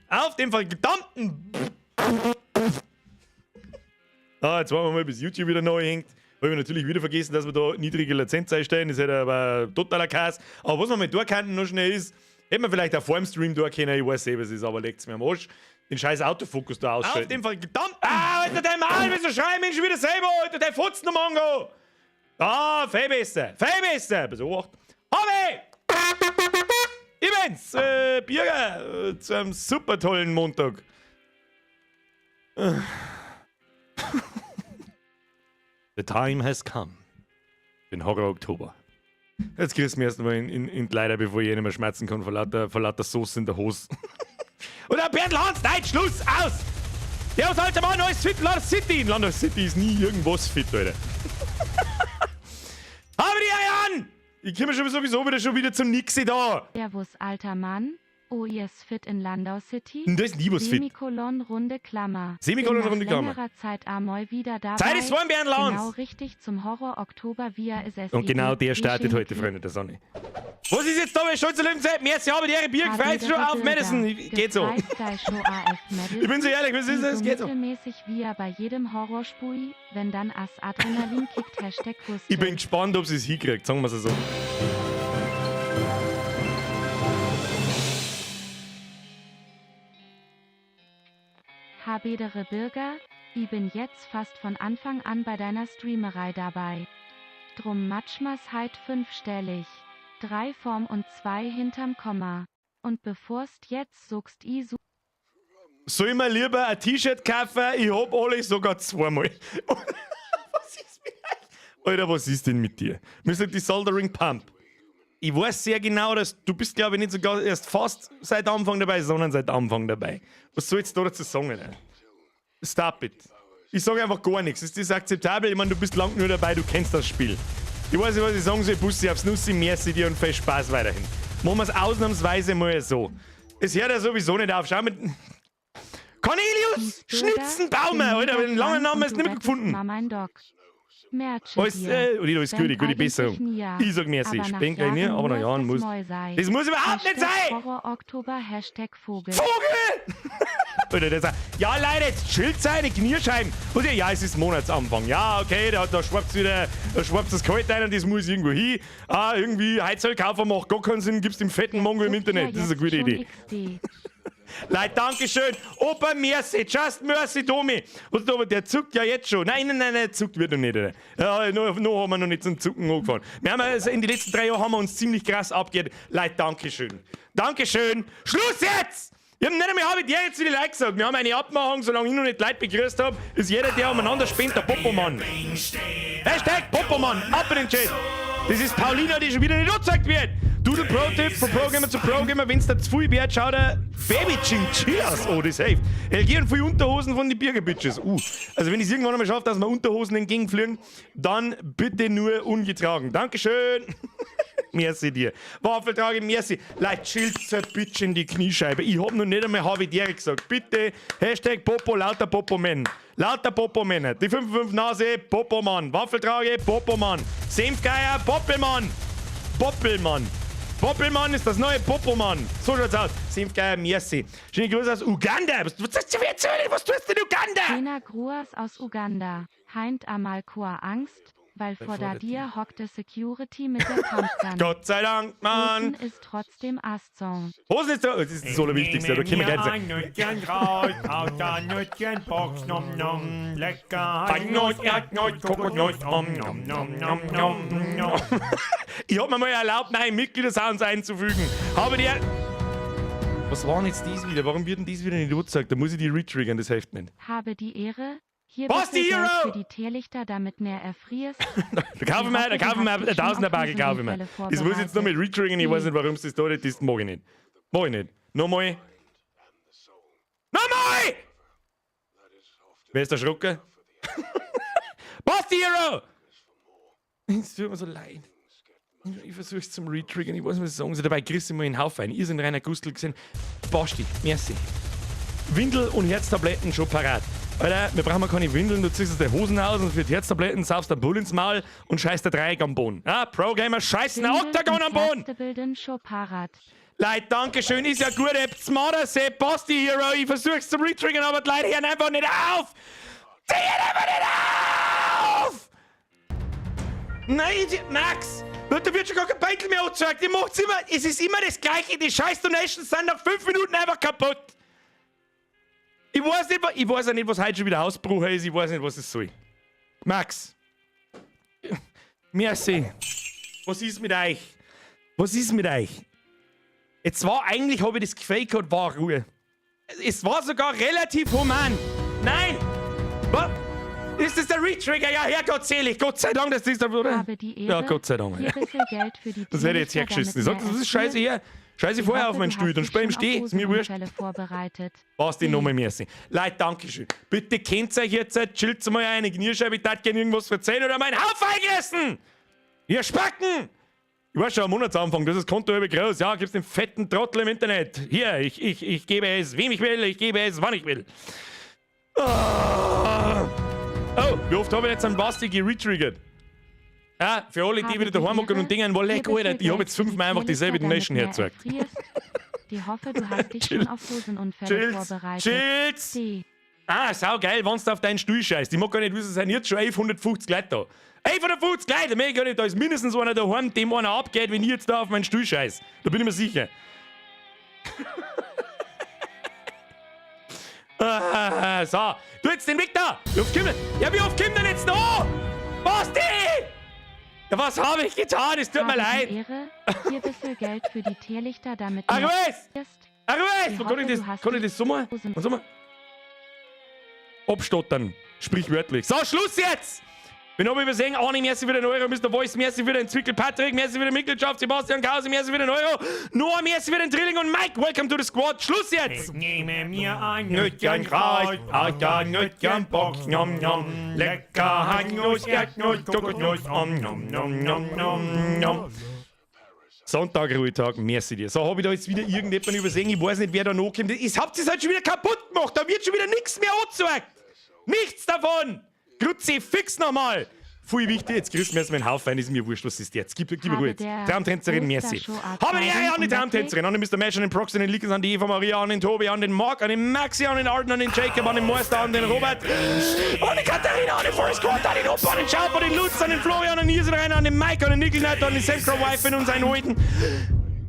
Auf dem verdammten. Ah, jetzt warten wir mal, bis YouTube wieder neu hängt. Habe ich natürlich wieder vergessen, dass wir da niedrige Latenz einstellen. Das ist aber totaler Chaos. Aber was wir mal da könnten noch schnell ist, hätten wir vielleicht auch vor dem Stream da können, ich weiß eh, was ist, aber legt's mir am Arsch. Den scheiß Autofokus da ausschalten. Auf dem verdammten. Ah, Alter, dein Mann, wieso schreien Mensch wieder selber, Alter, der Fotzen Mongo! Ah, viel besser, viel besser. Besucht. Hobby! Ich bin's, Birger, zu einem super tollen Montag. The time has come. Den Horror Oktober. Jetzt kriegst du mir erst mal in die Leider, bevor ich nicht mehr schmerzen kann vor lauter Soße in der Hose. Und der Bernd Hans, nein, Schluss, aus! Der was alter Mann, alles fit, Landau City. In Landau City ist nie irgendwas fit, Alter. Habe die Eier an! Ich komme schon sowieso wieder, schon wieder zum Nixi da. Servus, alter Mann. Oh, ihr ist fit in Landau City? Da ist nie was fit. Semikolon, runde Klammer. Semikolon, Bin nach runde Klammer. längerer Zeit amoi wieder dabei. Zeit ist vorn, Bernd Lanz. Genau richtig zum Horror Oktober via SSID. Und genau der startet heute, Freunde der Sonne. Was ist jetzt da bei Stolz Löwenzeit? Merci, habe die Ehre, Bier, gefreut schon auf Madison. Geht so. Ich bin so ehrlich, was ist das? Geht so. Mittelmäßig wie ja bei jedem Horrorspui, wenn dann as Adrenalin kickt, Hashtag Gustel. Ich bin gespannt, ob sie es hinkriegt, sagen wir es so. Habedere Bürger, ich bin jetzt fast von Anfang an bei deiner Streamerei dabei. Drum matschmas heit fünfstellig. 3 vorm und 2 hinterm Komma. Und bevorst jetzt suchst i su. Soll ich mir lieber ein T-Shirt kaufen? Ich hab alle sogar zweimal. Was ist mit euch? Alter, was ist denn mit dir? Mir sagt die Soldering Pump. Ich weiß sehr genau, dass du bist, glaube ich, nicht sogar erst fast seit Anfang dabei, sondern seit Anfang dabei. Was soll ich jetzt da dazu sagen? Alter? Stop it. Ich sag einfach gar nichts. Ist das akzeptabel? Ich mein, du bist lang nur dabei, du kennst das Spiel. Ich weiß nicht, was ich sagen soll. Bussi aufs Nussi, merci dir und viel Spaß weiterhin. Machen wir's ausnahmsweise mal so. Es hört ja sowieso nicht auf. Schau mit. Cornelius Schnitzenbaumer, Alter, den langen Namen hast du nicht mehr gefunden. Mama, mein Dog. Merche Alles, dir. oder alles Wenn Gute, gute eigentlich Besserung. nie, Ich sag merci, aber nach ich bin gleich nie, Jahren aber nach muss Jahren es muss. neu sein. Das muss überhaupt nicht Hashtag sein! Horror Oktober, Hashtag Vogel. Vogel! Oder der sagt, ja Leute, jetzt chillt seine Kniescheiben. Und ja, es ist Monatsanfang. Ja, okay, da schwappt wieder, da schwappt das Kalt ein und das muss irgendwo hin. Ah, irgendwie, Heizöl kaufen macht gar keinen Sinn, gibst dem fetten Mongo im Zuckt Internet. ja Das ist eine jetzt gute schon Idee. XD. Leute, Dankeschön. Opa, merci, just mercy, Domi. Was da, aber der zuckt ja jetzt schon. Nein, nein, nein, nein, zuckt wird noch nicht. Alter. Ja, noch haben wir noch nicht zum Zucken angefangen. Wir haben also in den letzten 3 Jahren haben wir uns ziemlich krass abgehört. Leute, Dankeschön. Dankeschön. Schluss jetzt! Ich hab nicht einmal hab ich dir jetzt wieder Like gesagt. Wir haben eine Abmachung, solange ich noch nicht Leute begrüßt hab, ist jeder, der umeinander spinnt, der Popomann. Hashtag Popomann, ab in den Chat. Das ist Paulina, die schon wieder nicht angezeigt wird. Doodle Pro-Tipp von Programmer zu Programmer, wenn's da zu viel wird, schaut er Baby Chinchillas. Oh, das hilft. LG und viel Unterhosen von den Birger Bitches. Also wenn ich's irgendwann einmal schaffe, dass wir Unterhosen entgegenfliegen, dann bitte nur ungetragen. Dankeschön. Merci dir. Waffeltrage, merci. Leute, chillt so ein bisschen die Kniescheibe. Ich hab noch nicht einmal Habitäre gesagt. Bitte, Hashtag Popo, lauter Popo-Men. Lauter Popo-Männer. Die 5-5 Nase, Popo-Mann. Waffeltrage, Popo-Mann. Senfgeier, Poppelmann. Poppelmann. Poppelmann ist das neue Popo-Mann. So schaut's aus. Senfgeier, merci. Schöne Grüße aus Uganda. Was, was, was, was tust du in Uganda? Schöner Gruß aus Uganda. Heint amal Koa Angst, weil vor vor da der dir hockte Security mit der Pumpgun. Gott sei Dank, Mann. Hosen ist trotzdem Astzong. Hosen ist das ist das Allerwichtigste, da können wir gleich sagen. Ein Nüsschen raus, aus der Nüsschenbox, nom nom, lecker. Ein Nuss, Erdnuss, Kokosnuss, nom nom nom nom nom nom. Ich hab mir mal erlaubt, neue Mitgliedersounds einzufügen. Habe die. Was war denn jetzt dies wieder? Warum wird denn dies wieder nicht angezeigt? Da muss ich die retriggern, das hilft nicht. Habe die Ehre. Hier Basti bitte Geld Hero! für die Teelichter, damit mehr erfrierst. Da kaufen wir, da kaufen wir eine Tausender-Bage, kaufen wir. Das muss ich jetzt nochmal retriggern, ich weiß nicht, warum es das da nicht ist, mag ich nicht. Mag ich nicht. Nochmal. Nochmal! Wer ist der Schrucker? Basti Hero! Es tut mir so leid. Ich versuch's zum Retriggern, ich weiß nicht, was ich sagen soll. Dabei kriegst du mal in den Haufen ein. Ihr seid Rainer Gustl gesehen. Basti, merci. Windel und Herztabletten schon parat. Alter, wir brauchen keine Windeln, du ziehst dir die Hosen aus und für die Herztabletten saufst den Bull ins Maul und scheißt der Dreieck am Boden. Ah, Pro-Gamer scheißen Windel Oktagon und am Boden! Ärzte bilden schon parat. Leute, Dankeschön, ist ja gut. Smarter Basti Hero, ich versuch's zum Retriggern, aber die Leute hören einfach nicht auf! Die hören einfach nicht auf! Nein, Max! Da wird schon gar kein Beitel mehr angezeigt. Die macht's immer, es ist immer das Gleiche. Die scheiß Donations sind nach 5 Minuten einfach kaputt. Ich weiß ja nicht, was heute schon wieder Ausbruch ist. Ich weiß nicht, was es soll. Max. Merci. Was ist mit euch? Was ist mit euch? Jetzt war eigentlich, habe ich das Gefühl gehabt, war Ruhe. Es war sogar relativ human. Nein! Was? Ist das der Retrigger? Ja, Herrgott selig. Gott sei Dank, dass das der, oder? Habe die Ehre, Ja, Gott sei Dank. Hier bisschen Geld für die Das hätte ich jetzt hergeschissen. Ich sag, das ist scheiße hier. Scheiße Ich vorher hoffe, auf meinen du Stuhl, hast dann dich spiel im schon Steh. auf Ist mir wurscht. Hosenunfälle vorbereitet. Was die nochmal merci. Leute, Dankeschön. Bitte kennt euch jetzt, chillt mal eine Knierscheibe, ich darf gerne irgendwas erzählen oder meinen Haufen eingegessen! Ihr Spacken! Ich war schon am Monatsanfang, das ist Konto über groß. Ja, gibt's den fetten Trottel im Internet. Hier, ich gebe es, wem ich will, ich gebe es, wann ich will. Ah. Oh, wie oft habe ich jetzt einen Basti geretriggert? Ja, für alle, die Habe wieder daheim hocken Ehre, und dingen, wohl hier leck, Alter, bisschen ich hab Geld jetzt für die fünfmal einfach dieselbe Teelichter, Donation damit mehr hergezeigt. erfrierst. Die hoffe, du hast dich Chill. schon auf Hosenunfälle Chills, vorbereitet. chills. C. Ah, sau geil, wenn's du auf deinen Stuhl scheißt. Ich mag gar nicht wissen, es sind jetzt schon 1150 Leute da. 1150 Leute, mir gar nicht, da ist mindestens einer daheim, dem einer abgeht, wenn ich jetzt da auf meinen Stuhl scheiß. Da bin ich mir sicher. Ah, so, du jetzt den Weg da! Wie oft kommt denn? Ja, wie oft kommt denn jetzt noch? Basti! Ja, was habe ich getan? Es tut mir Habe leid. die Ehre, hier bisschen Geld für die Teelichter, damit Ach mehr was! erfrierst. Ach was! Ich Wo kann ich hoffe, das, du hast kann ich dich das so mal? Hosen- Und so mal? Abstottern. Sprichwörtlich. So, Schluss jetzt! Wir haben übersehen, Arni, merci für den Euro, Mr. Voice, merci für den Zwickel, Patrick, merci für den Mitgliedschaft, Sebastian Krause, merci für den Euro, Noah, merci für den Drilling und Mike, welcome to the squad. Schluss jetzt! Ich nehme mir ein Nütchen Nütchen Kreis, Alter Nütchen Box, nom nom, lecker Hacknuss, Erdnuss, Kokosnuss, om nom nom nom nom nom. Sonntag, Ruhetag, merci dir. So, hab ich da jetzt wieder irgendjemanden übersehen? Ich weiß nicht, wer da noch kommt. Ich habt es halt schon wieder kaputt gemacht. Da wird schon wieder nichts mehr angezeigt. Nichts davon. Kruzifix nochmal. Voll wichtig, jetzt grüßen wir erstmal einen Haufen, ist mir wurscht, was ist jetzt. Gib Habe Ruhe jetzt. der Traumtänzerin, merci. Ostershow Habe die Ehre an die Unterwegs. Traumtänzerin, an den Mr. Mash, an den Prox, an den Lickens, an die Eva Maria, an den Tobi, an den Mark, an den Maxi, an den Arden, an den Jacob, an den Meister, an den Robert, an die Katharina, an den Forest Squad, an den Opa, an den Schaub, an den Lutz, an den Florian, an den Isenreiner, an den Mike, an den Nickelnight, an den Semcrow Wife und seinen Alten.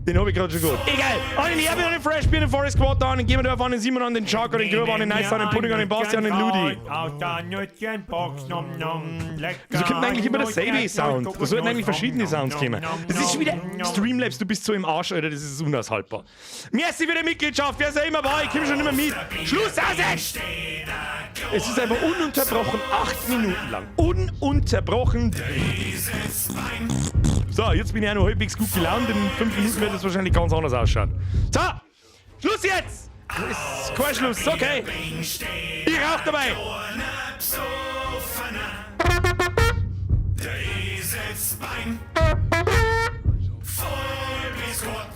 Den hab ich gerade schon gut. Egal. An den Herbie, an den Fresh, an den Forest Squad, an den Gemendorf, an den Simon, an den Shark, an den Gröber, an den Nice, an den Pudding, an den Basti, an den Ludi. Aus der Nütchen-Box, nom nom, lecker. Wieso kommt denn eigentlich immer der selbe Sound? Da sollten eigentlich verschiedene Sounds kommen. Das ist schon wieder Streamlabs, du bist so im Arsch, Alter, das ist unaushaltbar. Merci für die Mitgliedschaft, wer ist immer war, ich komm schon immer mit. Schluss, aus jetzt! Es ist einfach ununterbrochen, 8 Minuten lang. Ununterbrochen. So, jetzt bin ich auch noch halbwegs gut gelaunt. In 5 Minuten wird es wahrscheinlich ganz anders ausschauen. So, Schluss jetzt! Ist kein Schluss, okay. Ich rauch dabei. Der Eselsbein. Voll Biskuit.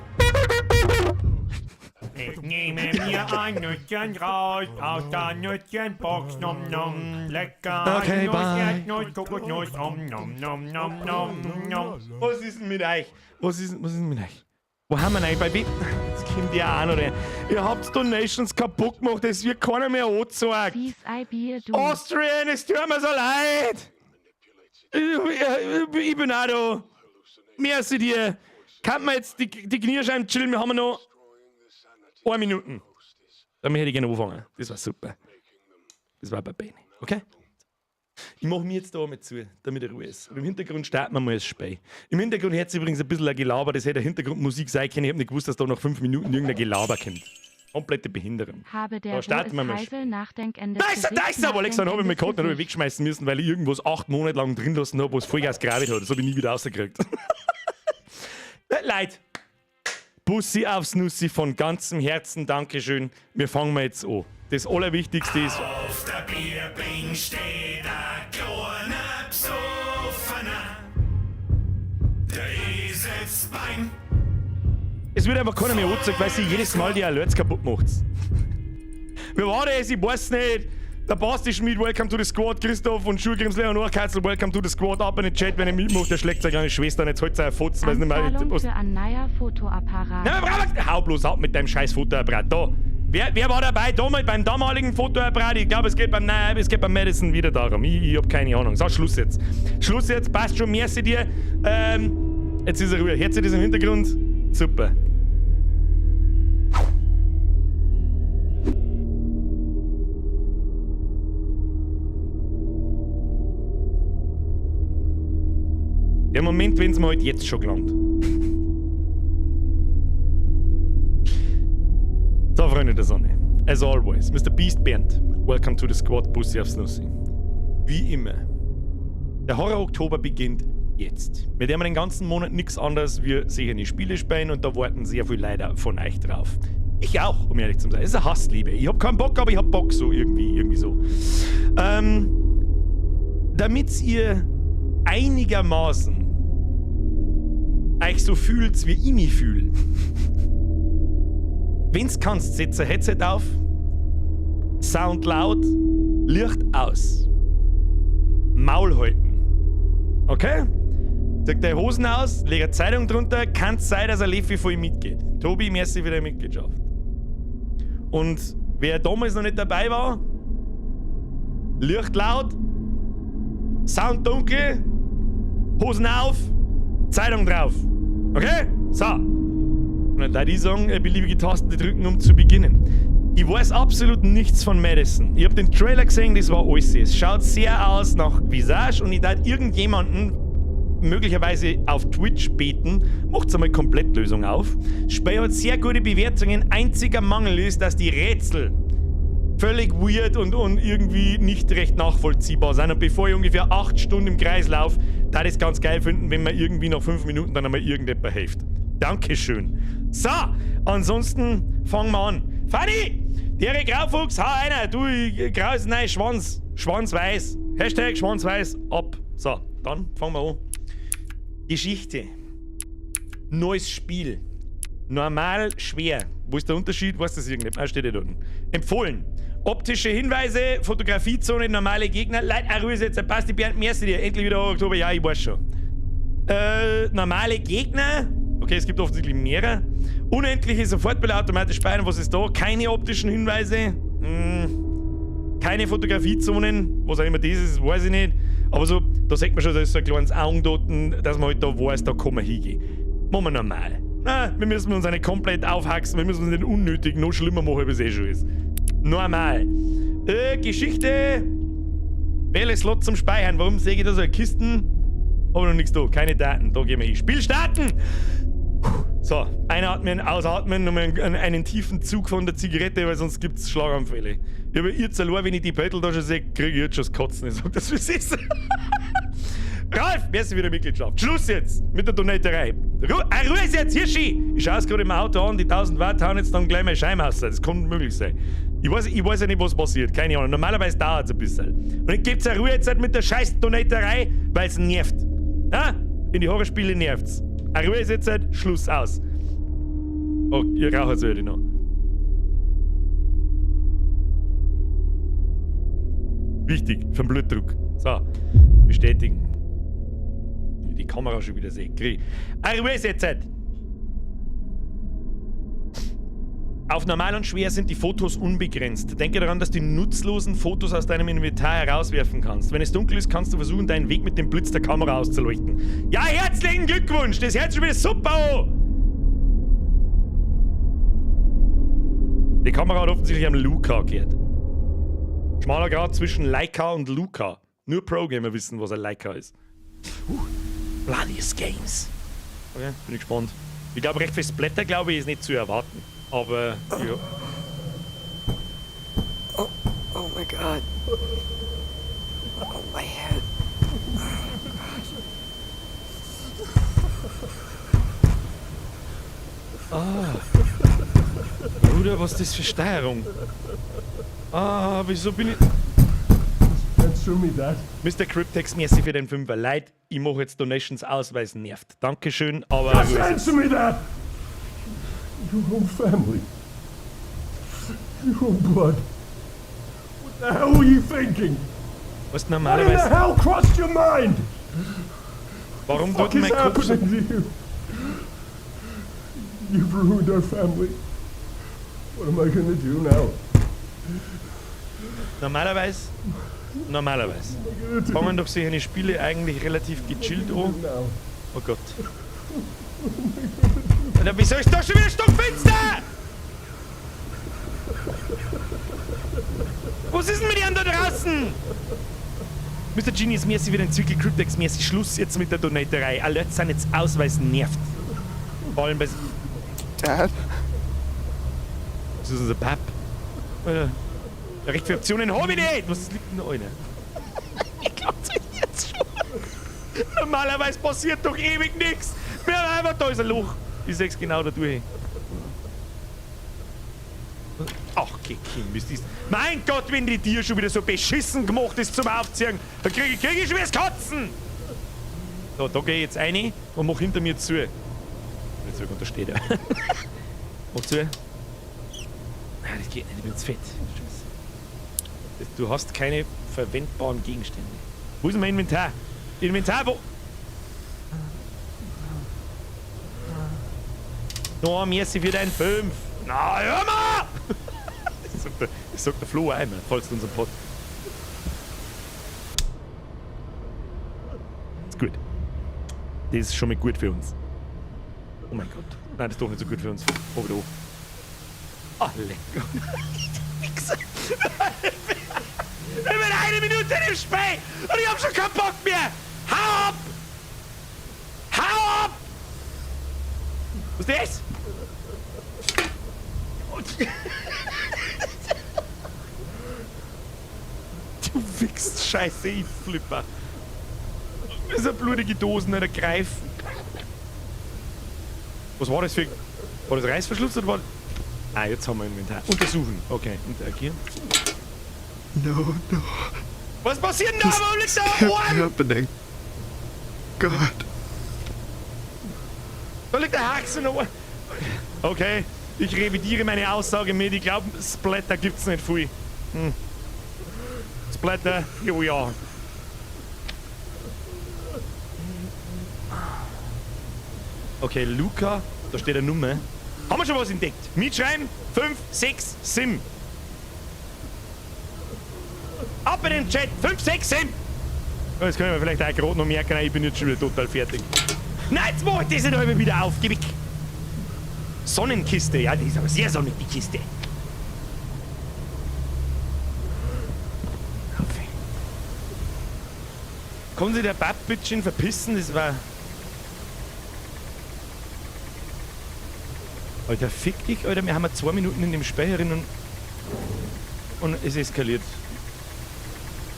Ich nehme mir ein Nüsschen raus aus der Nüsschenbox, nom nom, lecker. Okay, Nuss, bye. Erdnuss, Kokosnuss, om nom nom nom nom nom. Was ist denn mit euch? Was ist denn mit euch? Wo haben wir denn eigentlich? Bei wem? Jetzt kommt ja auch noch rein. Ihr habt Donations kaputt gemacht, es wird keiner mehr angezeigt. Peace I be du. Austrian, es tut mir so leid. Ich bin auch da. Merci dir. Kann man jetzt die Kniescheiben chillen? Wir haben noch 1 Minuten. Damit hätte ich gerne anfangen. Das war super. Das war bei Bene. Okay? Ich mache mir jetzt da mal zu, damit Ruhe ist. Und im Hintergrund starten wir mal das Spiel. Im Hintergrund hört übrigens ein bisschen ein Gelaber, das hätte Hintergrundmusik sein können. Ich habe nicht gewusst, dass da nach 5 Minuten irgendein Gelaber kommt. Komplette Behinderung. Habe der Da starten wir Wo mal. ist Heisel Nachdenkende Da ist er, da ist er! Aber Alex, dann habe ich mir gehabt, dann habe ich wegschmeißen müssen, weil ich irgendwas 8 Monate lang drin lassen habe, wo es Vollgas gravet hat. Das habe ich nie wieder rausgekriegt. Leute, Bussi aufs Nussi von ganzem Herzen, Dankeschön. Wir fangen mal jetzt an. Das Allerwichtigste ist, Auf der Bierbing steht ein kleiner Psoffener. Der Eselsbein. Es wird einfach keiner mehr angezeigt, weil sie jedes Mal die Alerts kaputt macht. Wer war das? Ich weiß nicht. Der Basti Schmid, welcome to the squad. Christoph und Schulgrims Leon Katzel, welcome to the squad. Ab in den Chat, wenn ihr mitmacht, der schlägt seine kleine Schwester und jetzt holt seine Fotzen, weil es nicht mehr. Anzahlung für ein neuer Fotoapparat. Nein, bravo! Hau bloß ab mit deinem scheiß Fotoapparat. Da. Wer war dabei damals beim damaligen Fotoapparat? Ich glaube, es geht beim, nein, es geht beim Madison wieder darum. Ich hab keine Ahnung. So, Schluss jetzt. Schluss jetzt, passt schon, merci dir. Jetzt ist er Ruhe. Hört sich das im Hintergrund? Super. Der Moment, wenn es mir halt jetzt schon gelangt. So, Freunde der Sonne. As always, Mr. Beast Bernd, welcome to the squad, Bussi aufs Nussi. Wie immer. Der Horror-Oktober beginnt jetzt. Wir werden den ganzen Monat nichts anderes wie sicher die Spiele spielen und da warten sehr viele Leute von euch drauf. Ich auch, um ehrlich zu sein. Es ist eine Hassliebe. Ich hab keinen Bock, aber ich hab Bock so irgendwie so. Damit ihr einigermaßen euch so fühlt, wie ich mich fühle. Wenn's kannst, setz ein Headset auf, Sound laut, Licht aus. Maul halten. Okay? Zieh deine Hosen aus, leg eine Zeitung drunter, kann's sein, dass ein Leffi voll mitgeht. Tobi, merci für deine Mitgliedschaft. Und wer damals noch nicht dabei war, Licht laut, Sound dunkel, Hosen auf, Zeitung drauf. Okay? So. Und dann würde ich sagen, beliebige Tasten drücken, um zu beginnen. Ich weiß absolut nichts von Madison. Ich hab den Trailer gesehen, das war alles. Es schaut sehr aus nach Visage und ich darf irgendjemanden möglicherweise auf Twitch beten, macht's einmal Komplettlösung auf. Das Spiel hat sehr gute Bewertungen. Einziger Mangel ist, dass die Rätsel völlig weird und irgendwie nicht recht nachvollziehbar sind. Und bevor ich ungefähr 8 Stunden im Kreis laufe, da ich es ganz geil finden, wenn mir irgendwie nach 5 Minuten dann einmal irgendjemand hilft. Dankeschön. So, ansonsten fangen wir an. Fanny! Der Graufuchs, hau einer! Du, grau ist nein, Schwanz. Schwanzweiß. Hashtag Schwanzweiß, ab. So, dann fangen wir an. Geschichte. Neues Spiel. Normal, schwer. Wo ist der Unterschied? Weiß das irgendjemand? Ah, steht ja da unten. Empfohlen. Optische Hinweise, Fotografiezone, normale Gegner. Leute, ah, Ruhe jetzt, passt die Bernd, merci dir. Endlich wieder Oktober, ja, ich weiß schon. Normale Gegner. Okay, es gibt offensichtlich mehrere. Unendliche Sofortbilder, automatisch speichern. Was ist da? Keine optischen Hinweise. Keine Fotografiezonen. Was auch immer das ist, weiß ich nicht. Aber so, da sieht man schon, da ist so ein kleines Auge dort, dass man halt da weiß, da kann man hingehen. Machen wir normal. Na, wir müssen uns auch nicht komplett aufhaxen, wir müssen uns nicht unnötig noch schlimmer machen, als es eh schon ist. Normal. Geschichte. Wähle Slot zum Speichern. Warum sehe ich da so eine Kisten? Hab noch nichts da. Keine Daten. Da gehen wir hin. Spiel starten! So, einatmen, ausatmen, nochmal einen tiefen Zug von der Zigarette, weil sonst gibt's Schlaganfälle. Ich habe jetzt allein, wenn ich die Beutel da schon sehe, kriege ich jetzt schon das Kotzen. Ich sag das, wie es ist. Ralf, wer ist wieder Mitgliedschaft? Schluss jetzt mit der Donaterei. Ruhe ist jetzt, Hirschi! Ich schaue es gerade im Auto an, die 1000 Watt hauen jetzt dann gleich mein Scheiben raus. Das kann möglich sein. Ich weiß ja nicht, was passiert, keine Ahnung. Normalerweise dauert es ein bisschen. Und dann gibt's eine Ruhe jetzt mit der scheiß Donaterei, weil's nervt. Ja? In die Horrorspiele nervt's. Eine Ruhe ist jetzt halt, Schluss aus. Oh, ihr raucht jetzt noch. Wichtig, für den Blutdruck. So, bestätigen. Die Kamera schon wieder sehe. Krieg. Eine Ruhe ist jetzt halt. Auf normal und schwer sind die Fotos unbegrenzt. Denke daran, dass du die nutzlosen Fotos aus deinem Inventar herauswerfen kannst. Wenn es dunkel ist, kannst du versuchen, deinen Weg mit dem Blitz der Kamera auszuleuchten. Ja, herzlichen Glückwunsch! Das Herz schon wieder super! Die Kamera hat offensichtlich am Luca gehört. Schmaler Grat zwischen Leica und Luca. Nur Pro-Gamer wissen, was ein Leica ist. Bloodiest Games. Okay, bin ich gespannt. Ich glaube, recht viel Splatter, glaube ich, ist nicht zu erwarten. Aber, ja. Oh, oh my God. Oh, my head. Oh God. Ah. Bruder, was ist das für Steuerung? Ah, wieso bin ich... Answer me that. Mr. Cryptex, merci für den 5er. Leid, ich mache jetzt Donations aus, weil es nervt. Dankeschön, aber... Just answer me that! Your own family. Your own blood. The hell were you thinking? Was What in the normalerweise. hell crossed your mind? Warum Fuck tut is mein Kopf so. happening to you? You've ruined our family. What am I gonna do now? Normalerweise. Normalerweise. What am I gonna do Fangen doch solche Spiele eigentlich relativ gechillt an. now? Oh Gott. Alter, wieso ist da schon wieder stockfinster? Was ist denn mit Ihnen da draußen? Mr. Genius, merci wieder ein Zwickel Cryptex, merci. Schluss jetzt mit der Donaterei. Alerts sind jetzt aus, weil es nervt. Vor allem bei. Dad? Das ist unser Pap. Alter. Ja, recht viele Optionen habe ich nicht. Was liegt denn da, Alter? Ich glaub's euch jetzt schon. Normalerweise passiert doch ewig nichts. Wir haben einfach, da ist ein Loch. Ich seh's genau da durch. Ach, Kim, ist das. Mein Gott, wenn die Tier schon wieder so beschissen gemacht ist zum Aufziehen, dann krieg ich schon wieder das Kotzen. So, da geh ich jetzt rein und mach hinter mir zu. Jetzt da steht er. Mach zu. Nein, das geht nicht, ich bin zu fett. Scheiße. Du hast keine verwendbaren Gegenstände. Wo ist mein Inventar? Inventar, wo? No, merci für dein 5. Na, hör mal! Das sagt der Flo auch immer, falls du unseren Pod. Ist gut. Das ist schon mal gut für uns. Oh mein Gott. Nein, das ist doch nicht so gut für uns. Oh, doch. Ah, lecker. Wichser. Ich bin eine Minute im Spiel und ich hab schon keinen Bock mehr. Hau ab! Hau ab! Was ist das? Du wichst Scheiße, ich flipper. Das sind blutige Dosen, der Greif. Was war das für. War das Reißverschluss oder war. Ah, jetzt haben wir Inventar. Untersuchen. Okay, interagieren. No, no. Was passiert denn da? Warum liegt da Can't be Ohren? happening. God. Da liegt der Haxen noch. Okay, ich revidiere meine Aussage mit. Ich glaube, Splatter gibt's nicht viel. Hm. Splatter, here we are. Okay, Luca, da steht eine Nummer. Haben wir schon was entdeckt? Mitschreiben? 5, 6, 7. Ab in den Chat! 5, 6, 7! Das können wir vielleicht auch gerade noch merken. Ich bin jetzt schon wieder total fertig. Nein, jetzt mach ich das nicht wieder auf. Geh weg. Sonnenkiste. Ja, die ist aber sehr sonnig, die Kiste. Okay. Kann sich der Pappbitchen verpissen? Das war... Alter, fick dich, Alter. Wir haben ja 2 Minuten in dem Speicher drin und es eskaliert.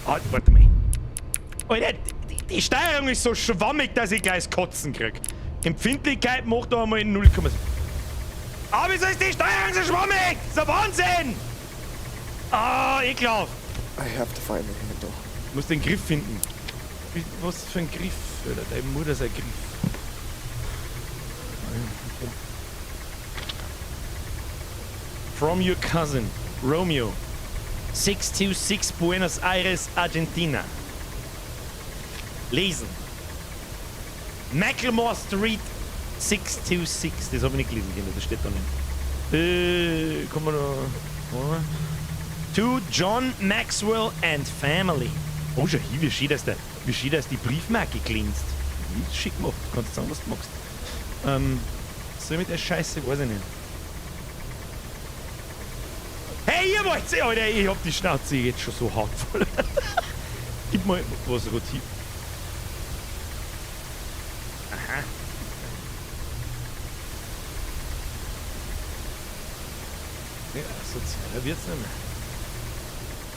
Ah, warte mal. Alter, die Steuerung ist so schwammig, dass ich gleich das Kotzen krieg. Empfindlichkeit macht da einmal 0,7. Aber wieso ist die Steuerung so schwammig? Das ist ein Wahnsinn! Ah, ekelhaft. I have to find the handle. Ich muss den Griff finden. Was für ein Griff, Alter? Deine Mutter ist ein Griff. From your cousin, Romeo. 626 Buenos Aires, Argentina. Lesen. Macklemore Street 626. Das habe ich nicht gelesen, Kinder, das steht da nicht. Kommen wir da. To John Maxwell and Family. Oh, schau hier, wie schön, dass die Briefmarke glänzt. Ist schick gemacht. Du kannst sagen, was du magst. Soll ich mit der Scheiße, weiß ich nicht. Hey, ihr wollt sie, Alter, ich hab die Schnauze jetzt schon so hart voll. Gib mal was rotiert. Aha. Ja, sozialer wird's nicht mehr.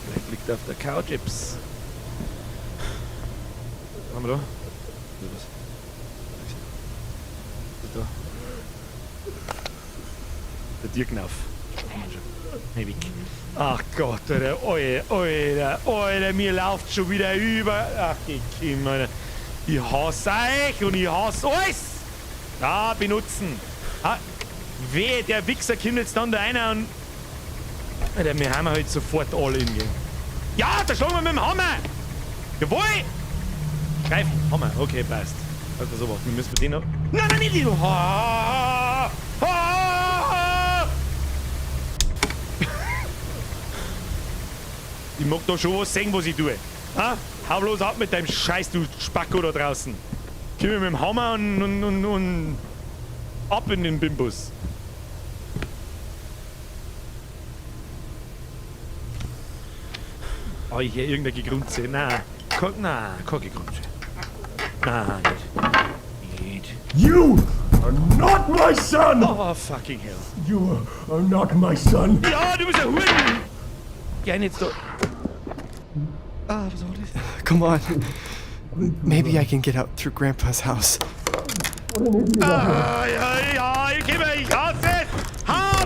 Vielleicht liegt er auf der Couch, Ips. Was haben wir da? Was? Was ist da? Der Tierknauf. Hey, weg. Ach Gott, Alter, Alter, Alter, Alter, mir läuft schon wieder über. Ach, ich Kim, Alter. Ich hasse euch und ich hasse alles. Da, benutzen. Ah, wehe, der Wichser kommt jetzt dann da einer und... Alter, wir haben halt sofort alle in, gell. Ja, da schlagen wir mit dem Hammer! Jawohl! Greifen, Hammer, okay, passt. Also sowas, wir müssen mit denen noch. Nein, nein, nicht die! Ha! Ha! Ich mag da schon was sehen, was ich tue. Ha? Hau bloß ab mit deinem Scheiß, du Spacko da draußen. Komm mit dem Hammer und ab in den Bimbus. Oh, ich höre irgendeine Gegrunze. Nein, nein, kein Gegrunze. Nein, nicht. Nicht. You are not my son! Oh, fucking hell. You are not my son! Ja, du bist ein Huren! Geh jetzt da. Ah, was war das? Come on. Maybe I can get out through Grandpa's house. Ah, ja, ja, ich gebe, ich hasse es! Hau!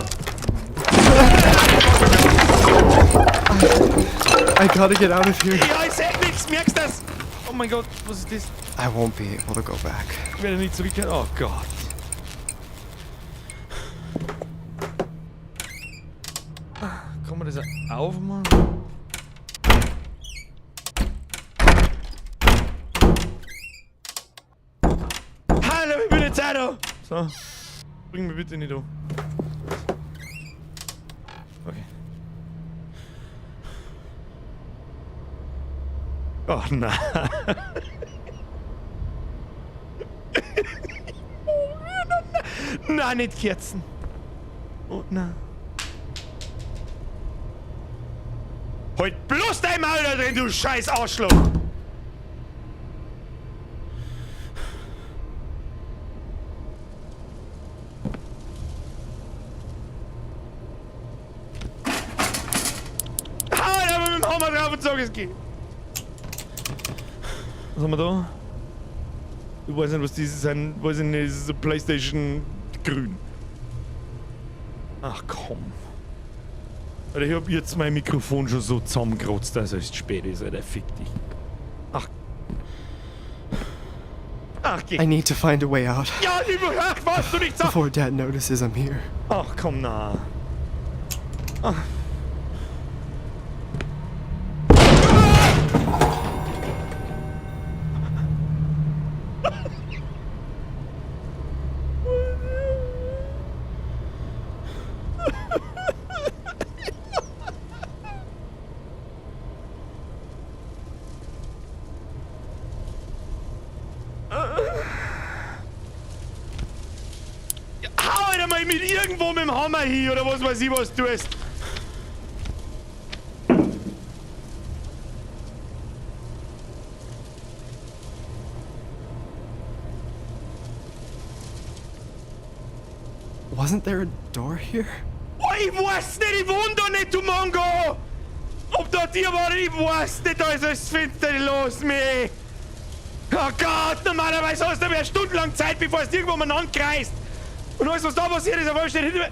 I gotta get out of here. Ja, ich seh nichts, merkst du das? Oh mein Gott, was ist das? I won't be able to go back. Ich werde nicht zurückkehren. Oh Gott. Kann man das aufmachen? Hallo, ich bin jetzt auch da. So. Bring mich bitte nicht um. Okay. Oh nein. Nein, nicht Kerzen. Oh nein. Halt bloß dein Maul da drin, du scheiß Arschloch! Hau da mit dem Hammer drauf und sag, es geht. Was haben wir da? Ich weiß nicht, was dieses sind. Weiß ich nicht, das ist eine Playstation grün. Ach komm. Alter, ich hab jetzt mein Mikrofon schon so zusammengerotzt, dass es spät ist, Alter. Fick dich. Ach. Ach, geh. I need to find a way out Ja, ach, was du nicht sagst. before Dad notices I'm here. Ach komm, na. Ach. Hau halt einmal mit irgendwo mit dem Hammer hier oder was weiß ich, was du tust. Wasn't there a door here? Oh, ich weiß nicht, ich wohne da nicht, du Mongo! Ob da dir war, ich weiß nicht, da ist alles finster, los mich! Oh Gott, normalerweise hast du aber stundenlang Zeit, bevor es irgendwo umeinander kreist. Und alles, was da passiert ist, auf einmal steht hinter mir.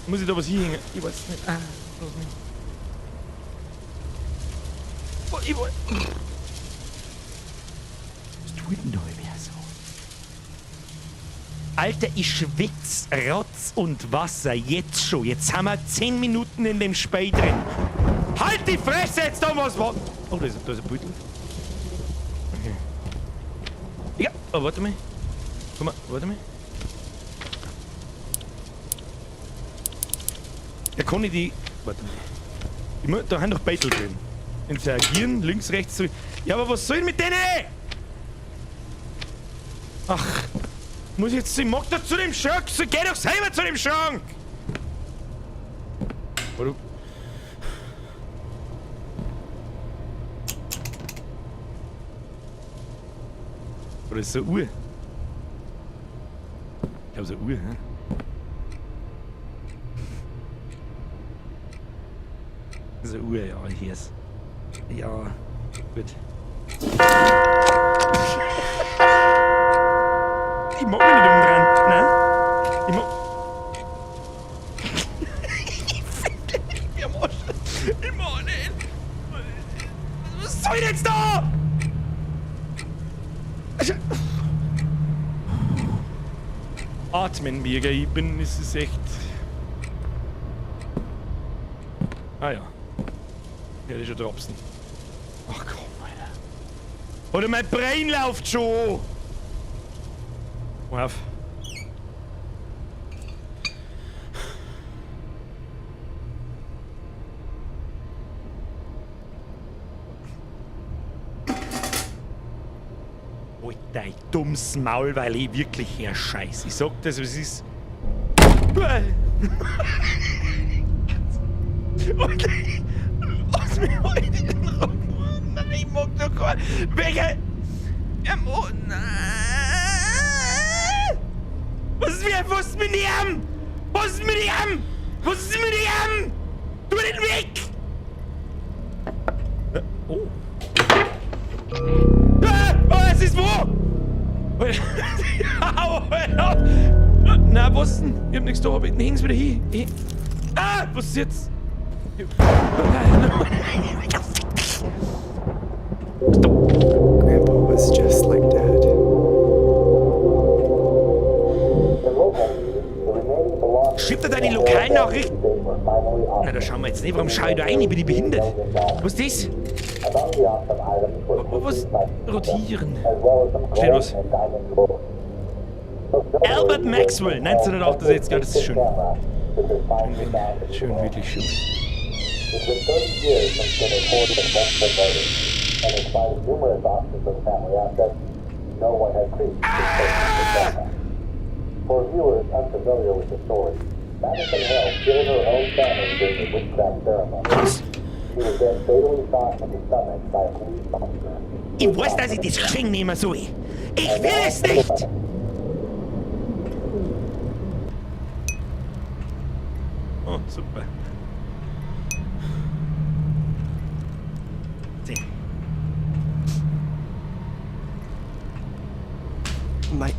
Muss ich da was hinhängen? Ich weiß nicht. Ah, bloß nicht. Oh, ich weiß. Was tut denn da wer so? Alter, ich schwitz Rotz und Wasser jetzt schon. Jetzt haben wir 10 Minuten in dem Spiel drin. Halt die Fresse jetzt da was war. Oh, da ist ein Beutel. Okay. Ja, oh, warte mal. Guck mal, warte mal. Ja, kann ich die. Warte mal. Da haben doch Beutel drin. Interagieren, links, rechts, zurück. Ja, aber was soll ich mit denen? Ach. Muss ich jetzt. Ich mag da zu dem Schrank. So, geh doch selber zu dem Schrank! Oder. Oder ist das eine Uhr? Ich glaube, es ist eine Uhr, hä? Das ist eine Uhr, ja, hier ist. Ja, gut. Ich mag mich nicht umdrehen. Nein. Ich mag. Ich finde nicht mehr am Arsch. Ich mag nicht. Was soll ich denn jetzt da? Atmen, Birger. Ich bin. Es ist echt. Ah ja. Ja, die schon dropsen. Ach komm, Alter. Oder mein Brain läuft schon. Auf. Alter, ich dummes Maul, weil ich wirklich her scheiß. Ich sag das, was ist. Alter, lass mich heute in Ruhe. Nein, ich mag doch gar nicht. Welcher. Oh, nein. Was ist mir? Was ist mit ihm? Was ist mit ihm? Was ist mit ihm? Tu den weg! Oh. Ah, oh, es ist wo? Na, was denn? Ich hab nichts da, aber häng's wieder hin. Ah, was ist jetzt? Grandpa was just like Dad. Schiebt er deine Lokalnachrichten? Na, da schauen wir jetzt nicht. Warum schau ich da rein? Ich bin ich behindert. Was ist das? Was? Rotieren. Steht was? Albert Maxwell, 1968. Ja, das ist schön. Schön, schön, wirklich schön. It's been 30 years since the reported multiple murders, and despite numerous auctions of family assets, no one had creeped to purchase the camera. For viewers unfamiliar with the story, Madison Hill killed her own family during a witchcraft ceremony. She was then fatally shot in the stomach by a police officer. Ich weiß, dass ich das Geschenk nehmen soll. Ich will es nicht! Oh, super. 10. My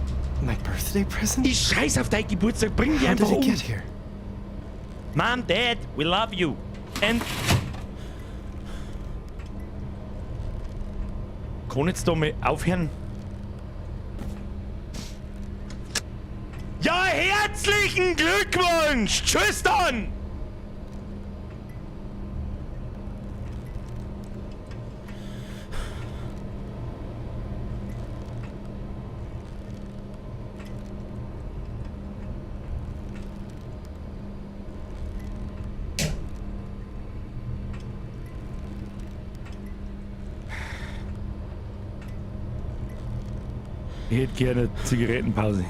birthday present? Ich scheiß auf deinen Geburtstag, bring die How einfach did it um. get here? Mom, Dad, we love you. And... Kann jetzt da mal aufhören? Ja, herzlichen Glückwunsch! Tschüss dann! Ich hätte gerne Zigarettenpause.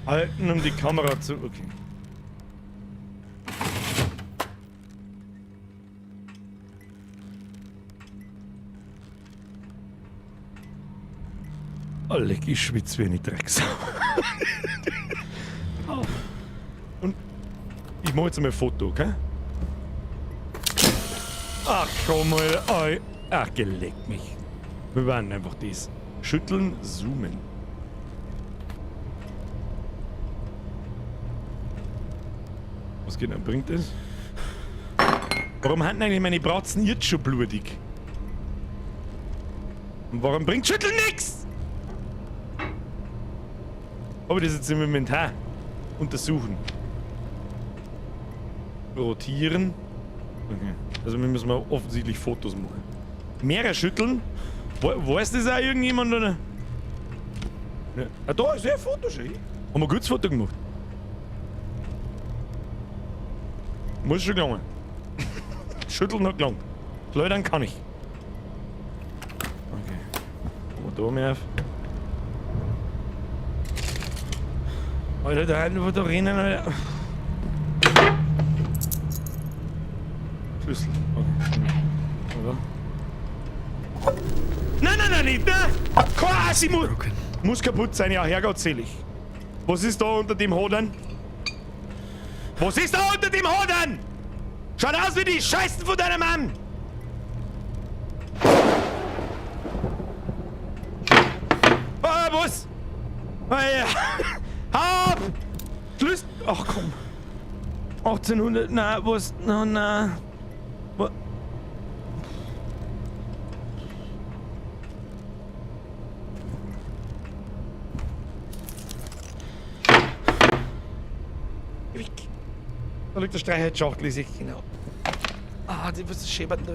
Halten, um die Kamera zu... Okay. Oh, leck, ich schwitze wie eine Drecksau. Oh. Und ich mache jetzt einmal ein Foto, okay? Ach komm mal, oi. Ach, geleckt mich. Wir werden einfach das. Schütteln, zoomen. Was genau bringt das? Warum haben eigentlich meine Bratzen jetzt schon blutig? Und warum bringt Schütteln nix? Aber das jetzt im Inventar. Untersuchen. Rotieren. Okay. Also wir müssen mal offensichtlich Fotos machen. Mehrere schütteln. Weiß das auch irgendjemand oder? Ja. Ah, da ist ja ein Foto schon. Haben wir ein gutes Foto gemacht. Muss schon gelangen. Schütteln hat gelangt. Schleudern kann ich. Okay. Machen wir da mehr auf. Alter, da hinten, wo da rennen, Alter. Schlüssel. Okay. Oder? Nein, nein, nein, nicht, nein! Quasi muss kaputt sein, ja, herrgottselig. Was ist da unter dem Hodern? Was ist da unter dem Hodern? Schaut aus wie die Scheißen von deinem Mann! Ah, was? Ah, ja. Hab! Schlüssel! Ach komm. 1800, na, was? Na, na. Da liegt der Streichholzschachtel, ist ich genau. Ah, die was schepert da.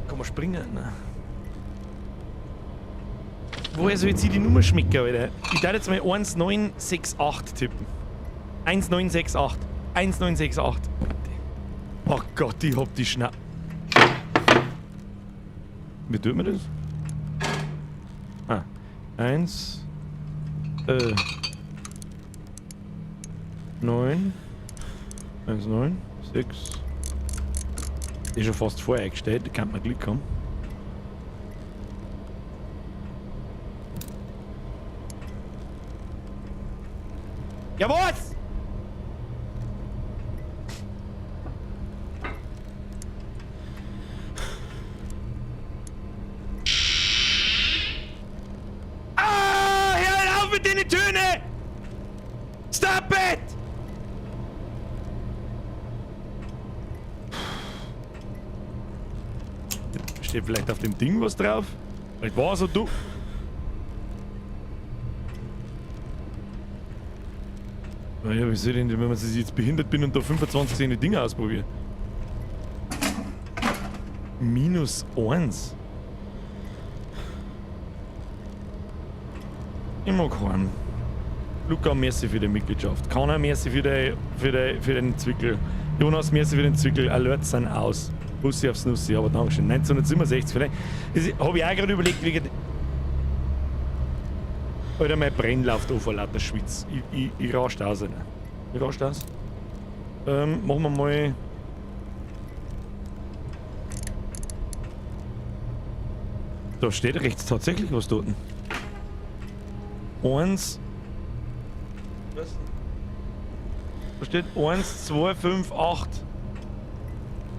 Kann man springen? Nein. Woher soll jetzt ich die Nummer schmecken, Alter? Ich darf jetzt mal 1968 tippen. 1968. 1968. Oh Gott, ich hab die Schna... Wie tut man das? Ah. 1... 9... 1, 9, 6... Ist schon fast voreingestellt, da kann man Glück haben. Ja, was? Ah, hör auf mit den Tönen! Stop it! Steht vielleicht auf dem Ding was drauf? Vielleicht war so du. Naja, wie soll ich denn, wenn man sich jetzt behindert bin und da 25 seine Dinge ausprobiert? -1. Ich mag heim. Luca, merci für die Mitgliedschaft. Kana, merci für den Zwickel. Jonas, merci für den Zwickel. Alerts sind aus. Bussi aufs Nussi, aber Dankeschön. 1967 vielleicht. Das hab ich auch gerade überlegt, wegen. Alter, mein Brenn läuft an vor lauter Schwitz. Ich rast aus, Alter. Ich rast aus. Machen wir mal. Da steht rechts tatsächlich was dort. 1. Was? Da steht 1, 2, 5, 8.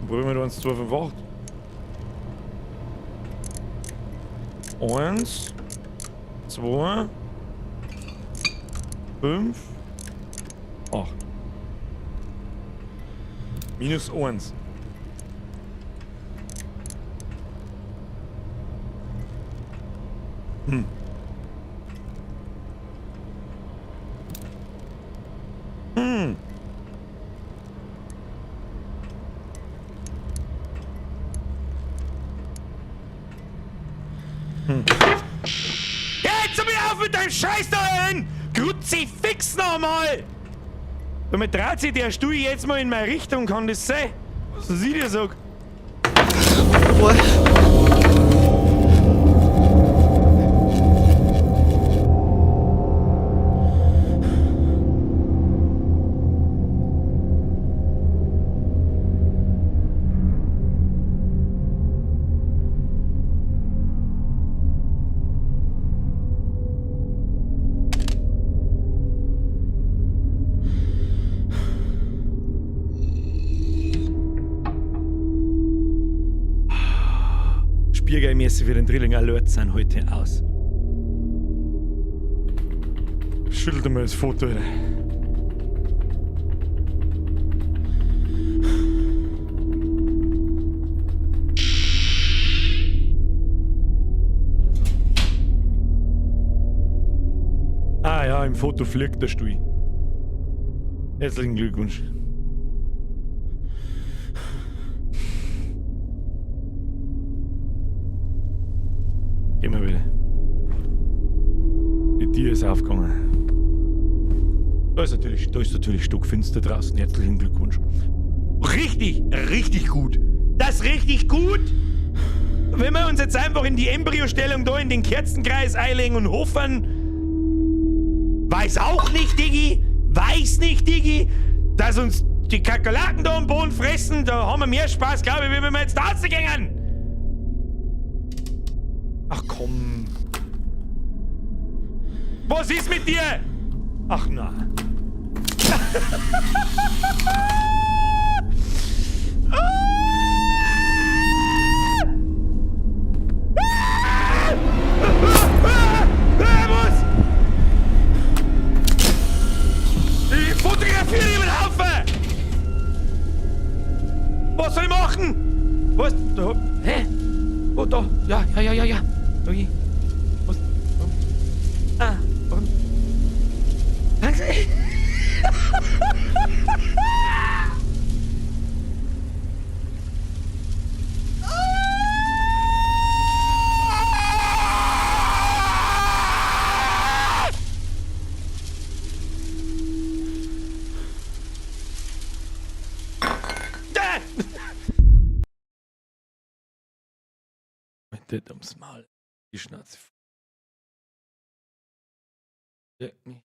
Probieren wir 1, 2, 5, 8. 1, 2, 5, 8. -1. Jetzt hör mir auf mit deinem Scheiß da hin! Kruzifix nochmal! Damit dreht sich der Stuhl jetzt mal in meine Richtung, kann das sein? Was ich dir sag? What? Spiergeilmäßig für den Drilling Alert sind heute aus. Schüttelt mal das Foto, Alter. Ah ja, im Foto fliegt der Stuhl. Herzlichen Glückwunsch. Gehen wir wieder. Die Tür ist aufgegangen. Da ist natürlich stockfinster draußen. Herzlichen Glückwunsch. Richtig, richtig gut. Das ist richtig gut. Wenn wir uns jetzt einfach in die Embryostellung da in den Kerzenkreis einlegen und hoffen, weiß auch nicht, Diggi, weiß nicht, Diggi, dass uns die Kakerlaken da am Boden fressen, da haben wir mehr Spaß, glaube ich, wenn wir jetzt da rausgehen. Ach komm. Was ist mit dir? Ach na. Was? Ich fotografiere über den Haufen! Was soll ich machen? Was? Da, hä? Oh, da. Ja, ja, ja, ja, ja. Okay. Was? Ah, warum? Mit ums Maul. Die Schnauze. Leck mich.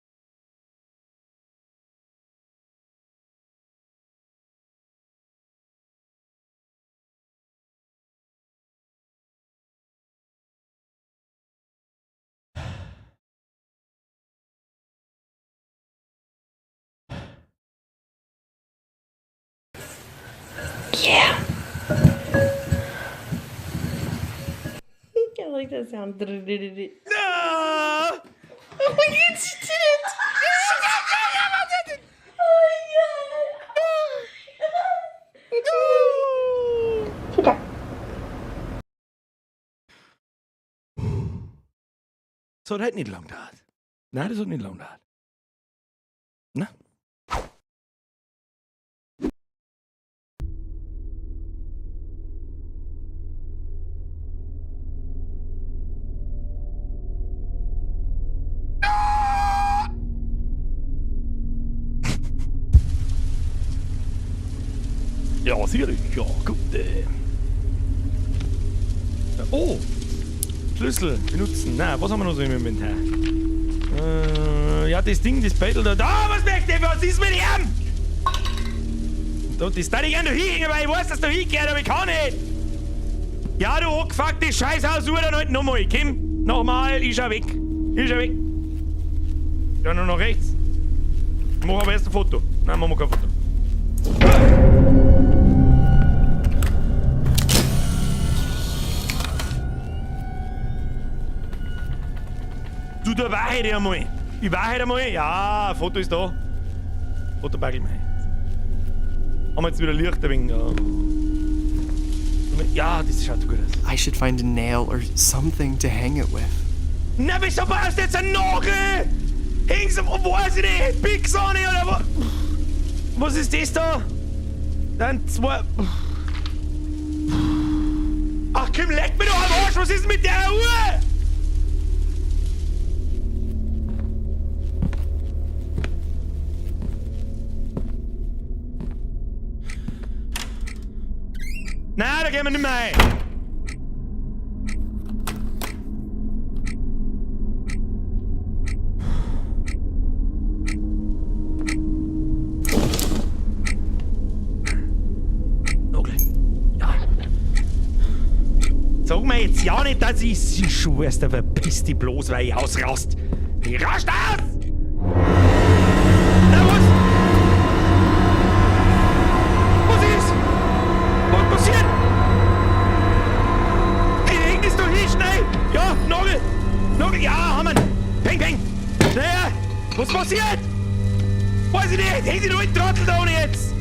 Yeah. I like that sound. No! Oh my god, she did it! Oh my god! Das hat halt nicht lang gedauert. Nein, das hat nicht lang gedauert. Na? Ja, sicherlich. Ja, gut. Oh! Schlüssel benutzen. Na, was haben wir noch so im Inventar? Ja, das Ding, das Beitel da. Da, was merkt ihr? Was ist mit ihm? Da, das da ich gerne hinhängen, weil ich weiß, dass du hingehört, aber ich kann nicht. Ja, du angefuckte Scheißhaus, dann halt nochmal. Komm, nochmal, ich schau weg. Ich schau weg. Ja, nur noch rechts. Ich mach aber erst ein Foto. Nein, machen wir kein Foto. Du, da war ich einmal. Ich war heute einmal. Ja, Foto ist da. Foto packe ich mir. Haben wir jetzt wieder Licht ein wenig. Ja, das schaut gut aus. I should find a nail or something to hang it with. Na, wieso brauchst du jetzt einen Nagel? Häng's am, weiß ich nicht, Pixane oder was? Was ist das da? Dann zwei. Ach komm, leck mir doch am Arsch, was ist denn mit der Uhr? Nein, da gehen wir nicht mehr rein. Nagel. Ja. Sag mir jetzt ja nicht, dass ich sie schwörst, verpiss dich bloß, weil ich ausrast. Ich rast aus! Na was? Was ist? Was passiert? Hey, häng das doch hin, schnell! Ja, Nagel! Nagel, ja, haben wir! Peng, peng! Schnell! Was passiert? Weiß ich nicht! Häng die alten Trottel da ohne jetzt!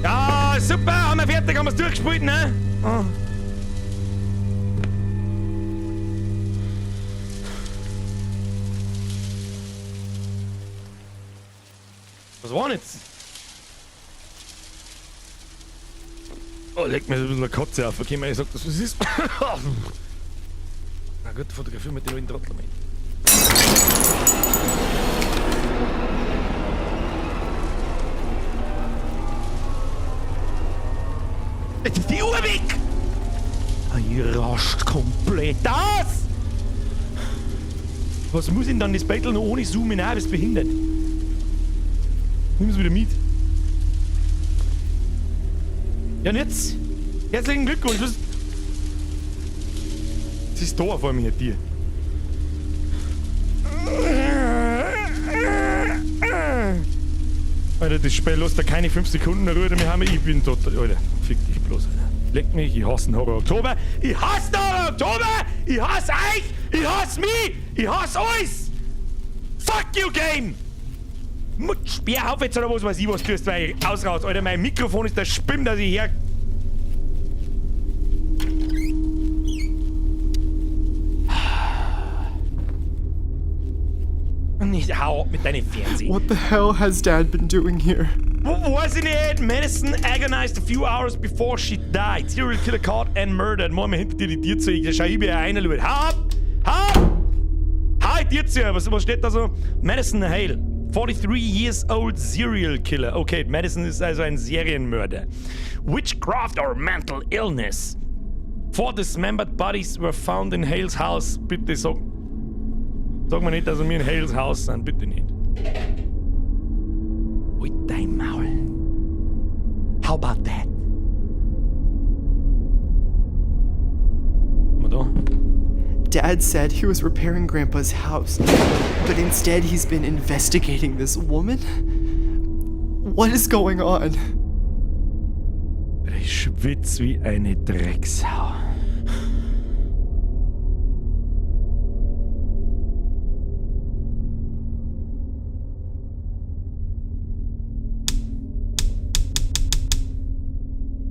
Ja, super, haben wir fertig, haben wir's durchgespielt, ne? Oh. Was war denn jetzt? Oh, leg mir so ein bisschen eine Katze auf. Okay, ich sag das, was ist. Na gut, fotografieren mit den alten Trottel mal. Jetzt ist die Uhr weg! Ich rast komplett aus! Was muss denn dann das Beitel noch ohne Zoomen auch? Bist behindert? Nimm's wieder mit. Ja, und jetzt? Herzlichen Glückwunsch. Was? Das ist da vor mir, dir. Alter, das Spiel lässt da keine 5 Sekunden Ruhe. Wir haben, ich bin total. Alter, fick dich bloß, Alter. Leck mich, ich hasse den Horror Oktober. Ich hasse den Horror Oktober! Ich hasse euch! Ich hasse mich! Ich hasse alles! Fuck you, Game! Sperr auf jetzt oder was weiß ich, was du tust, weil ich ausraus. Alter, mein Mikrofon ist der Spimm, dass ich her. Hau ab mit deinem Fernsehen. What the hell has Dad been doing here? Weiß ich nicht. Madison agonized a few hours before she died. Serial killer caught and murdered. Mach mir hinter dir die Tür zu. Ich schau, ich bin einer. Hau ab! Hau ab! Hau die Tür zu! Was steht da so? Madison Hale. 43 years old serial killer. Okay, Madison ist also ein Serienmörder. Witchcraft or mental illness. Four dismembered bodies were found in Hales house. Bitte sag. Sag mir nicht, dass wir in Hales Haus sind. Bitte nicht. Halt dein Maul. How about that? Mal da. Dad said he was repairing Grandpa's house, but instead he's been investigating this woman? What is going on? Ich schwitz wie eine Drecksau.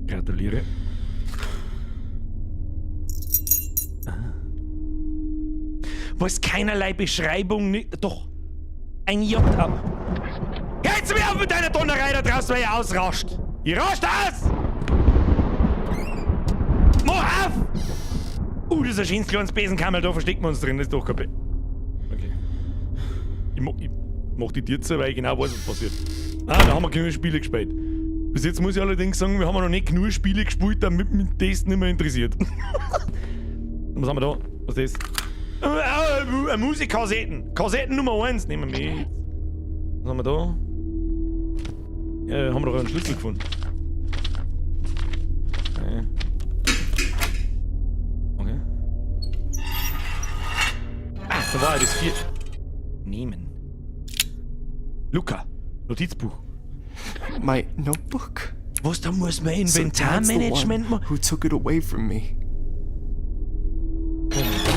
Gratuliere. Ah. Was keinerlei Beschreibung nicht. Doch. Ein J ab. Hör jetzt mir auf mit deiner Donnerei da draußen, weil ihr ausrascht. Ihr rascht aus! Mach auf! Das ist ein schönes kleines Besenkammerl, da verstecken wir uns drin, das ist doch kein Be. Okay. Ich mach die Tür zu, weil ich genau weiß, was passiert. Ah, da haben wir genug Spiele gespielt. Bis jetzt muss ich allerdings sagen, wir haben noch nicht genug Spiele gespielt, damit mich das nicht mehr interessiert. Was haben wir da? Was ist das? Musikkassetten. Kassetten Nummer 1 nehmen wir mit. Was haben wir da? Haben wir doch einen Schlüssel gefunden. Okay. Ah, da war ja das 4. Nehmen. Luca, Notizbuch. My notebook? Was, da muss man So Dad's the Inventarmanagement one machen? who took it away from me.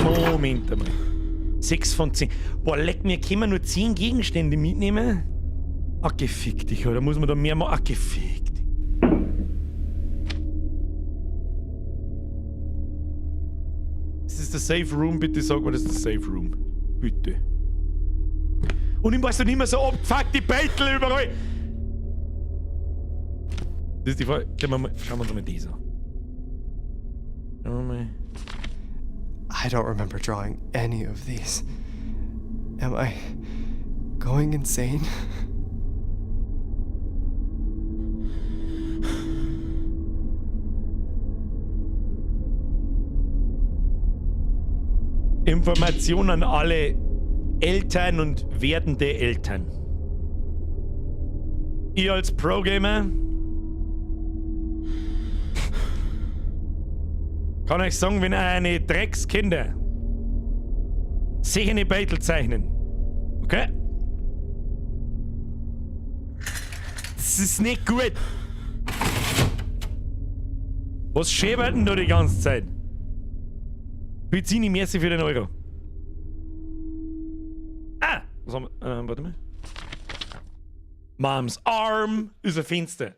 Moment einmal. 6 von 10. Boah, leck mir, können wir nur 10 Gegenstände mitnehmen? Ach, gefick dich, oder muss man da mehr machen? Ach, gefick dich. Das ist der Safe Room, bitte sag mir, das ist der Safe Room. Bitte. Und ich weiß doch nicht mehr so abgefuckt, die Beitel überall. Das ist die Frage. Gehen wir mal, schauen wir uns mal diese an. Schauen wir mal. I don't remember drawing any of these. Am I going insane? Information an alle Eltern und werdende Eltern. Ihr als Pro-Gamer kann euch sagen, wenn eine Dreckskinder sich eine Beitel zeichnen, okay? Das ist nicht gut. Was schäbert denn da die ganze Zeit? Pizzini, merci für den Euro. Ah! Was haben wir? Warte mal. Mom's Arm ist ein Fenster.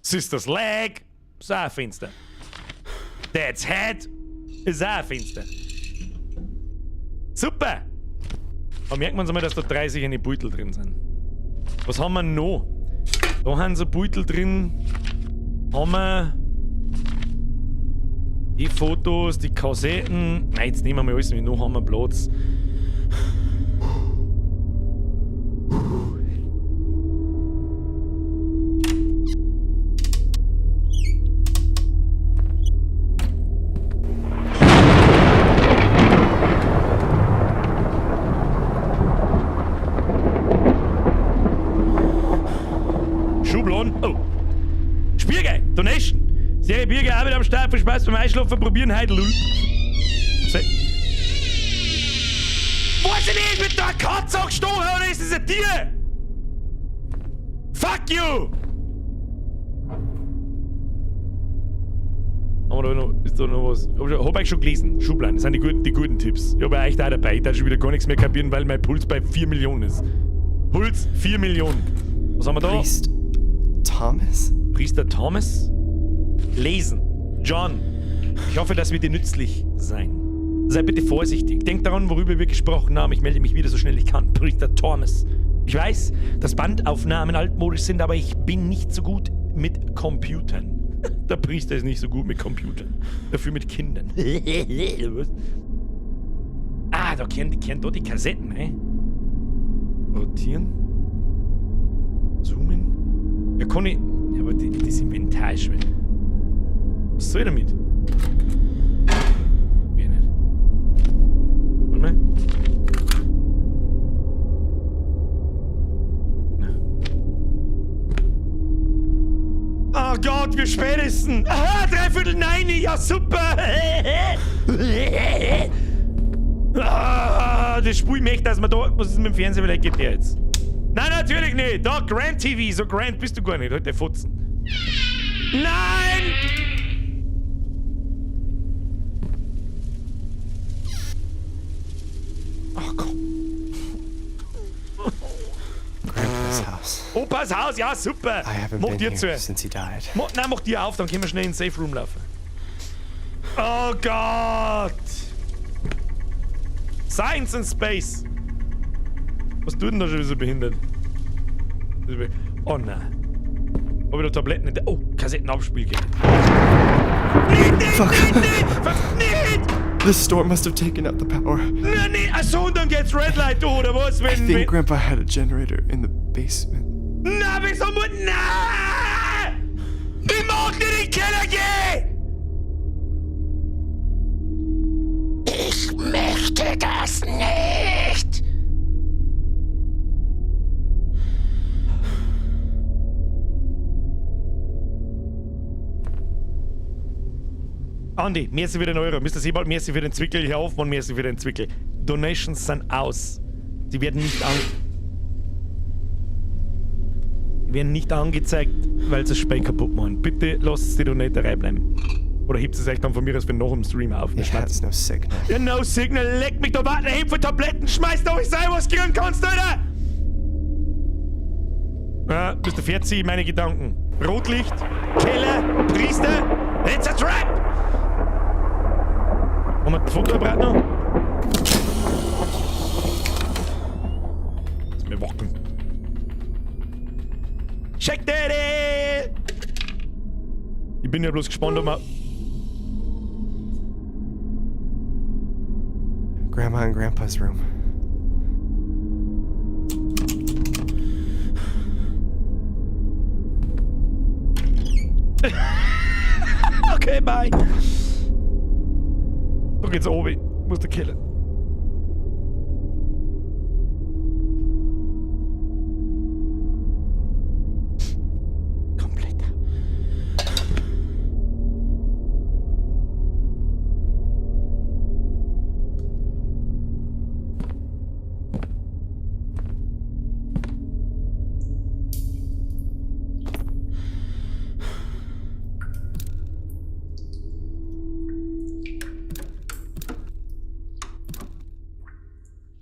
Sister's Leg ist auch ein Fenster. Dad's Head ist auch ein Fenster. Super! Da merkt man mal, dass da 30 in die Beutel drin sind. Was haben wir noch? Da haben so Beutel drin. Haben wir die Fotos, die Kassetten. Nein, jetzt nehmen wir mal alles mit. Noch haben wir Platz. Schubladen. Oh. Spielgeil. Donation. Serie Birger auch wieder am Start. Viel Spaß beim Einschlafen. Probieren heute. Lul. Was ist denn mit der Katze angestochen oder ist das ein Tier? Fuck you! Haben wir da noch, ist da noch was? Hab ich schon gelesen. Schubladen, das sind die guten Tipps. Ich hab ja echt auch dabei. Ich darf schon wieder gar nichts mehr kapieren, weil mein Puls bei 4 Millionen ist. Puls 4 Millionen. Was haben wir da? Priest Thomas? Priester Thomas? Lesen. John. Ich hoffe, das wird dir nützlich sein. Sei bitte vorsichtig. Denk daran, worüber wir gesprochen haben. Ich melde mich wieder so schnell ich kann. Priester Thomas. Ich weiß, dass Bandaufnahmen altmodisch sind, aber ich bin nicht so gut mit Computern. Der Priester ist nicht so gut mit Computern. Dafür mit Kindern. Was? Ah, da kennen da die Kassetten, ne? Rotieren. Zoomen. Ja, kann ich. Ja, aber das Inventar ist schon. Was soll ich damit? Will nicht. Warte mal. Na. Oh Gott, wie spät ist denn? Aha, 8:45, ja super! Ah, das Spiel möchte, dass man da. Was ist mit dem Fernseher? Vielleicht geht der jetzt. Nein, natürlich nicht! Da, Grand TV, so grand bist du gar nicht, halt der Fotzen. Nein! Ach komm. Grandpa's house. Opas Haus, ja super! I haven't Mach been dir here zu. since he died. Nein, mach dir auf, dann können wir schnell in den Safe Room laufen. Oh Gott! Science and Space! Was tut denn da schon wieder so behindert? Oh nein. Hab ich da Tabletten in der. Oh, Kassettenabspielgerät. Nicht, nicht, Fuck. nicht, nicht! Fuck, nicht! The storm must have taken out the power. Nein, nicht! Achso, und dann geht's Red Light durch, oder was? I Wenn, think wenn, Grandpa had a generator in the basement. Na, wieso muss. Na! Ich mag nicht in den Keller gehen! Ich möchte das nicht! Andi, merci für den Euro. Mr. Sebald, merci für den Zwickel. Herr Hoffmann, merci für den Zwickel. Donations sind aus. Sie werden nicht an... werden nicht angezeigt, weil sie das Spiel kaputt machen. Bitte lasst die Donaterei bleiben. Oder hebt es euch dann von mir aus für noch im Stream auf. It has no signal. Ja, no signal, leck mich doch, warte, heb für Tabletten, schmeiß doch, ich sei was kriegen kannst, Alter! Ja, bist du fertig, meine Gedanken. Rotlicht, Keller, Priester, it's a trap! Haben wir das Fotoapparat noch? Lass mir wacken. Check Daddy! Ich bin ja bloß gespannt, ob wir... Grandma and Grandpa's room. Okay, bye. Da geht's oben. Muss der Keller. Komplett.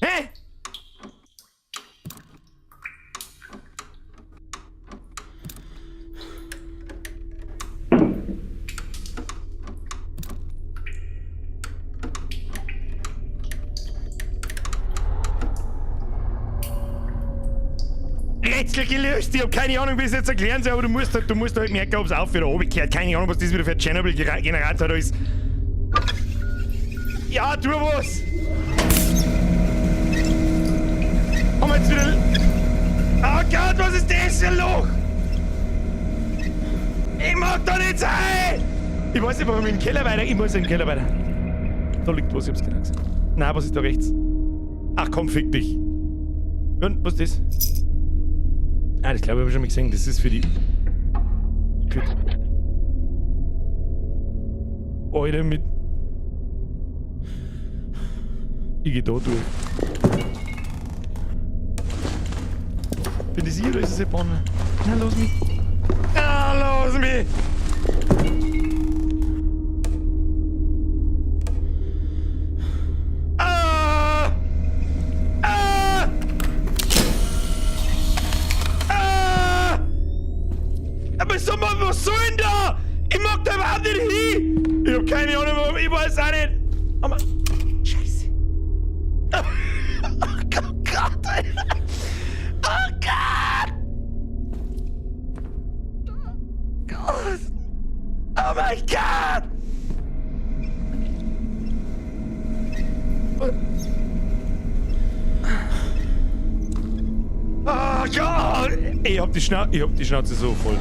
Hä? Rätsel gelöst. Ich hab keine Ahnung, wie ich es jetzt erklären soll, aber du musst halt merken, ob's auf oder runtergehört. Keine Ahnung, was das wieder für ein Tschernobyl-Generator da ist. Ja, tu was! Haben wir jetzt wieder. Oh Gott, was ist das für ein Loch? Ich mag da nicht sein! Ich weiß nicht, warum ich im Keller weiter. Ich muss im Keller weiter. Da liegt was, ich hab's genau gesehen. Nein, was ist da rechts? Ach komm, fick dich. Und, was ist das? Ah, das glaube ich, hab ich schon mal gesehen. Das ist für die. Für Alter, mit. Ich geh da durch. Bin das ich oder ist es ein Banner? Na, los mich. Ah, los mich! Ah! Ah! Ah! Aber sag mal, was soll denn da? Ich mag da überhaupt nicht hin! Ich hab keine Ahnung, warum, ich weiß auch nicht. Aber. My God! Oh Gott! Ich hab die Schnauze so voll.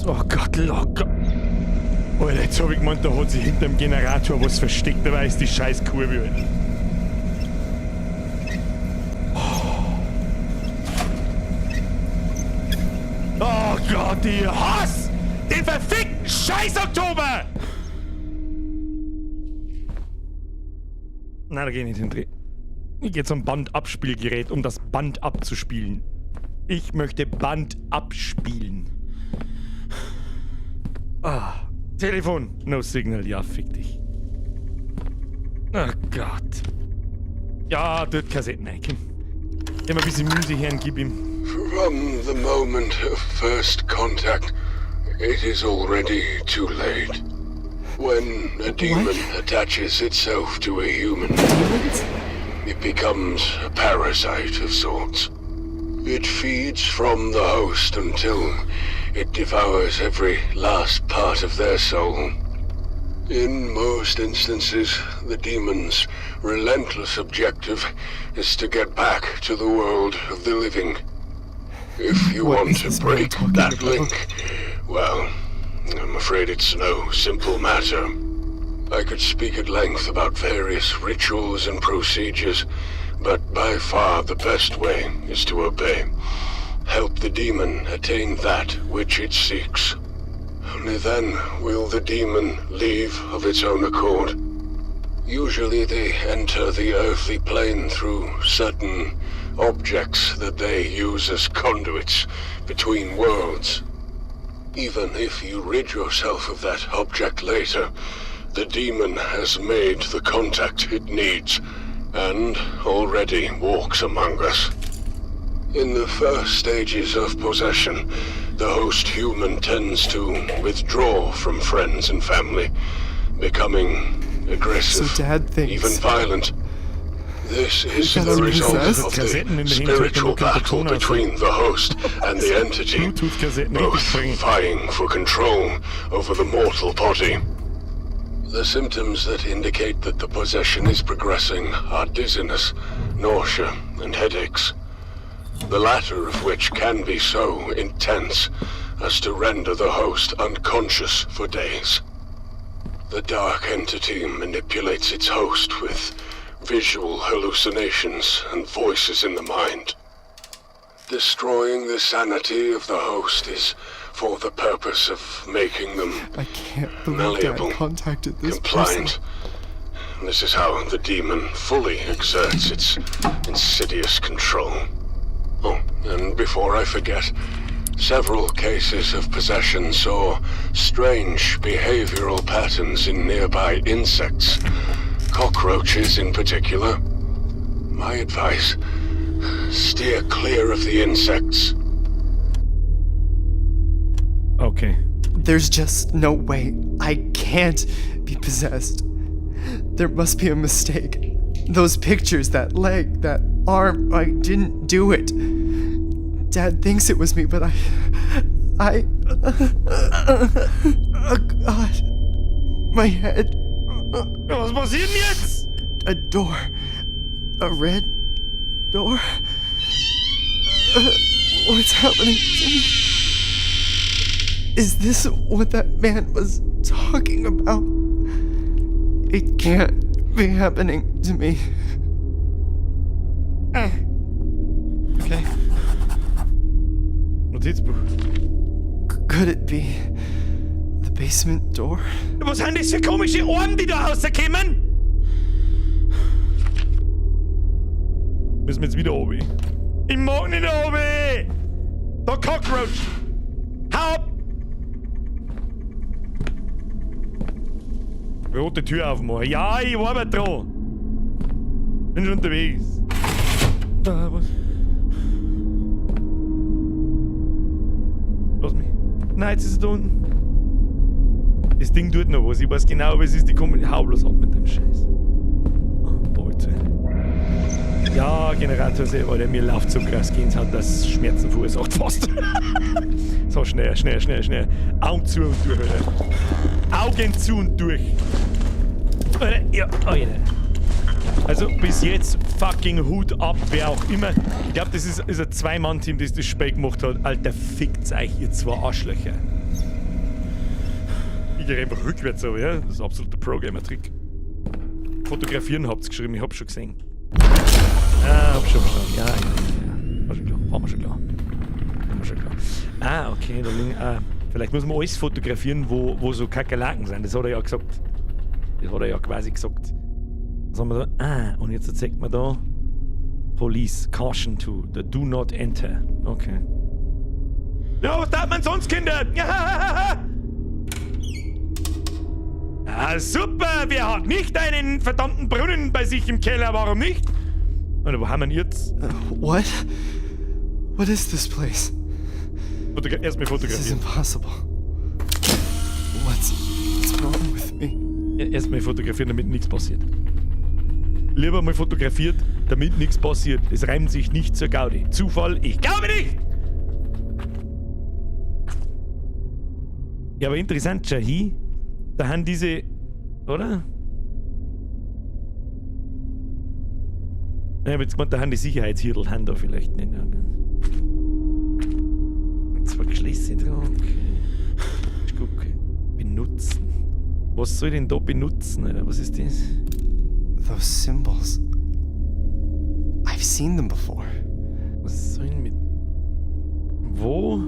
Oh Gott, oh Gott. Alter, jetzt hab ich gemeint, da hat sich hinter dem Generator was versteckt, dabei ist die scheiß Kurve, Alter. Oh Gott, ich hasse den verfickten Scheiß Oktober! Nein, da geh ich nicht hin. Ich geh zum Bandabspielgerät, um das Band abzuspielen. Ich möchte Band abspielen. Ah, Telefon. No signal. Ja, fick dich. Oh Gott. Ja, dort Kassetten rein. Komm. Gib mal ein bisschen Musik her und gib ihm. From the moment of first contact, it is already too late. When a demon attaches itself to a human, Demons? it becomes a parasite of sorts. It feeds from the host until it devours every last part of their soul. In most instances, the demon's relentless objective is to get back to the world of the living. If you What want is to this man break talking that about? link, well, I'm afraid it's no simple matter. I could speak at length about various rituals and procedures, but by far the best way is to obey. Help the demon attain that which it seeks. Only then will the demon leave of its own accord. Usually they enter the earthly plane through certain objects that they use as conduits between worlds. Even if you rid yourself of that object later, the demon has made the contact it needs and already walks among us. In the first stages of possession, the host human tends to withdraw from friends and family, becoming aggressive, So Dad thinks- even violent. This is That the I'm result possessed? of the Kassetten in den spiritual Hintergrund kommt der battle Ton aus. between the host and the entity, Bluetooth-Kassetten both richtig bringen. vying for control over the mortal body. The symptoms that indicate that the possession is progressing are dizziness, nausea, and headaches. The latter of which can be so intense as to render the host unconscious for days. The dark entity manipulates its host with visual hallucinations and voices in the mind. Destroying the sanity of the host is for the purpose of making them I can't believe Dad malleable, contacted this compliant. person. This is how the demon fully exerts its insidious control. Oh, and before I forget, several cases of possession saw strange behavioral patterns in nearby insects, cockroaches in particular. My advice, steer clear of the insects. Okay. There's just no way. I can't be possessed. There must be a mistake. Those pictures, that leg, that arm, I didn't do it. Dad thinks it was me, but I. Oh God. My head. Was passiert denn jetzt? A door. A red door? What's happening to me? Is this what that man was talking about? It can't be happening to me. Okay. Notizbuch. Could it be the basement door? Was sind das für komische Ohren, die da rauskommen? Müssen wir jetzt wieder oben? Ich mag nicht oben! Da Cockroach! Hau ab! Rote Tür aufmachen. Ja, ich war aber dran. Bin schon unterwegs. Ah, was? Lass mich. Nein, jetzt ist er da unten. Das Ding tut noch was. Ich weiß genau, was es ist. Die kommen. Hau bloß ab mit dem Scheiß. Oh, Alter. Ja, Generator, Alter, mir läuft so krass Gänsehaut, dass Schmerzen verursacht fast. So, schnell, schnell, schnell, schnell. Augen zu und durch, Alter. Augen zu und durch. Alter, ja, Alter. Also bis jetzt fucking Hut ab, wer auch immer. Ich glaube, das ist ein Zwei-Mann-Team, das das Spiel gemacht hat. Alter, fickt's euch, ihr zwei Arschlöcher. Ich gehe einfach rückwärts, aber ja, das ist absoluter Pro-Gamer-Trick. Fotografieren habt's geschrieben, ich hab schon gesehen. Ah, hab schon verstanden. Ja, ja, ja. War schon klar. War mir schon klar. War mir schon klar. Ah, okay, da liegen. Ah, vielleicht muss man alles fotografieren, wo so Kakerlaken sind. Das hat er ja gesagt. Das hat er ja quasi gesagt. Was haben wir da? Ah, und jetzt zeigt man da Police, Caution to the do not enter. Okay. Ja, was darf man sonst, Kinder? Ja, ah, super! Wer hat nicht einen verdammten Brunnen bei sich im Keller? Warum nicht? Oder wo haben wir ihn jetzt? What? What is this place? Erstmal This is fotografieren. impossible. What's wrong with me? Ja, erstmal fotografieren, damit nichts passiert. Lieber mal fotografiert, damit nichts passiert. Es reimt sich nicht zur Gaudi. Zufall? Ich glaube nicht! Ja, aber interessant, Jahi. Da haben diese. Oder? Ich hab jetzt gemeint, da haben die Sicherheitshirtel haben da vielleicht nicht. Ja, ganz. Zwei Geschlüsse dran. Okay. Ich gucke. Benutzen. Was soll ich denn da benutzen, Alter? Was ist das? Those symbols. I've seen them before. Was soll ich denn mit. Wo?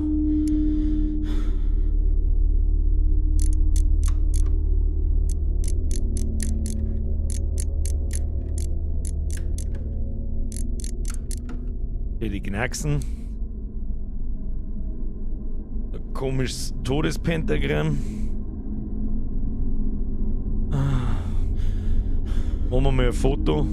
Hier die Knacksen. Ein komisches Todespentagramm. Ah. Machen wir mal ein Foto.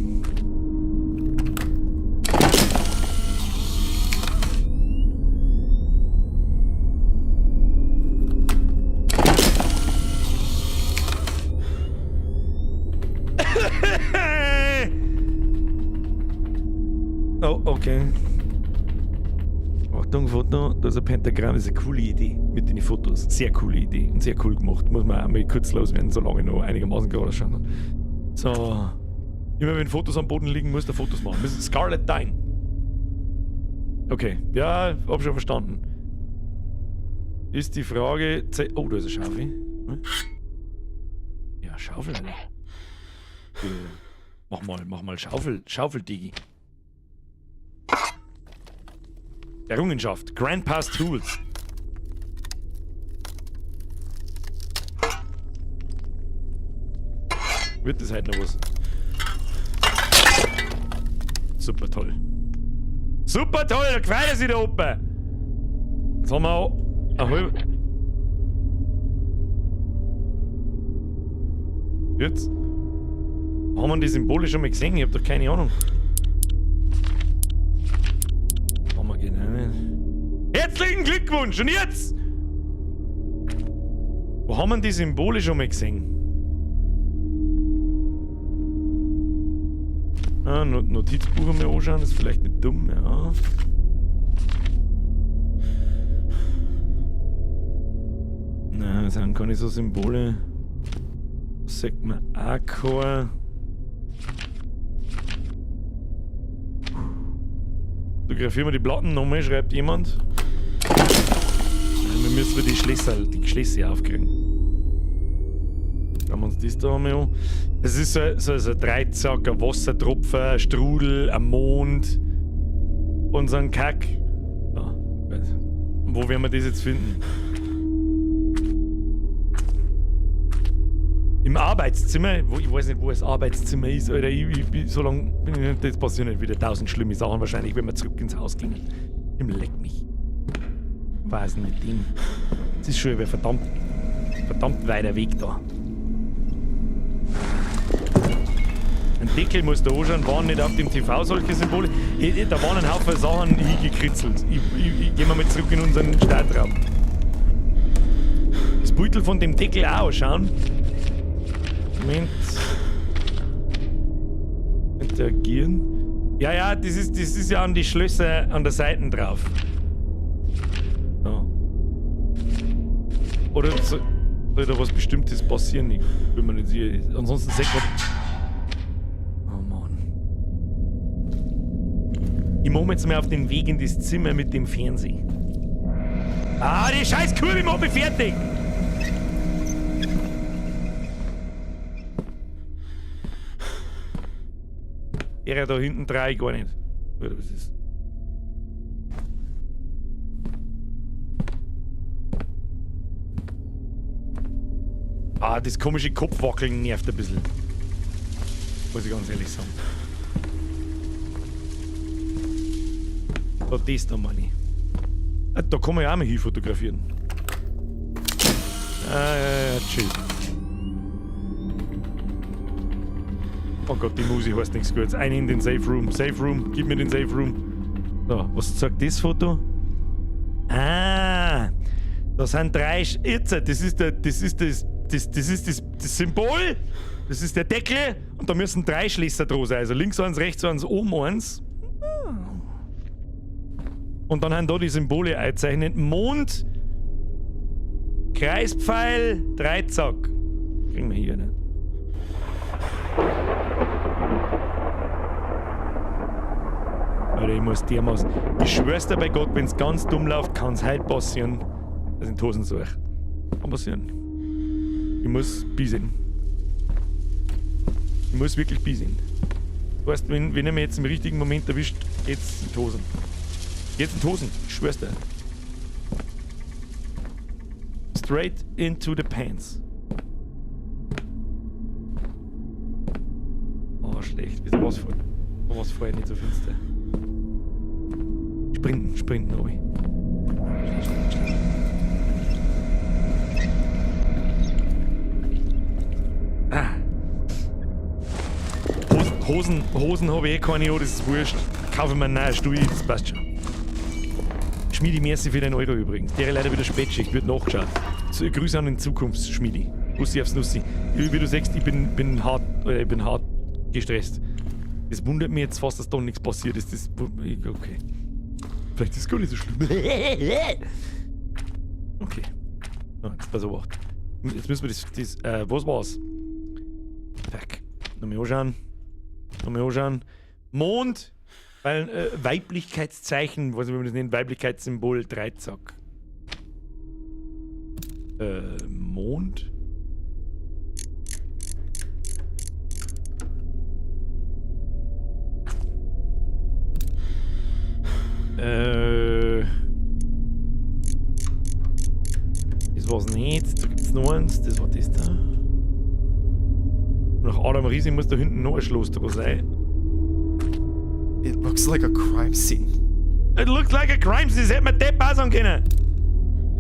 Oh, okay. Achtung, Foto, da ist ein Pentagramm, das ist eine coole Idee mit den Fotos. Sehr coole Idee und sehr cool gemacht. Muss man auch mal kurz loswerden, solange ich noch einigermaßen gerade schauen kann. So. Immer wenn Fotos am Boden liegen, muss der Fotos machen. Das ist Scarlet Dine. Okay, ja, hab schon verstanden. Ist die Frage. Oh, da ist eine Schaufel. Hm? Ja, Schaufel, Alter. Mach mal Schaufel, Schaufel, Digi. Errungenschaft. Grandpa's Tools. Wird das heute noch was? Super toll. Super toll, da gefällt er sich der Opa. Jetzt haben wir auch eine halbe. Jetzt? Haben wir die Symbole schon mal gesehen? Ich hab doch keine Ahnung. Haben wir genau nicht. Herzlichen Glückwunsch! Und jetzt? Wo haben wir die Symbole schon mal gesehen? Ah, Notizbuch einmal anschauen, ist vielleicht nicht dumm, ja. Nein, das sind keine so Symbole. Sagt man auch. Fotografieren wir die Platten nochmal, schreibt jemand. Wir müssen die Schlösser aufkriegen. Schauen wir uns das da einmal an. Das ist so ein Dreizack, ein Wassertropfen, ein Strudel, ein Mond und so ein Kack. Ja, gut. Wo werden wir das jetzt finden? Im Arbeitszimmer, wo, ich weiß nicht, wo das Arbeitszimmer ist, Alter. So lange bin ich nicht, das passieren nicht wieder 1000 schlimme Sachen wahrscheinlich, wenn wir zurück ins Haus gehen. Im Leck mich. Was denn mit dem? Das ist schon ein verdammt, verdammt weiter Weg da. Ein Deckel muss da anschauen, waren nicht auf dem TV solche Symbole. Da waren ein Haufen Sachen hingekritzelt. Ich geh mal zurück in unseren Startraum. Das Das Beutel von dem Deckel auch anschauen? Moment. Interagieren. Ja, ja, das ist ja an die Schlösser an der Seite drauf. So. Oder soll da was Bestimmtes passieren? Ich bin mir nicht sicher. Ansonsten sieht man. Oh Mann. Ich mache mir jetzt mal auf den Weg in das Zimmer mit dem Fernseher. Ah, die scheiß Kurve macht mich fertig! Der da hinten drei gar nicht. Oder was ist? Ah, das komische Kopfwackeln nervt ein bisschen. Muss ich ganz ehrlich sagen. Da, das da meine ich. Ah, da kann man ja auch mal hin fotografieren. Ah, ja, ja, chill. Oh Gott, die Musik heißt nichts Gutes. Ein in den Safe Room. Safe Room, gib mir den Safe Room. So, was zeigt das Foto? Ah, da sind drei. Jetzt, das ist der, das ist das, das, das ist das, das Symbol. Das ist der Deckel. Und da müssen drei Schlösser dran sein. Also links eins, rechts eins, oben eins. Und dann haben da die Symbole eingezeichnet. Mond, Kreispfeil, Dreizack. Kriegen wir hier, ne? Alter, ich muss dermaßen. Ich schwör's dir bei Gott, wenn's ganz dumm läuft, kann's halt passieren, dass ich in die Hosen suche. Kann passieren. Ich muss bieseln. Ich muss wirklich bieseln. Weißt, wenn er mich jetzt im richtigen Moment erwischt, geht's in die Hosen. Geht's in die Hosen, ich schwör's dir. Straight into the pants. Oh, schlecht. Wieso war's vorher? War's vorher nicht so finster? Sprinten, sprinten, Obi. Ah. Hosen habe ich eh keine, das ist wurscht. Kaufe mir einen neuen Stuhl, das passt schon. Schmiedi, merci für den Euro übrigens. Der leider wieder Spätschicht, wird nachgeschaut. So, Grüße an den Zukunftsschmiedi. Bussi aufs Nussi. Wie du siehst, ich bin hart, ich bin hart gestresst. Das wundert mich jetzt fast, dass da nichts passiert ist. Das, okay. Vielleicht ist es gar nicht so schlimm. Okay. So, jetzt pass auf. Jetzt müssen wir das was war's? Fuck. Nochmal anschauen. Nochmal anschauen. Mond, weil Weiblichkeitszeichen, was wie man das nennt, Weiblichkeitssymbol, Dreizack. Mond? Das war's nicht. Da gibt's noch eins. Das war das da. Nach Adam Riese muss da hinten noch ein Schloss dran sein. It looks like a crime scene. It looks like a crime scene. Das hätte man Depp auch sagen können.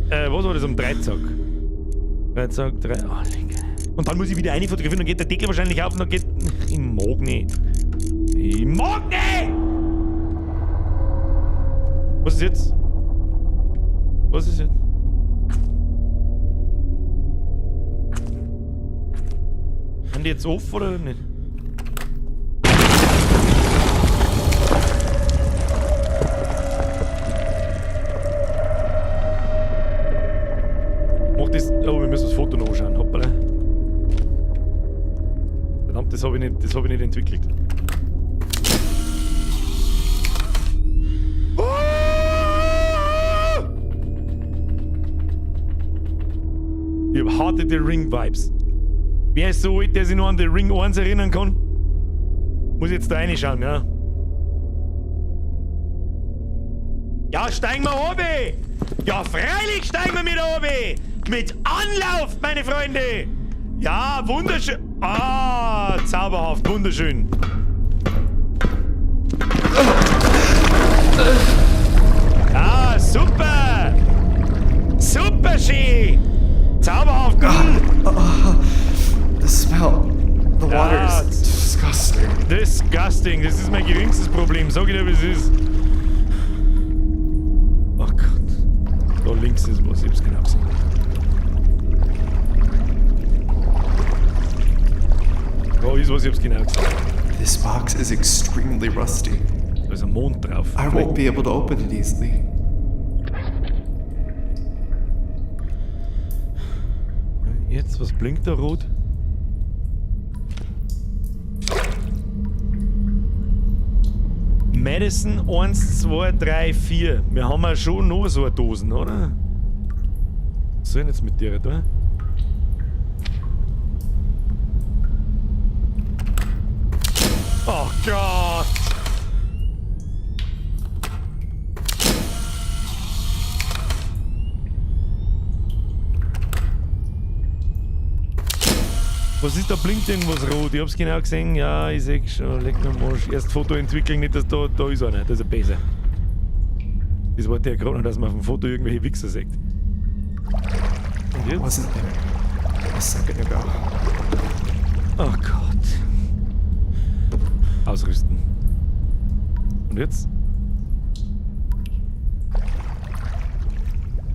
Was war das am Dreizack? Dreizack, drei. Oh, lecker. Und dann muss ich wieder eine fotografieren, dann geht der Deckel wahrscheinlich auf und dann geht. Ich mag nicht. Ich mag nicht! Was ist jetzt? Was ist jetzt? Sind die jetzt off oder nicht? Mach das. Oh, wir müssen das Foto noch anschauen. Hoppala. Verdammt, das habe ich nicht, das hab ich nicht entwickelt. Ich hab harte The Ring Vibes. Wer ist so alt, der sich noch an The Ring 1 erinnern kann? Muss ich jetzt da reinschauen, ja? Ja, steigen wir runter! Ja, freilich steigen wir mit runter! Mit Anlauf, meine Freunde! Ja, wunderschön! Ah, zauberhaft, wunderschön! Ah, super! Super schön! Zauberhaft! The smell. The water Ja, is disgusting. Disgusting, das ist mein geringstes Problem. Sag ich dir, wie es ist. Oh Gott. Da links ist was, ich hab's genau gesehen. Da ist was, ich hab's genau gesehen. This box is extremely rusty. Da ist ein Mond drauf. I won't be able to open it easily. Jetzt, was blinkt da rot? Madison 1, 2, 3, 4. Wir haben ja schon noch so eine Dosen, oder? Was soll ich denn jetzt mit dir da? Oh Gott! Was ist da? Blinkt irgendwas rot? Ich hab's genau gesehen. Ja, ich seh schon. Leck mir am Arsch. Erst Foto entwickeln, nicht, dass da, da ist einer. Da ist ein Besen. Das wollte ja gerade noch, dass man auf dem Foto irgendwelche Wichser sieht. Und jetzt? Wasn't there a second ago. Oh Gott. Ausrüsten. Und jetzt?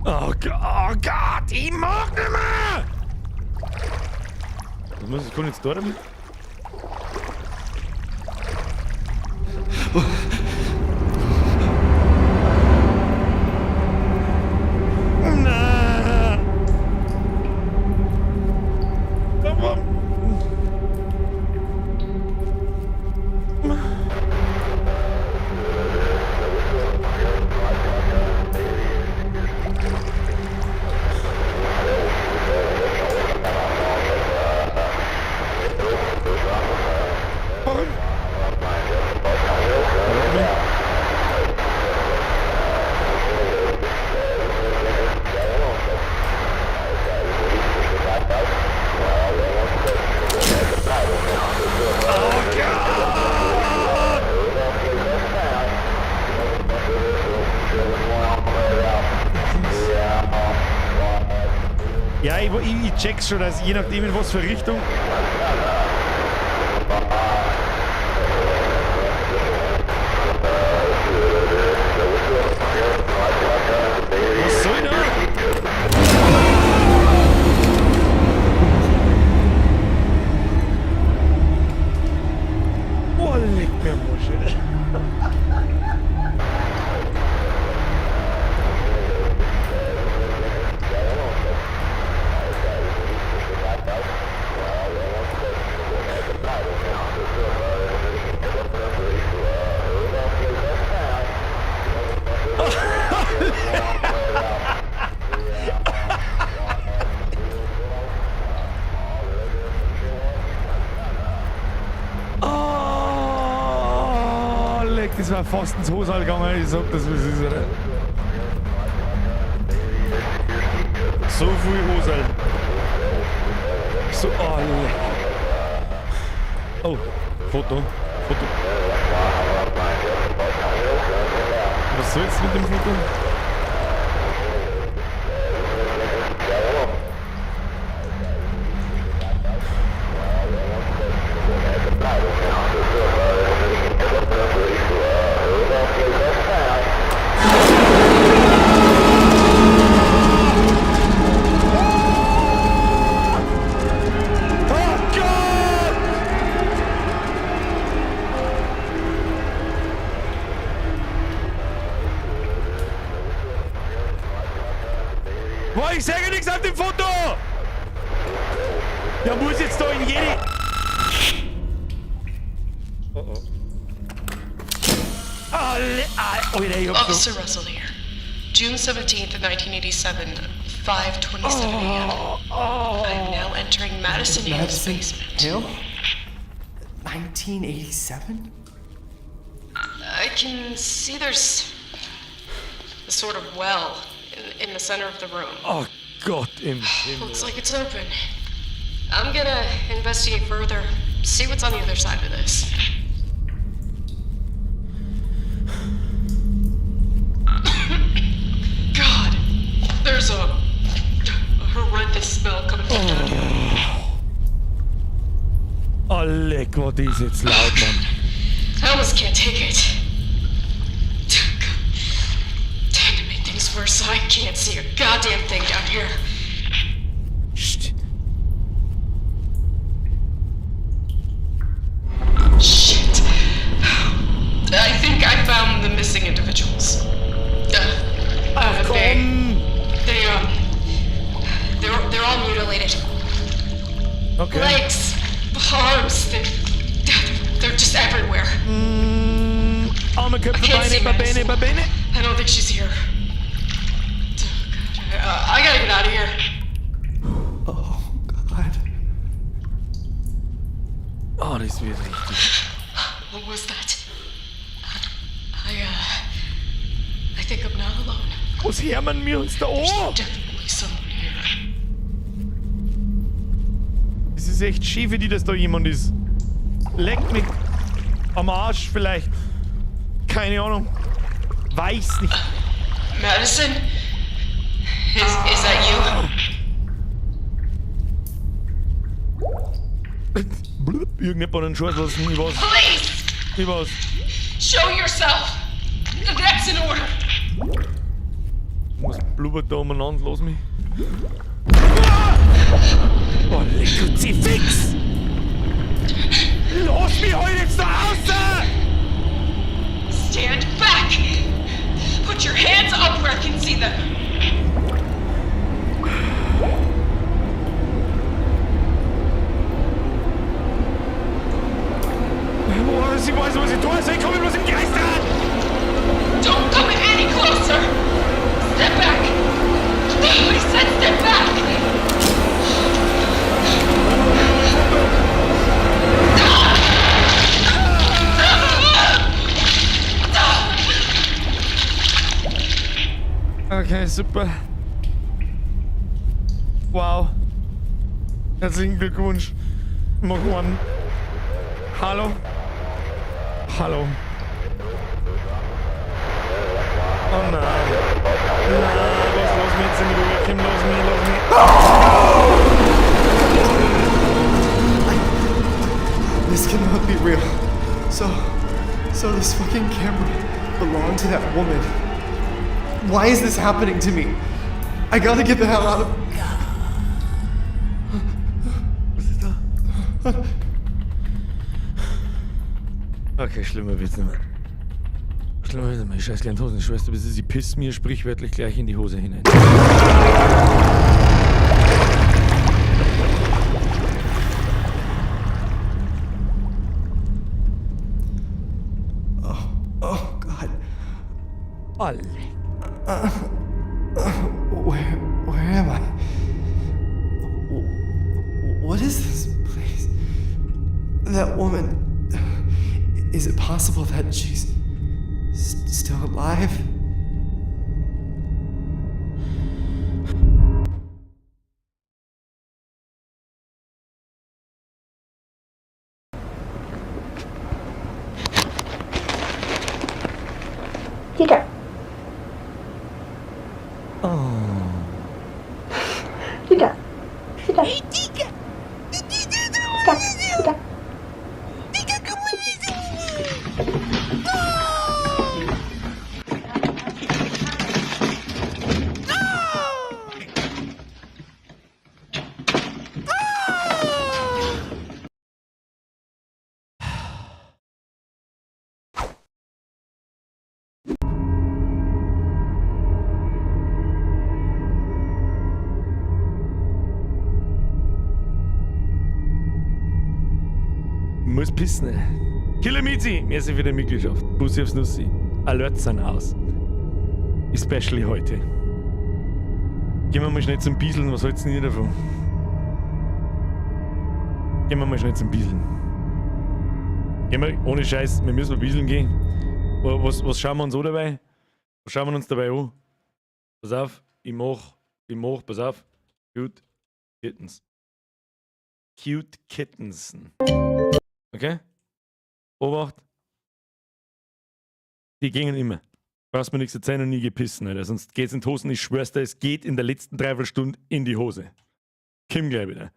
Oh Gott, oh Gott, ich mag nicht mehr! Was muss ich, kann ich jetzt da damit? Nein! Warum? Warum? Warte mal. Oh Gott! Ja, ich check's schon, dass je nachdem in was für Richtung. Was soll da? Oh, leck mir am Arsch, Alter. Oh, leck, das war fast ins Hosal gegangen. Ich sag das, wie es ist, oder? So viel Hosal. So, oh, leck. Oh, Foto. Foto. Was soll's mit dem Foto? Oh Gott! Boah, ich sage nichts auf dem Foto! Der muss jetzt da in jede... Oh oh. Alle, Alter, ich hab so... Officer Russell here. June 17th, 1987, 5:27 a.m. I am now entering Madison Hill's Madison basement. Hill? 1987? I can see there's a sort of well in the center of the room. Oh Gott im Himmel. Looks like it's open. I'm gonna investigate further, see what's on the other side of this. God, there's a horrendous smell coming from down here. Oh, leck, war das jetzt laut, Mann. I almost can't take it. Time to make things worse, I can't see a goddamn thing down here. Psst. Das wird richtig. What was that? I think I'm not alone. Was hören wir uns da There's an? definitely someone here. Es ist echt schön für die, dass da jemand ist. Leckt mich am Arsch vielleicht. Keine Ahnung. Weiß nicht. Madison? Is that you? Blub, irgendjemand hat einen Schuss lassen. Ich weiß. Please! Ich weiß. Show yourself! That's an order! Was blubbert da umeinander? Lass mich. Oh, leck Kruzifix! Lass mich halt jetzt da raus! Stand back! Put your hands up where I can see them! Boah, ich weiß, was ich tue. Ich komme bloß im Geist an! Don't come any closer! Step back! I said step back! Okay, super. Wow. Herzlichen Glückwunsch. Mach one. Hallo? Hallo. Oh nein. Nein, was lass mich jetzt in Ruhe. Komm, lass mich, lass mich. This cannot be real. So this fucking camera belonged to that woman. Why is this happening to me? I gotta get the hell out of. Was ist da? Okay, schlimmer wird's nicht mehr. Schlimmer wird's nicht mehr. Ich scheiß gleich in die Hosen. Schwester, bis sie pisst mir sprichwörtlich gleich in die Hose hinein. Oh God. Alle. Where am I? What is this place? That woman. Is it possible that she's still alive? Peter. Oh. Peter. Peter. Peter. Peter. Muss pissen, ey. Killer Mizi, merci für die Mitgliedschaft. Bussi aufs Nussi. Alerts sind aus. Especially heute. Gehen wir mal schnell zum Bieseln, was hältst du denn ihr davon? Gehen wir mal schnell zum Bieseln. Gehen wir, ohne Scheiß, wir müssen mal bieseln gehen. Was schauen wir uns an dabei? Was schauen wir uns dabei an? Pass auf, ich mach, pass auf. Cute Kittens. Cute Kittens. Okay? Obacht. Die gingen immer. Brauchst mir nichts erzählen und nie gepissen, Alter. Sonst geht's in die Hosen. Ich schwör's dir, es geht in der letzten Dreiviertelstunde in die Hose. Komm gleich wieder.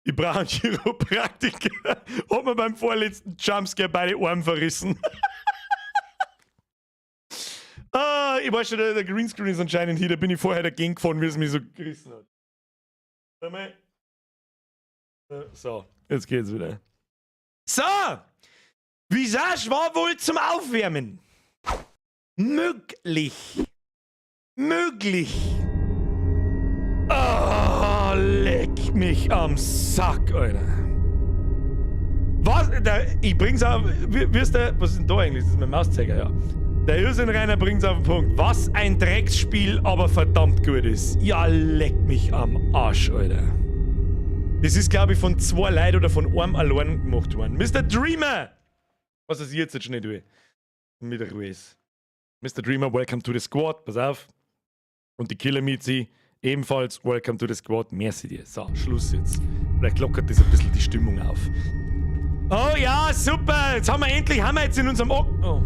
Ich brauche einen Chiropraktiker. Hat mir beim vorletzten Jumpscare beide Arme verrissen. Ah, ich weiß schon, der Greenscreen ist anscheinend hier. Da bin ich vorher dagegen gefahren, wie es mich so gerissen hat. Warte mal. So, jetzt geht's wieder. So! Visage war wohl zum Aufwärmen. Möglich. Möglich. Oh, leck mich am Sack, Alter. Was? Ich bring's auf. Wirst du. Was ist denn da eigentlich? Das ist mein Mauszeiger, ja. Der Irrsinn Rainer bringt's auf den Punkt. Was ein Drecksspiel, aber verdammt gut ist. Ja, leck mich am Arsch, Alter. Das ist, glaube ich, von zwei Leuten oder von einem allein gemacht worden. Mr. Dreamer! Was ist jetzt jetzt schnell tue? Mit Ruhe ist. Mr. Dreamer, welcome to the squad. Pass auf. Und die Killer Mizi, ebenfalls welcome to the squad. Merci dir. So, Schluss jetzt. Vielleicht lockert das ein bisschen die Stimmung auf. Oh ja, super! Jetzt haben wir endlich, haben wir jetzt in unserem... Oh.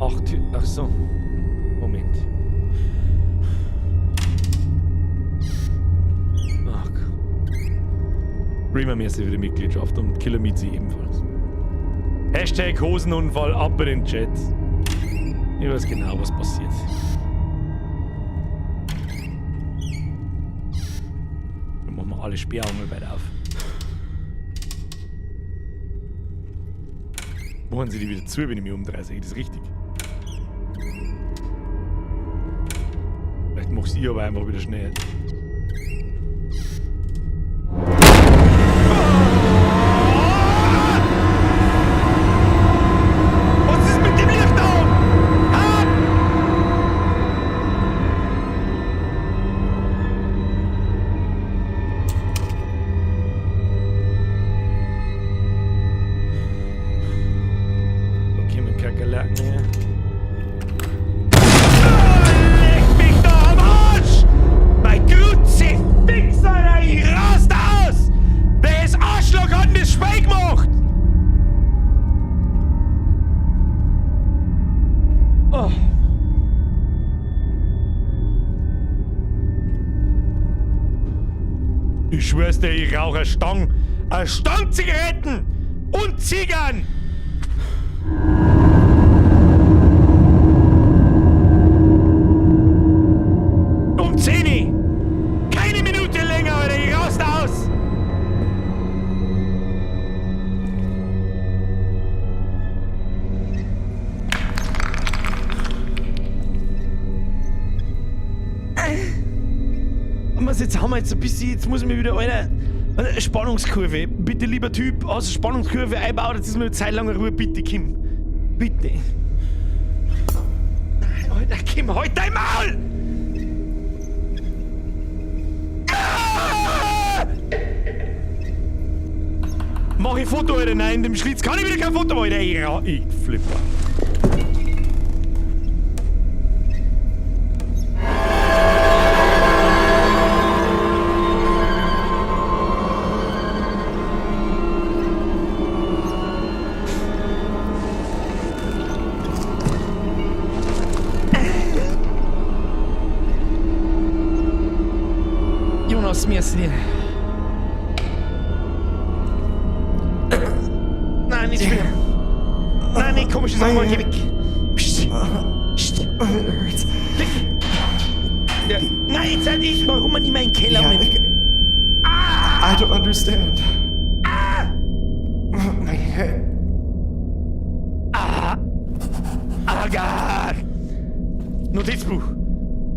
Ach, ach so. Moment. Ach Gott. Dreamer, merci für die Mitgliedschaft und Killer Mizi ebenfalls. Hashtag Hosenunfall ab in den Chat. Ich weiß genau, was passiert. Dann machen wir alle Sperrangel weit auf. Machen sie die wieder zu, wenn ich mich umdrehe? Sehe ich das richtig? Vielleicht mach ich aber einfach wieder schnell. Was ist mit dem Licht da? Ah! Okay, mit Kakerlaken her. Leck mich doch am Arsch! Mein Kruzifix, Alter, ich rast aus! Welches Arschloch hat denn das Spiel gemacht? Oh. Ich schwör's dir, ich rauche eine Stange Zigaretten und Zigarren! Um 10 Uhr. Keine Minute länger, Alter, ich rast aus! Was, jetzt haben wir jetzt ein bisschen, jetzt muss ich mir wieder, Alter, eine Spannungskurve. Bitte, lieber Typ, aus der Spannungskurve einbauen, jetzt ist mir eine Zeit lang Ruhe, bitte, Kim. Bitte. Nein, Alter, Kim, halt dein Maul! Ah! Mach ich Foto, Alter? Nein, in dem Schlitz kann ich wieder kein Foto machen, Alter. Ich flippe. Jonas, merci dir. Nein, nicht wieder. Nein, nicht komische Sachen, geh weg. Psst. Psst. It hurts. Weg. Ja. Nein, jetzt halt ich. Warum man immer in den Keller Yeah, mit? I don't understand. My head. Ah. Ah, Gott. Notizbuch.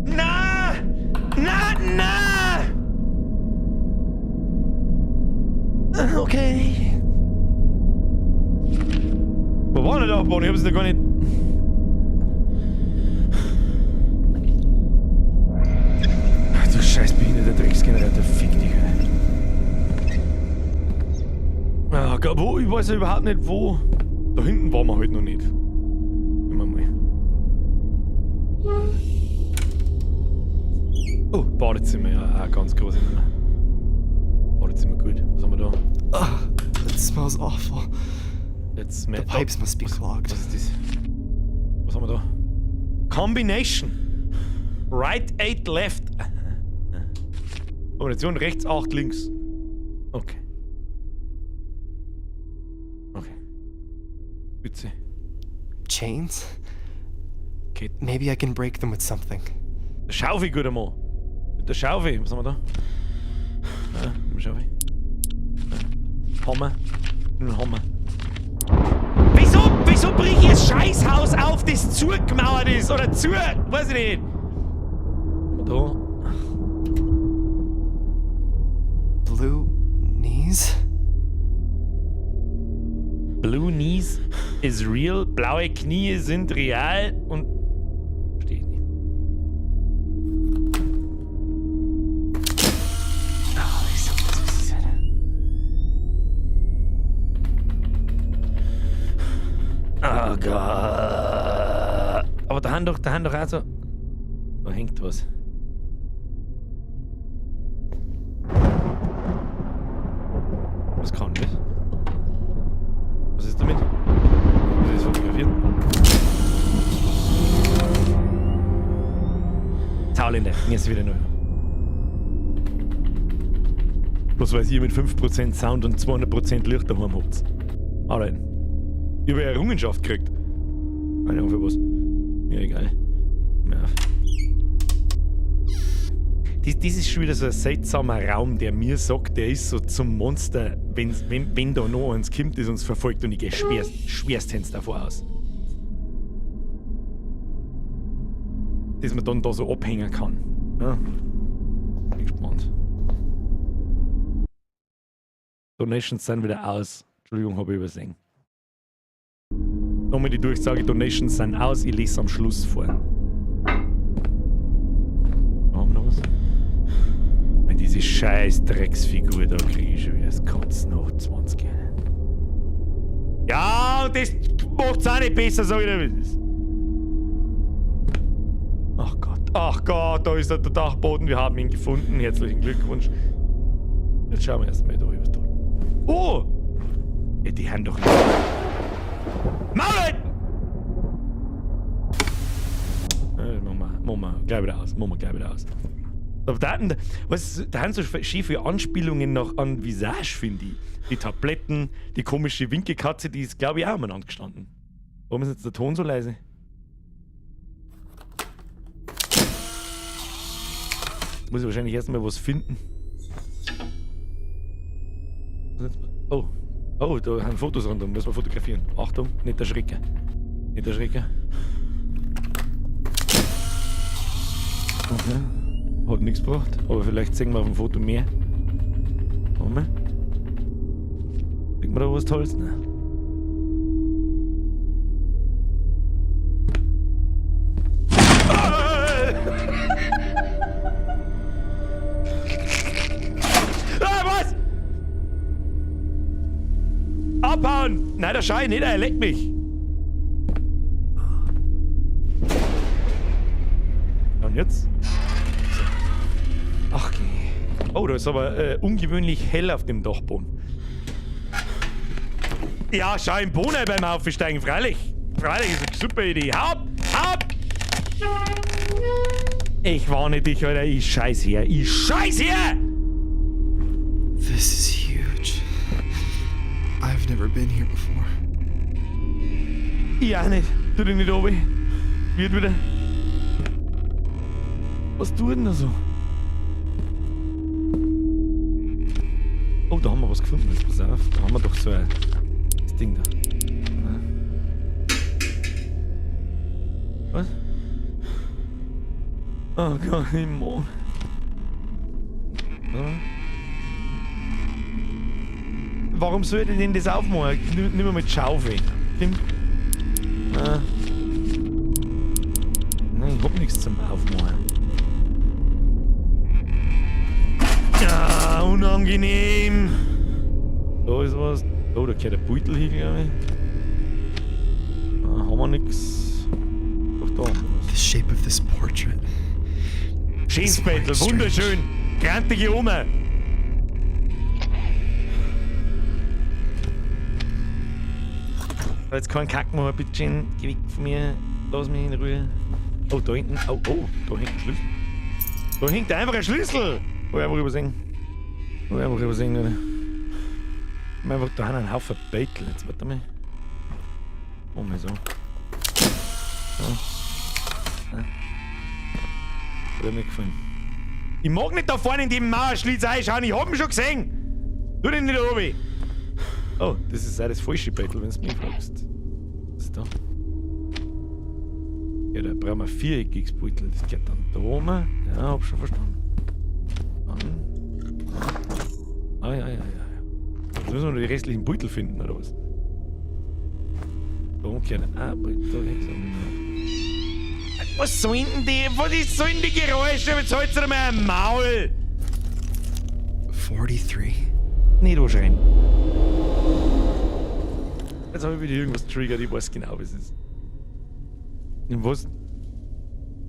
Na! Na, na! Okay. Wo war denn der Dachboden? Ich hab's noch gar nicht. Ach, du scheiß behinderter Drecksgenerator, fick dich. Alter. Ah, Gott, wo? Ich weiß ja überhaupt nicht, wo. Da hinten waren wir halt noch nicht. Immer mal. Oh, Badezimmer, ja, auch ganz groß. Badezimmer, gut. Was haben wir da? Ugh, it smells awful. Jetzt The pipes must be clogged. Was ist das? Was haben wir da? Combination. Right 8 left. Kombination rechts 8 links. Okay. Okay. Bitte. Chains? Ketten. Maybe I can break them with something. Der Schaufel, guter Mann. Mit der Schaufel. Was haben wir da? Ja, mit der Schaufel. Ja. Hammer. Ein Hammer. Wieso brich ich das Scheißhaus auf, das zugemauert ist? Oder zu. Weiß ich nicht. Da. Blue knees? Blue Knees is real. Blaue Knie sind real und. Verstehe ich nicht. Ah, ich sag das, was ist denn? Oh Gott. Aber da haben doch auch so. Da hängt was. Was kann das? Was ist damit? Muss ich das fotografieren? Zahlende, jetzt wieder neu. Bloß weil ihr mit 5% Sound und 200% Licht daheim habt. Alright. Ich habe eine Errungenschaft gekriegt. Keine Ahnung für was. Mir egal. Mir auf. Das ist schon wieder so ein seltsamer Raum, der mir sagt, der ist so zum Monster, wenn da noch eins kommt, das uns verfolgt und ich gehe schwerstens davor aus. Dass man dann da so abhängen kann. Ja. Bin gespannt. Donations sind wieder aus. Entschuldigung, habe ich übersehen. Nochmal die Durchsage, Donations sind aus, ich lese am Schluss vor. Da haben wir noch was? Wenn diese scheiß Drecksfigur da kriege ich schon wieder das Kotzen nach 20. Ja, und das macht's auch nicht besser, sag ich dir, wie es ist. Ach Gott, da ist der Dachboden, wir haben ihn gefunden. Herzlichen Glückwunsch. Jetzt schauen wir erstmal da über. Oh! Ja, die haben doch nicht. Maul! Machen wir gleich wieder aus. Machen wir gleich wieder aus. Aber da hatten, was, da haben so schön viele Anspielungen noch an Visage, finde ich. Die Tabletten, die komische Winkelkatze, die ist, glaube ich, auch umeinander gestanden. Warum ist jetzt der Ton so leise? Jetzt muss ich wahrscheinlich erstmal was finden. Oh, oh, da haben Fotos rundum, müssen wir fotografieren. Achtung, nicht erschrecken. Nicht erschrecken. Okay. Hat nichts gebracht, aber vielleicht sehen wir auf dem Foto mehr. Moment. Sieht man da was Tolles? Nein. Ah, was? Abhauen! Nein, der Schei nicht, er leckt mich. Und jetzt? So. Ach, okay. Oh, da ist aber ungewöhnlich hell auf dem Dachboden. Ja, schau im Bohnen beim Aufsteigen, freilich. Freilich ist eine super Idee. Hau ab! Ich warne dich, Alter. Ich scheiß her. Ich scheiß her! This is huge. I've never been here before. Ich auch nicht. Tu dich nicht runter. Wird wieder. Was tut denn da so? Oh, da haben wir was gefunden. Jetzt pass auf. Da haben wir doch so ein das Ding da. Ja. Was? Oh Gott, ich mag. Ja. Warum soll ich denn das aufmachen? Nimm mal mit Schaufel. Tim? Ah. Nein, ich hab nichts zum Aufmachen. Ah, unangenehm. Da ist was. Oh, da gehört ein Beutel hin, glaube ich. Ah, haben wir nix. Doch, da haben wir was. The shape of this portrait. Schönes Bettel, wunderschön. Grantige Oma. Jetzt kein Kack mehr, bitte schön. Geh weg von mir. Lass mich in Ruhe. Oh, da hinten. Oh, oh, da hängt ein Schlüssel. Da hängt einfach ein Schlüssel. Hab ich einfach übersehen. Hab ich einfach übersehen, oder? Ich hab einfach da einen Haufen Beutel. Jetzt warte mal. Oh, mal so. So. Ja. Hat mir gefallen. Ich mag nicht da vorne in dem Mauerschlitz reinschauen, ich hab ihn schon gesehen! Tu den nicht oben! Oh, das ist auch das falsche Beutel, wenn du mich fragst. Was ist da? Ja, da brauchen wir ein viereckiges Beutel. Das geht dann da oben. Ja, hab schon verstanden. Dann. Ah, ja. Jetzt müssen wir noch die restlichen Beutel finden, oder was? Da umkehren. Ah, Beutel, da. Was sollen denn die? Was ist, sollen die Geräusche? Jetzt halt's dir mal ein Maul! 43? Nicht anschreien. Jetzt habe ich wieder irgendwas triggert, ich weiß genau, was es ist. Was,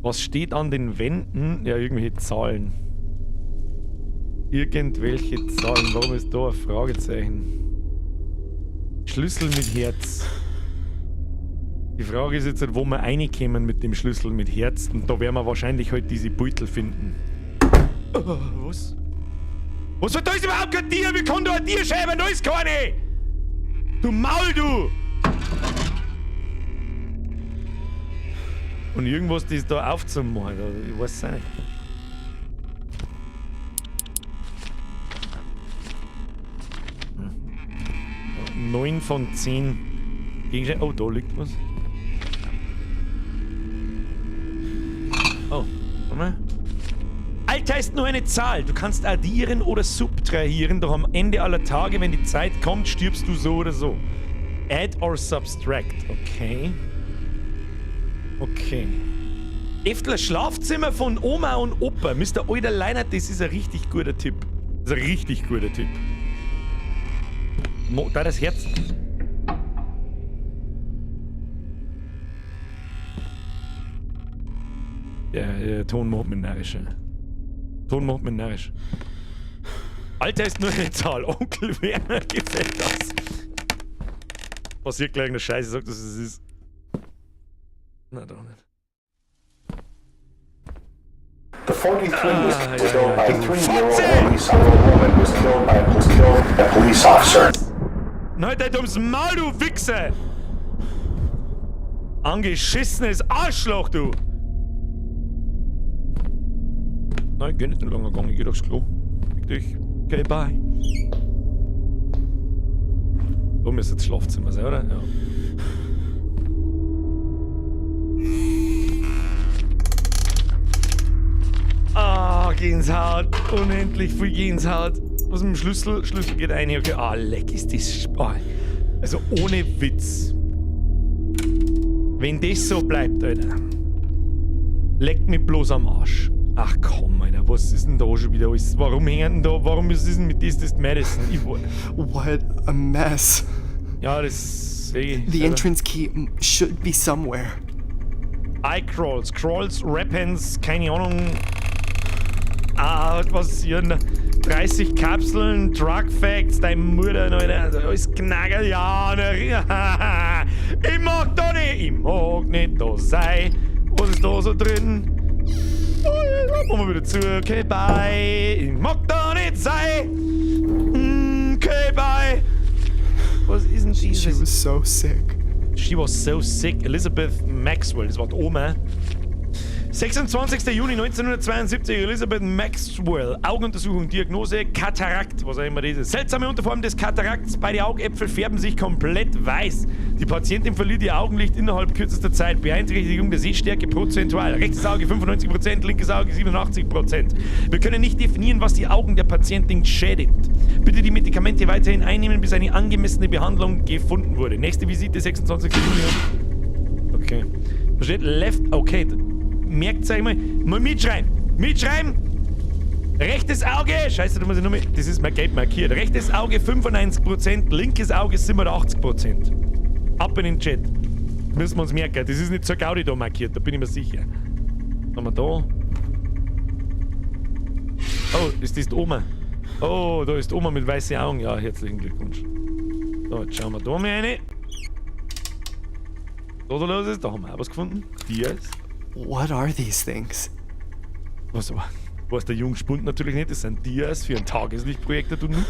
was steht an den Wänden? Ja, irgendwelche Zahlen. Irgendwelche Zahlen. Warum ist da ein Fragezeichen? Schlüssel mit Herz. Die Frage ist jetzt, halt, wo wir reinkommen mit dem Schlüssel mit Herz. Und da werden wir wahrscheinlich halt diese Beutel finden. Oh, was? Was? Da ist überhaupt kein Tier! Wie kann da ein Tier schreiben? Da ist keine! Du Maul, du! Und irgendwas, das da aufzumachen, ich weiß es auch nicht. Hm. 9 von 10 Gegenstände. Oh, da liegt was. Oh, warte mal. Alter ist nur eine Zahl. Du kannst addieren oder subtrahieren, doch am Ende aller Tage, wenn die Zeit kommt, stirbst du so oder so. Add or subtract. Okay. Okay. Eftler Schlafzimmer von Oma und Opa. Mr. Alter Leinert, das ist ein richtig guter Tipp. Das ist ein richtig guter Tipp. Da das Herz. Der Ton macht mich narrisch. Ton macht mich narrisch. Alter ist nur eine Zahl. Onkel Werner gefällt das. Passiert gleich eine Scheiße, sagt, dass es ist. Na doch nicht. The 43 was Ah, killed ja, by du a 3-year-old Fotze! police woman was killed by a police officer. Nein, halt ums Maul, du Wichser! Angeschissenes Arschloch, du! Nein, ich geh nicht lange gegangen, ich geh durchs Klo. Fick dich. Okay, bye. Da müsste jetzt Schlafzimmer sein, oder? Ja. Ah, Gänsehaut. Unendlich viel Gänsehaut. Was mit dem Schlüssel? Schlüssel geht rein. Okay. Ah, leck ist das. Ah. Also ohne Witz. Wenn das so bleibt, Alter. Leckt mich bloß am Arsch. Ach komm, Alter, was ist denn da schon wieder alles? Warum hängen denn da? Warum ist es denn mit this ist Madison? Ich, What a mess. ja, das sehe ich. The entrance key should be somewhere. Eye Crawls, Crawls, Rappens, keine Ahnung. Ah, was hier? 30 Kapseln, Drug Facts, deine Mutter, Alter, also alles Knacker, ja, ne, ich mag da nicht, ich mag nicht da sein. Was ist da so drin? Oh, machen wir wieder zu, okay, bye. Ich mag da nicht sein. Okay, bye. Was ist denn She dieses? was so sick. She was so sick. Elizabeth Maxwell, das war die Oma. 26. Juni 1972, Elizabeth Maxwell. Augenuntersuchung, Diagnose, Katarakt, was auch immer das ist. Seltsame Unterform des Katarakts. Beide Augäpfel färben sich komplett weiß. Die Patientin verliert ihr Augenlicht innerhalb kürzester Zeit. Beeinträchtigung der Sehstärke prozentual. Rechtes Auge 95%, linkes Auge 87%. Wir können nicht definieren, was die Augen der Patientin schädigt. Bitte die Medikamente weiterhin einnehmen, bis eine angemessene Behandlung gefunden wurde. Nächste Visite 26. Juni. Okay. Da steht left, okay. Merkt euch mal. Mal mitschreiben. Mitschreiben! Rechtes Auge, scheiße, da muss ich nur mit, das ist mein gelb markiert. Rechtes Auge 95%, linkes Auge 87%. Ab in den Chat. Müssen wir uns merken. Das ist nicht zur Gaudi da markiert, da bin ich mir sicher. Was haben wir da? Oh, ist das die Oma? Oh, da ist die Oma mit weißen Augen. Ja, herzlichen Glückwunsch. So, jetzt schauen wir da mal rein. Da da los ist, da haben wir auch was gefunden. Dias. What are these things? Was war? Weiß der Jungspund natürlich nicht, das sind Dias für ein Tageslichtprojektor, du Noob.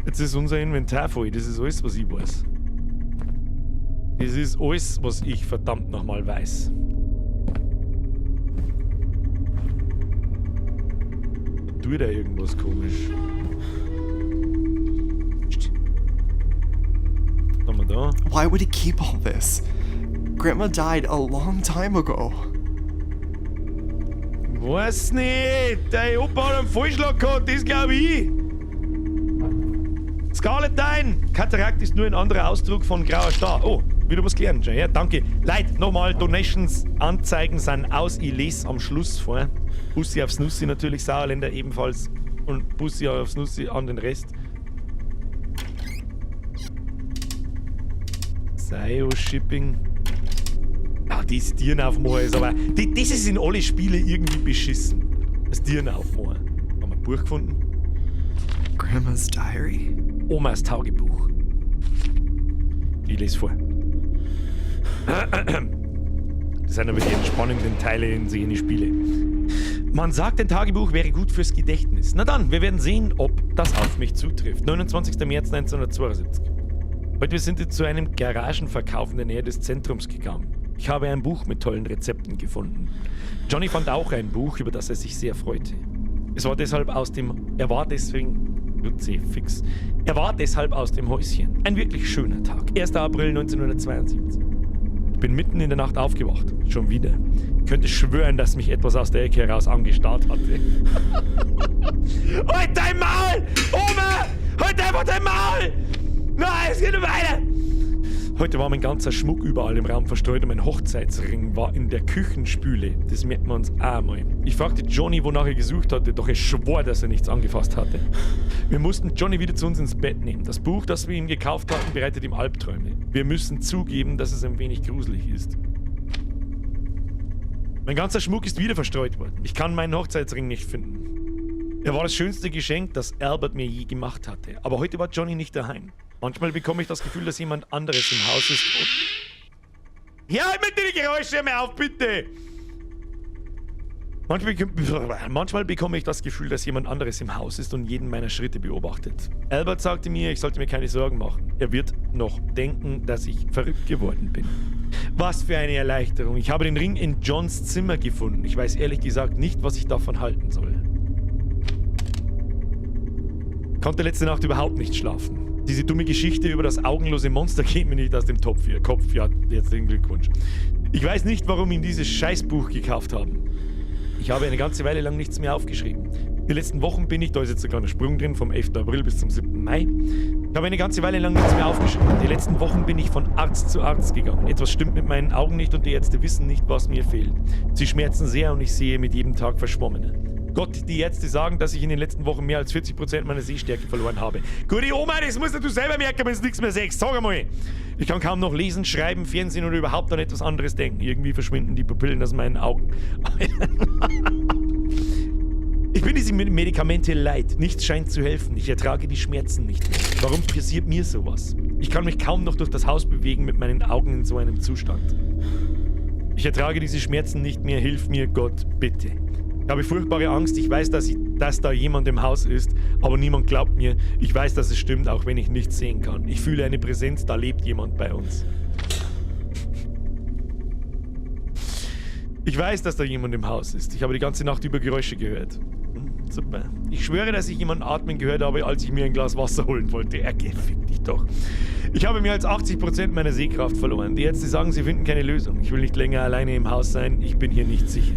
Jetzt ist unser Inventar voll, das ist alles, was ich weiß. Das ist alles, was ich verdammt nochmal weiß. Da tut er irgendwas komisch. Psst. Was haben wir da? Why would he keep all this? Grandma died a long time ago. Weiß nicht, der Opa hat einen Vollschlag gehabt, das glaub ich. Scarlet Katarakt ist nur ein anderer Ausdruck von grauer Star. Oh, wieder was gelernt schon. Ja, danke. Leute, nochmal, Donations, Anzeigen sind aus. Ich lese am Schluss vor. Bussi aufs Nussi natürlich, Sauerländer ebenfalls. Und Bussi aufs Nussi an den Rest. Sayo Shipping. Ja, das Tieren aufmachen ist aber. Das ist in alle Spiele irgendwie beschissen. Das Tieren aufmachen. Haben wir ein Buch gefunden? Grandma's diary? Omas Tagebuch. Ich lese vor. Das sind aber die entspannenden Teile in solchen Spiele. Man sagt, ein Tagebuch wäre gut fürs Gedächtnis. Na dann, wir werden sehen, ob das auf mich zutrifft. 29. März 1972. Heute sind wir zu einem Garagenverkauf in der Nähe des Zentrums gegangen. Ich habe ein Buch mit tollen Rezepten gefunden. Johnny fand auch ein Buch, über das er sich sehr freute. Es war deshalb aus dem... Er war deswegen... Fix. Er war deshalb aus dem Häuschen. Ein wirklich schöner Tag. 1. April 1972. Ich bin mitten in der Nacht aufgewacht. Schon wieder. Ich könnte schwören, dass mich etwas aus der Ecke heraus angestarrt hatte. Halt dein Maul! Oma! Halt einfach dein Maul! Nein, es geht nur weiter! Heute war mein ganzer Schmuck überall im Raum verstreut und mein Hochzeitsring war in der Küchenspüle. Das merken wir uns auch mal. Ich fragte Johnny, wonach er gesucht hatte, doch er schwor, dass er nichts angefasst hatte. Wir mussten Johnny wieder zu uns ins Bett nehmen. Das Buch, das wir ihm gekauft hatten, bereitet ihm Albträume. Wir müssen zugeben, dass es ein wenig gruselig ist. Mein ganzer Schmuck ist wieder verstreut worden. Ich kann meinen Hochzeitsring nicht finden. Er war das schönste Geschenk, das Albert mir je gemacht hatte. Aber heute war Johnny nicht daheim. Manchmal bekomme ich das Gefühl, dass jemand anderes im Haus ist. Und ja, mit den Geräuschen, hör mir auf, bitte! Manchmal bekomme ich das Gefühl, dass jemand anderes im Haus ist und jeden meiner Schritte beobachtet. Albert sagte mir, ich sollte mir keine Sorgen machen. Er wird noch denken, dass ich verrückt geworden bin. Was für eine Erleichterung. Ich habe den Ring in Johns Zimmer gefunden. Ich weiß ehrlich gesagt nicht, was ich davon halten soll. Konnte letzte Nacht überhaupt nicht schlafen. Diese dumme Geschichte über das augenlose Monster geht mir nicht aus dem Topf. Kopf, ja, herzlichen Glückwunsch. Ich weiß nicht, warum ihm dieses Scheißbuch gekauft haben. Ich habe eine ganze Weile lang nichts mehr aufgeschrieben. Die letzten Wochen bin ich, da ist jetzt ein kleiner Sprung drin, vom 11. April bis zum 7. Mai. Ich habe eine ganze Weile lang nichts mehr aufgeschrieben. Die letzten Wochen bin ich von Arzt zu Arzt gegangen. Etwas stimmt mit meinen Augen nicht und die Ärzte wissen nicht, was mir fehlt. Sie schmerzen sehr und ich sehe mit jedem Tag verschwommener. Gott, die Ärzte sagen, dass ich in den letzten Wochen mehr als 40% meiner Sehstärke verloren habe. Gute Oma, das musst du selber merken, wenn du nichts mehr siehst. Sag einmal. Ich kann kaum noch lesen, schreiben, Fernsehen oder überhaupt an etwas anderes denken. Irgendwie verschwinden die Pupillen aus meinen Augen. Ich bin diese Medikamente leid. Nichts scheint zu helfen. Ich ertrage die Schmerzen nicht mehr. Warum passiert mir sowas? Ich kann mich kaum noch durch das Haus bewegen mit meinen Augen in so einem Zustand. Ich ertrage diese Schmerzen nicht mehr. Hilf mir, Gott, bitte. Ich habe furchtbare Angst. Ich weiß, dass da jemand im Haus ist, aber niemand glaubt mir. Ich weiß, dass es stimmt, auch wenn ich nichts sehen kann. Ich fühle eine Präsenz, da lebt jemand bei uns. Ich weiß, dass da jemand im Haus ist. Ich habe die ganze Nacht über Geräusche gehört. Super. Ich schwöre, dass ich jemanden atmen gehört habe, als ich mir ein Glas Wasser holen wollte. Fick dich doch. Ich habe mehr als 80% meiner Sehkraft verloren. Die Ärzte sagen, sie finden keine Lösung. Ich will nicht länger alleine im Haus sein. Ich bin hier nicht sicher.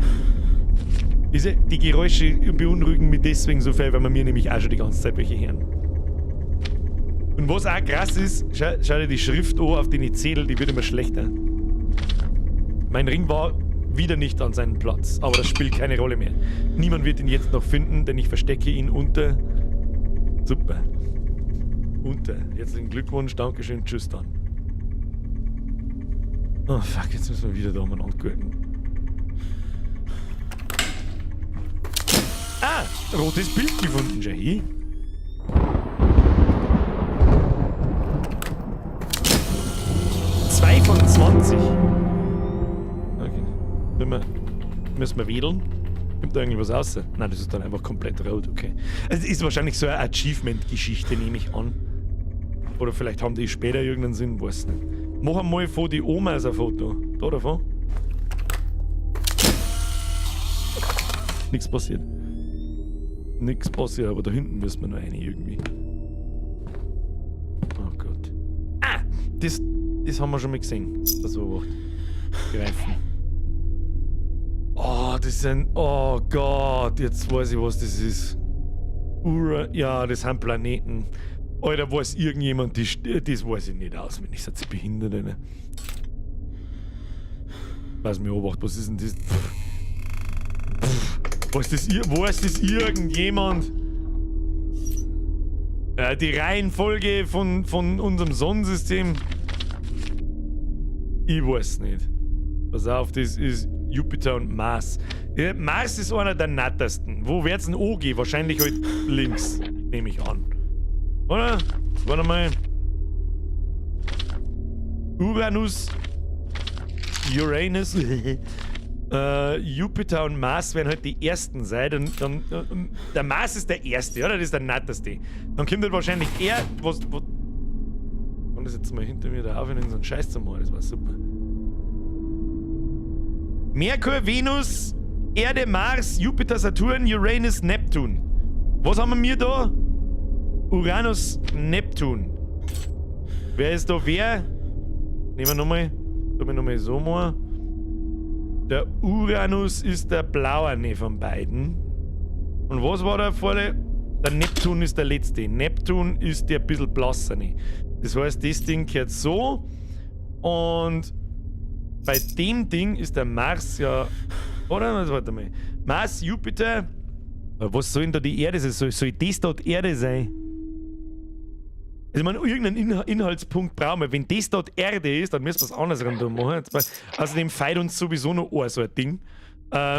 Die Geräusche beunruhigen mich deswegen so viel, weil man mir nämlich auch schon die ganze Zeit welche hören. Und was auch krass ist, schau dir die Schrift an auf den Zettel, die wird immer schlechter. Mein Ring war wieder nicht an seinem Platz, aber das spielt keine Rolle mehr. Niemand wird ihn jetzt noch finden, denn ich verstecke ihn unter... Super. Unter. Herzlichen Glückwunsch, Dankeschön, tschüss dann. Oh fuck, jetzt müssen wir wieder da umeinander gucken. Ah, rotes Bild gefunden, Jahi. 2 von 20. Okay. Müssen wir wedeln. Kommt da irgendwie was raus? Nein, das ist dann einfach komplett rot, okay. Es ist wahrscheinlich so eine Achievement-Geschichte, nehme ich an. Oder vielleicht haben die später irgendeinen Sinn, weiß nicht. Mach einmal von die Oma ein Foto. Da davon. Nichts passiert. Nichts passiert, aber da hinten müssen wir noch eine irgendwie. Oh Gott. Ah! Das haben wir schon mal gesehen. Das beobachtet. Greifen. Oh, das sind. Oh Gott, jetzt weiß ich, was das ist. Ja, das sind Planeten. Alter, weiß irgendjemand, das weiß ich nicht auswendig. Seid ihr behindert, ne? Weiß mir obacht, was ist denn das? Pff. Pff. Weiß das irgendjemand? Die Reihenfolge von unserem Sonnensystem? Ich weiß nicht. Pass auf, das ist Jupiter und Mars. Ja, Mars ist einer der nattesten. Wo wird's denn angehen? Wahrscheinlich halt links, nehme ich an. Oder? Warte mal. Uranus, Uranus, Jupiter und Mars werden halt die ersten sein. Dann, der Mars ist der erste, oder? Das ist der natteste. Dann kommt halt wahrscheinlich er. Was. Und das jetzt mal hinter mir da auf in so einen Scheiß zu machen, das war super. Merkur, Venus, Erde, Mars, Jupiter, Saturn, Uranus, Neptun. Was haben wir da? Uranus, Neptun. Wer ist da wer? Nehmen wir nochmal. Tun wir nochmal so mal. Der Uranus ist der blaue von beiden. Und was war da vorne? Der Neptun ist der letzte. Neptun ist der bisschen blassere. Das heißt, das Ding gehört so. Und bei dem Ding ist der Mars ja. Oder? Warte mal. Mars, Jupiter. Was soll denn da die Erde sein? Soll das dort Erde sein? Also, ich meine, irgendeinen Inhaltspunkt brauchen wir. Wenn das dort Erde ist, dann müssen wir es andersrum da machen. Jetzt, außerdem feiert uns sowieso noch ein, so ein Ding.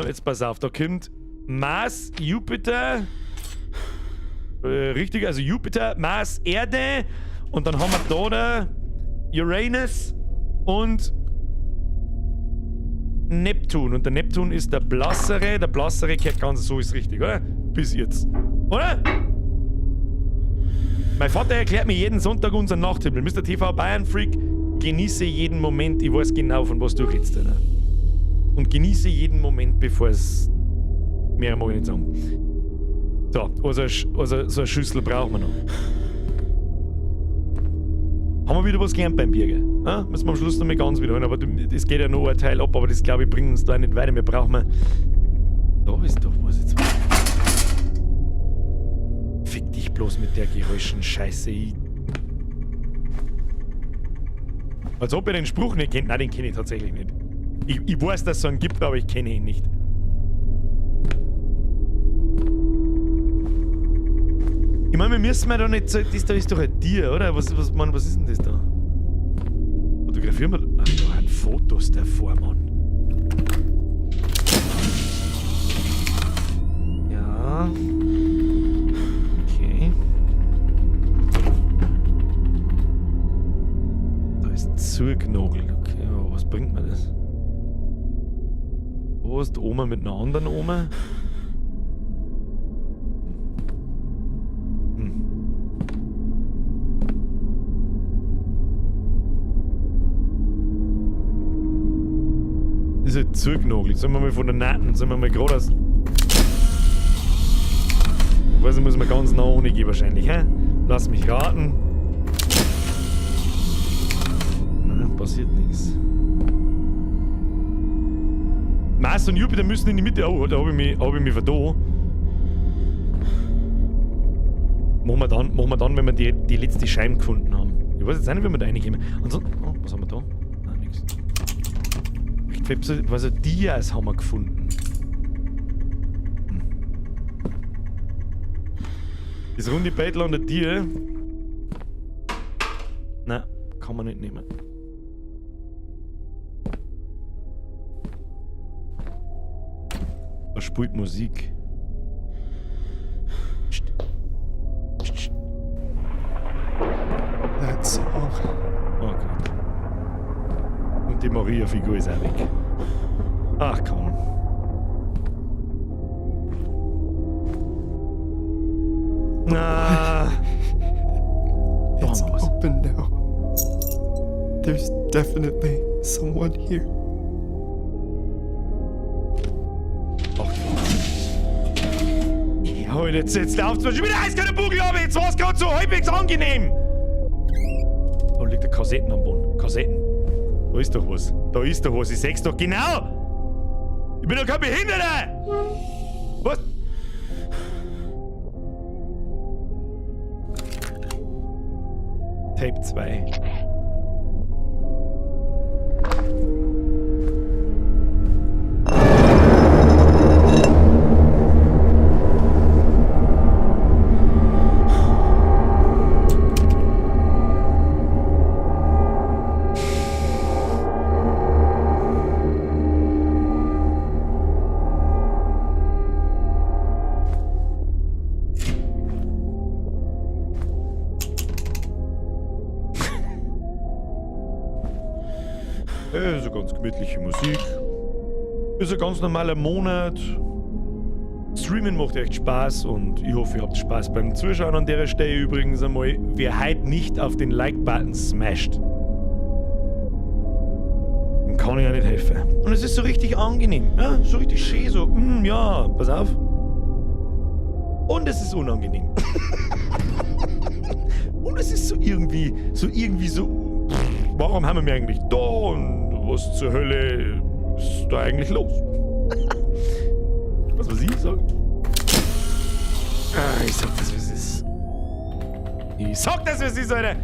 Jetzt pass auf, da kommt Mars, Jupiter. Richtig, also Jupiter, Mars, Erde. Und dann haben wir da Uranus und Neptun. Und der Neptun ist der blassere. Der blassere kehrt ganz so, ist richtig, oder? Bis jetzt. Oder? Mein Vater erklärt mir jeden Sonntag unseren Nachthimmel. Mr. TV Bayern Freak, genieße jeden Moment. Ich weiß genau, von was du redest, Alter. Und genieße jeden Moment, bevor es. Mehr mag ich nicht sagen. So, also so eine Schüssel brauchen wir noch. Haben wir wieder was gelernt beim Birger? Ja? Müssen wir am Schluss noch mal ganz wiederholen. Aber es geht ja noch ein Teil ab, aber das glaube ich bringt uns da nicht weiter. Wir brauchen mal. Da ist doch was jetzt. Fick dich bloß mit der Geräuschen Scheiße. Als ob ihr den Spruch nicht kennt. Nein, den kenne ich tatsächlich nicht. Ich weiß, dass es so einen gibt, aber ich kenne ihn nicht. Ich meine, wir müssen ja da nicht so. Das da ist doch ein Tier, oder? Was, Mann, was ist denn das da? Fotografieren wir. Ach, da hat Fotos davor, Mann. Ja. Okay. Da ist zugenagelt. Okay, aber was bringt mir das? Wo ist die Oma mit einer anderen Oma? Ist halt zugenagelt. Sollen wir mal von der Naten, sollen wir mal geradeaus. Ich weiß nicht, muss man ganz nah ohne gehen wahrscheinlich, hä? Lass mich raten. Na, passiert nichts. Mars und Jupiter müssen in die Mitte. Oh, da hab ich mich vertan. Machen wir dann, wenn wir die letzte Scheibe gefunden haben. Ich weiß jetzt auch nicht, wie wir da reinkommen. Ansonsten. Oh, was haben wir da? Nein, nichts. Also Dias haben wir gefunden. Hm. Das runde Beitel an der Tier. Nein, kann man nicht nehmen. Da spielt Musik. Psst. Psst. That song. Oh Gott. Und die Maria-Figur ist auch weg. Ach komm. There's definitely someone here. Ja, jetzt läuft's mir schon wieder eiskalte Bugel ab. Jetzt war's grad so halbwegs angenehm. Da liegt der Kassetten am Boden. Kassetten. Da ist doch was. Da ist doch was. Ich seh's doch genau. Ich bin doch kein Behinderter. Was? Tape 2. So ganz gemütliche Musik. Ist ein ganz normaler Monat. Streamen macht echt Spaß und ich hoffe, ihr habt Spaß beim Zuschauen. An der Stelle übrigens einmal, wer heute nicht auf den Like-Button smasht, dem kann ich ja nicht helfen. Und es ist so richtig angenehm, ja? So richtig schön, so, ja, pass auf. Und es ist unangenehm. Und es ist so irgendwie, so, pff, warum haben wir mich eigentlich da und was zur Hölle ist da eigentlich los? Was weiß ich sagen? Ah, ich sag das, wie es ist. Ich sag das, wie es ist, Alter!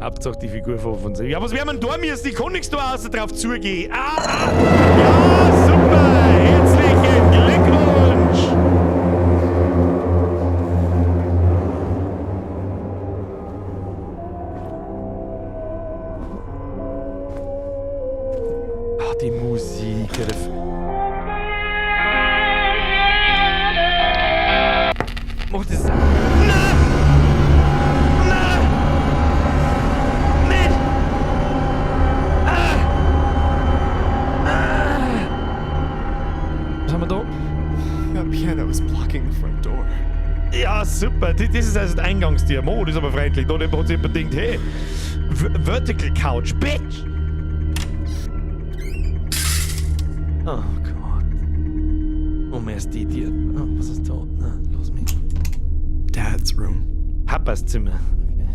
Hauptsache die Figur von sich. Ja, was werden wir denn da müssen? Ich kann nichts da außer drauf zugehen. Ah, ah. Ja, super! Herzlichen Glückwunsch! Ach, die Musik. Mach das. Na! Na! Nicht! Ah! Ah! Was haben wir da? That piano is blocking the front door. Ja, super. Das ist also die Eingangstür. Mo, das ist aber freundlich. Da hat sich jemand gedacht, hey, Vertical Couch, Bitch! Oh Gott. Oh, mir ist die Tür. Oh, was ist da? Na, los mich. Dad's room. Papas Zimmer. Okay.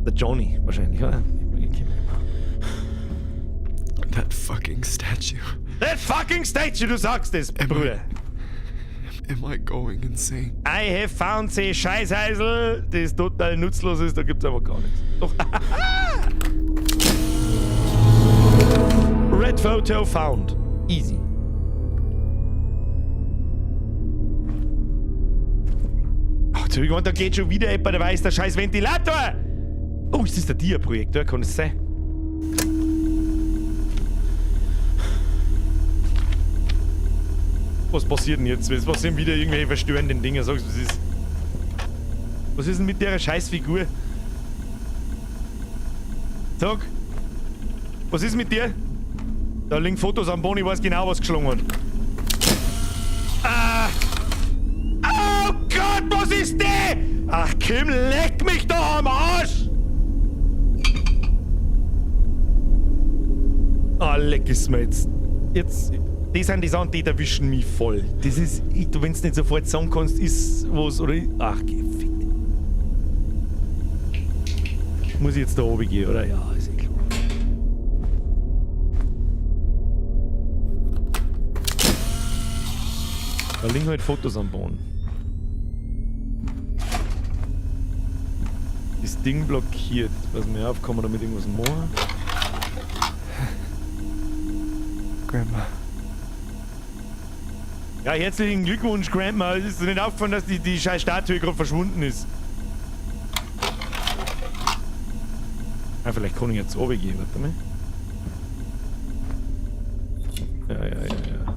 Der Johnny wahrscheinlich, oder? Ich kenn ihn nicht mehr. That fucking statue. That fucking statue, du sagst es, Bruder. Am I going insane? I have found the Scheißheisel, das total nutzlos ist, da gibt's einfach gar nichts. Doch. Red Photo found. Easy. Ach, Entschuldigung, da geht schon wieder jemand, der weiß, der scheiß Ventilator! Oh, ist das der Dia-Projektor? Kann das sein? Was passiert denn jetzt? Was passieren wieder irgendwelche verstörenden Dinge? Sag's, was ist? Was ist denn mit der Scheißfigur? Sag! Was ist mit dir? Da liegen Fotos am Boden, ich weiß genau, was geschlagen hat. Ah! Oh Gott, was ist der? Ach Kim, leck mich doch am Arsch! Ah, leck es mir jetzt. Jetzt, das sind die Sachen, die erwischen mich voll. Das ist, ich, du, wenn's nicht sofort sagen kannst, ist was, oder? Ach, gefickt. Muss ich jetzt da oben gehen, oder? Ja, ist eh klar. Da liegen halt Fotos am Boden. Das Ding blockiert. Pass mir auf, kann man damit irgendwas machen? Grandma. Ja, herzlichen Glückwunsch, Grandma. Es ist dir nicht aufgefallen, dass die scheiß Statue gerade verschwunden ist. Ah, vielleicht kann ich jetzt runtergehen, warte mal. Ja, ja, ja, ja.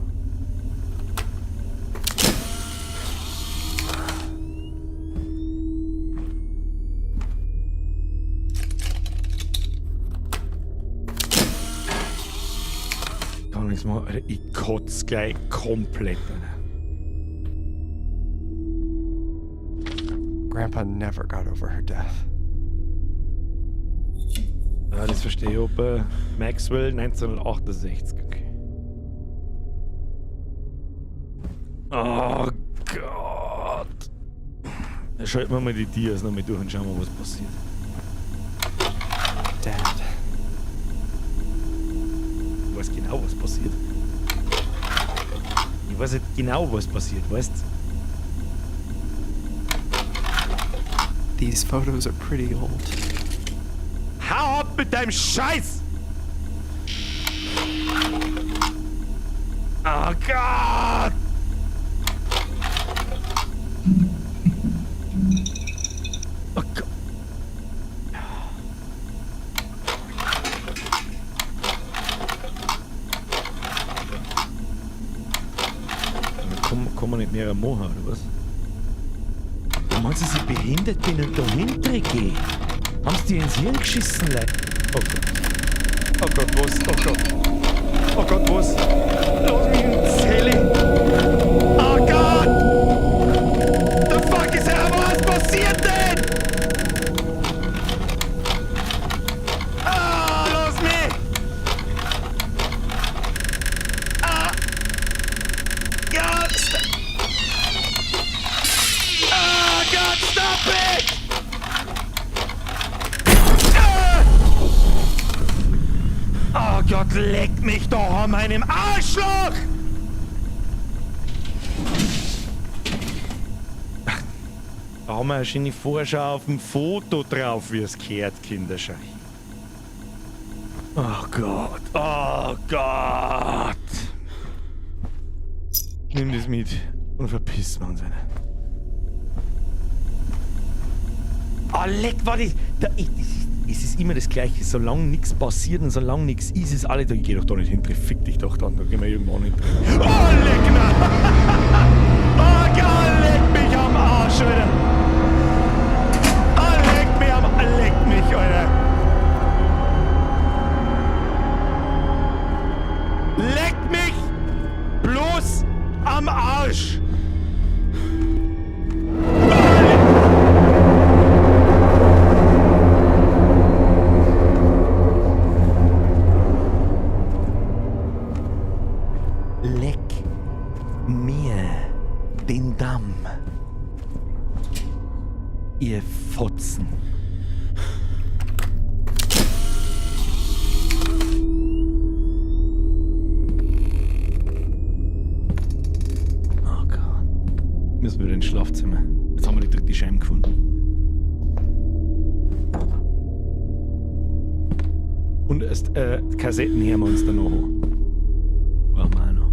Kann nichts machen. Alter, ich kotz gleich komplett, Alter. Grandpa never got over her death. Ja, das verstehe ich, Opa. Maxwell 1968, okay. Oh Gott. Dann schalten wir mal die Dias nochmal durch und schauen mal, was passiert. Dad. Ich weiß genau, was passiert. Ich weiß nicht genau, was passiert, weißt These photos are pretty old. Hau ab mit deinem Scheiß! Oh Gott! Oh Gott. Kann man nicht mehr machen, oder was? Du meinst, dass ich behindert bin und da hinten gehe? Haben sie dir ins Hirn geschissen, Leute? Oh Gott. Oh Gott, was? Oh Gott. Oh Gott, was? Lass mich in Zelle. Oh Gott! The fuck is that? Was passiert denn? Ah, lass mich! Ah! Ja, Ah, God, stop it! Ah! Oh Gott, leck mich doch an meinem Arschloch! Da haben wir eine schöne Vorschau auf dem Foto drauf, wie es gehört, Kinderschau. Oh Gott, oh Gott! Nimm das mit und verpiss wir uns einer. Ah, leck, warte, da, ich, das ist, es ist immer das Gleiche. Solange nichts passiert und solange nichts ist, ist alle da. Ich geh doch da nicht hin, fick dich doch dann, da gehen wir irgendwo hin. Oh, leck, na! Oh Gott, leck mich am Arsch, Alter! Oh, leck mich am, leck mich, Alter! Leck mich bloß am Arsch! Leck mir den Damm. Ihr Fotzen. Oh Gott. Müssen wir wieder ins Schlafzimmer. Jetzt haben wir die dritte Scheibe gefunden. Und erst, Kassetten hören wir uns dann noch an. Brauchen wir auch noch.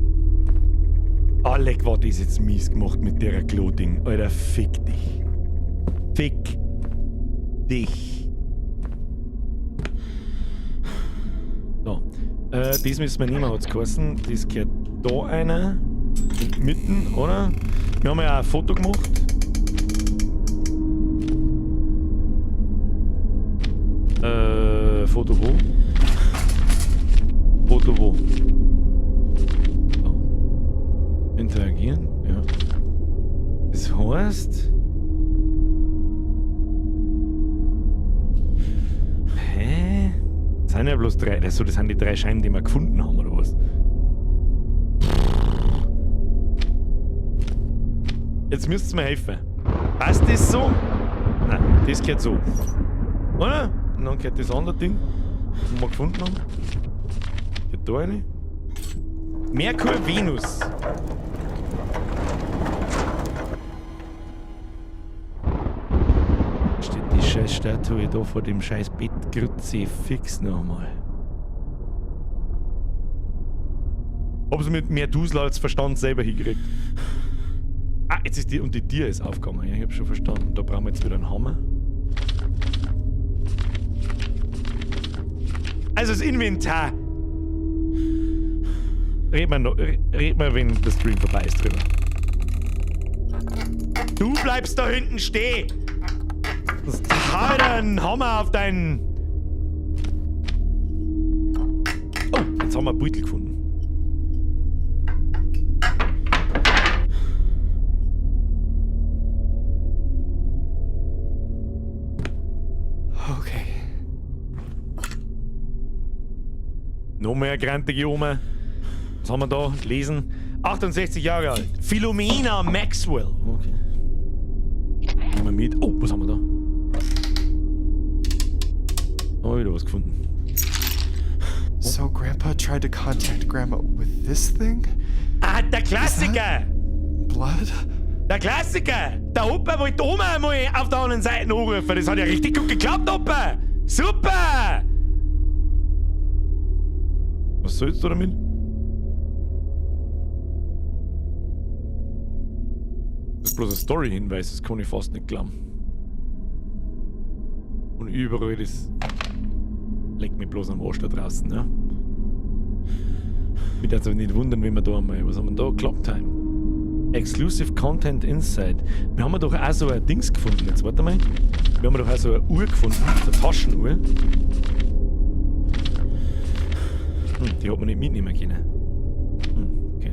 Ah, leck, war das jetzt mies gemacht mit der Klo-Ding. Alter, fick dich. Fick dich. So. Das müssen wir nehmen, hat's geheißen. Das gehört da einer. Mitten, oder? Wir haben ja auch ein Foto gemacht. Foto wo? Foto wo? So. Interagieren, ja. Das heißt... Hä? Das sind ja bloß drei. Also das sind die drei Scheiben, die wir gefunden haben, oder was? Jetzt müsst ihr mir helfen. Passt das so? Nein, das gehört so. Oder? Und dann gehört das andere Ding, das wir gefunden haben. Geht da rein. Merkur, Venus. Steht die scheiß Statue da vor dem scheiß Bett. Kruzifix nochmal. Hab's mit mehr Dusel als Verstand selber hingekriegt. Ah, jetzt ist die. Und die Tür ist aufgegangen. Ja, ich hab schon verstanden. Da brauchen wir jetzt wieder einen Hammer. Also das Inventar. Red mal noch, red mal, wenn der Stream vorbei ist, drüber. Du bleibst da hinten stehen! Sonst hau ich dir einen Hammer auf deinen. Oh, jetzt haben wir einen Beutel gefunden. Noch mehr grantige Oma. Was haben wir da? Lesen. 68 Jahre alt. Philomena Maxwell. Okay. Nehmen wir mit. Oh, was haben wir da? Haben wir wieder was gefunden. So Grandpa tried to contact Grandma with this thing? Ah, der Klassiker! Blood? Der Klassiker! Der Opa wollte Oma einmal auf der anderen Seite anrufen. Das hat ja richtig gut geklappt, Opa! Super! Was sollst du damit? Das ist bloß ein Story-Hinweis, das kann ich fast nicht glauben. Und überall das leckt mich bloß am Arsch da draußen, ja. Mich darf nicht wundern, wenn wir da einmal. Was haben wir da? Clock Time. Exclusive Content Inside. Wir haben doch auch so ein Dings gefunden. Jetzt warte mal. Wir haben doch auch so eine Uhr gefunden. So eine Taschenuhr. Die hat man nicht mitnehmen können. Okay.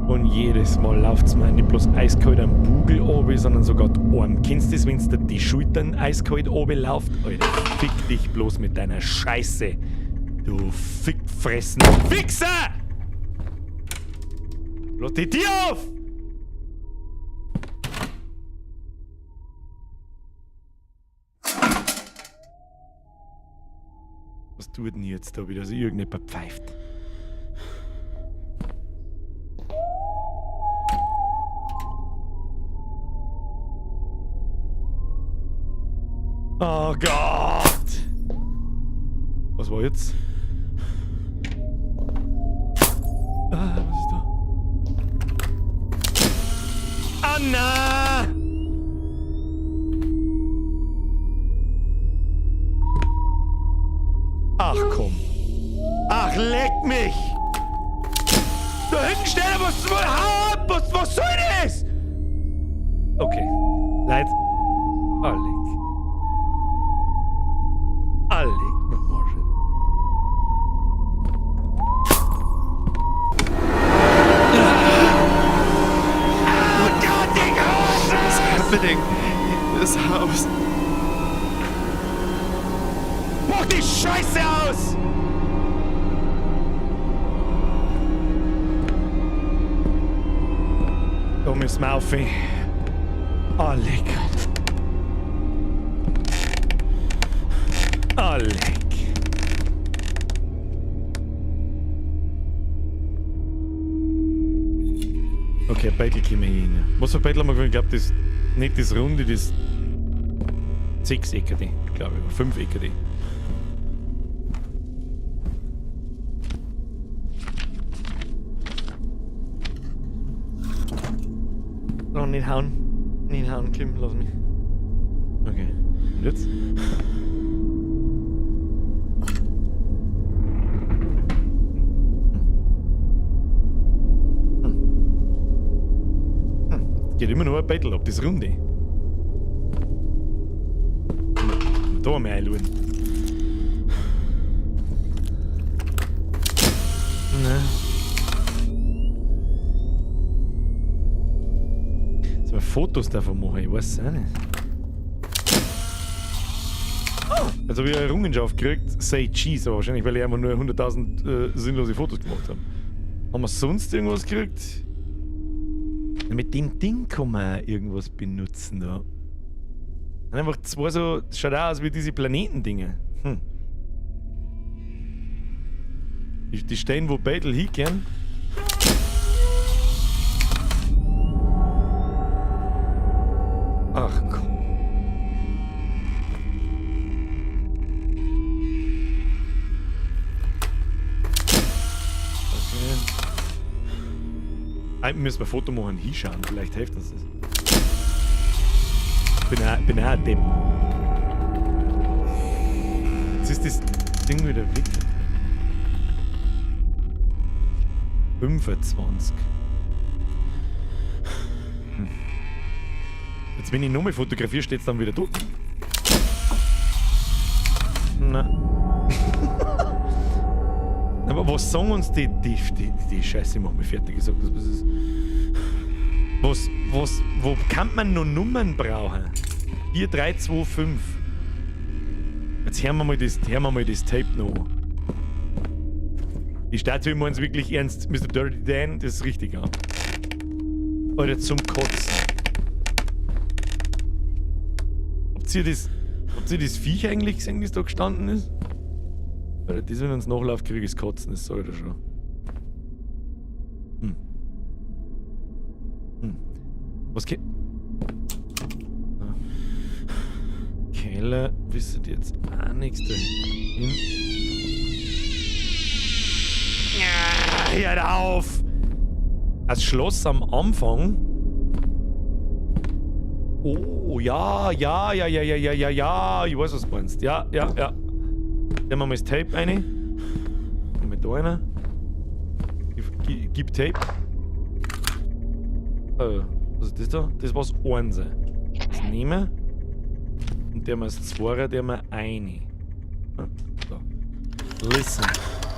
Und jedes Mal läuft's mir nicht bloß eiskalt am Bugel runter, sondern sogar die Arme. Kennst du das, wenn's dir die Schultern eiskalt runterläuft? Alter, fick dich bloß mit deiner Scheiße. Du fickfressen Wichser! Lass die Tür auf! Was tut denn jetzt da wieder? Also irgendjemand pfeift. Oh Gott! Was war jetzt? Ah, was ist da? Ah, na! Ach komm. Ach, leck mich! Da hinten steht er, was, hau ab, was soll das? Okay. Leid. Ah, leck. Ah, leck mir am Arsch. Oh Gott, die Große! What's happening in this house? Mach die Scheiße aus! Da müssen wir auf. Ah, leck. Ah, leck. Okay, ein Beitel können wir hier hin. Was für ein Beitel haben wir gefunden? Ich glaub, das nicht das Runde, das sechseckige, glaub ich, fünfeckige. Oh, nicht hauen. Nicht hauen, Kim, lass mich. Okay. Und jetzt? Geht immer nur ein Battle ab, das Runde. Da haben wir einladen. Ne. Sollen wir Fotos davon machen? Ich weiß es auch nicht. Also, wie ich eine Errungenschaft gekriegt, say cheese, aber wahrscheinlich, weil ich einfach nur 100.000 sinnlose Fotos gemacht habe. Haben wir sonst irgendwas gekriegt? Na, mit dem Ding kann man auch irgendwas benutzen da. Und einfach zwei so, das schaut auch aus wie diese Planetendinger. Die Steine, wo Battle hingehen. Ach komm. Okay. Eigentlich müssen wir ein Foto machen, hinschauen. Vielleicht hilft uns das. Bin auch ein Depp. Jetzt ist das Ding wieder weg. 25. Jetzt, wenn ich nochmal fotografiere, steht's dann wieder da. Na. Aber was sagen uns die Scheiße, ich mach mich fertig, ich sag das, was ist. Was Was, wo kann man noch Nummern brauchen? 4, 3, 2, 5. Jetzt hören wir mal das, hören wir mal das Tape noch an. Die Statue meinen wirklich ernst, Mr. Dirty Dan, das ist richtig, ja. Alter, zum Kotzen. Habt ihr das Viech eigentlich gesehen, das da gestanden ist? Alter, das, wenn uns nachläuft, krieg ich Kotzen, das sag ich dir schon. Was geht? Ah. Keller, wisst ihr jetzt auch nichts dahin? Ja, hört auf! Das Schloss am Anfang. Oh, ja, ja, ja, ja, ja, ja, ja, ja. Ich weiß, was du meinst. Ja, ja, ja. Nehmen wir mal das Tape rein. Mal da rein. Gib Tape. Was ist das da? Das war's eins. Das nehmen wir. Und der mal das Zweier, der mal eine. So. Listen.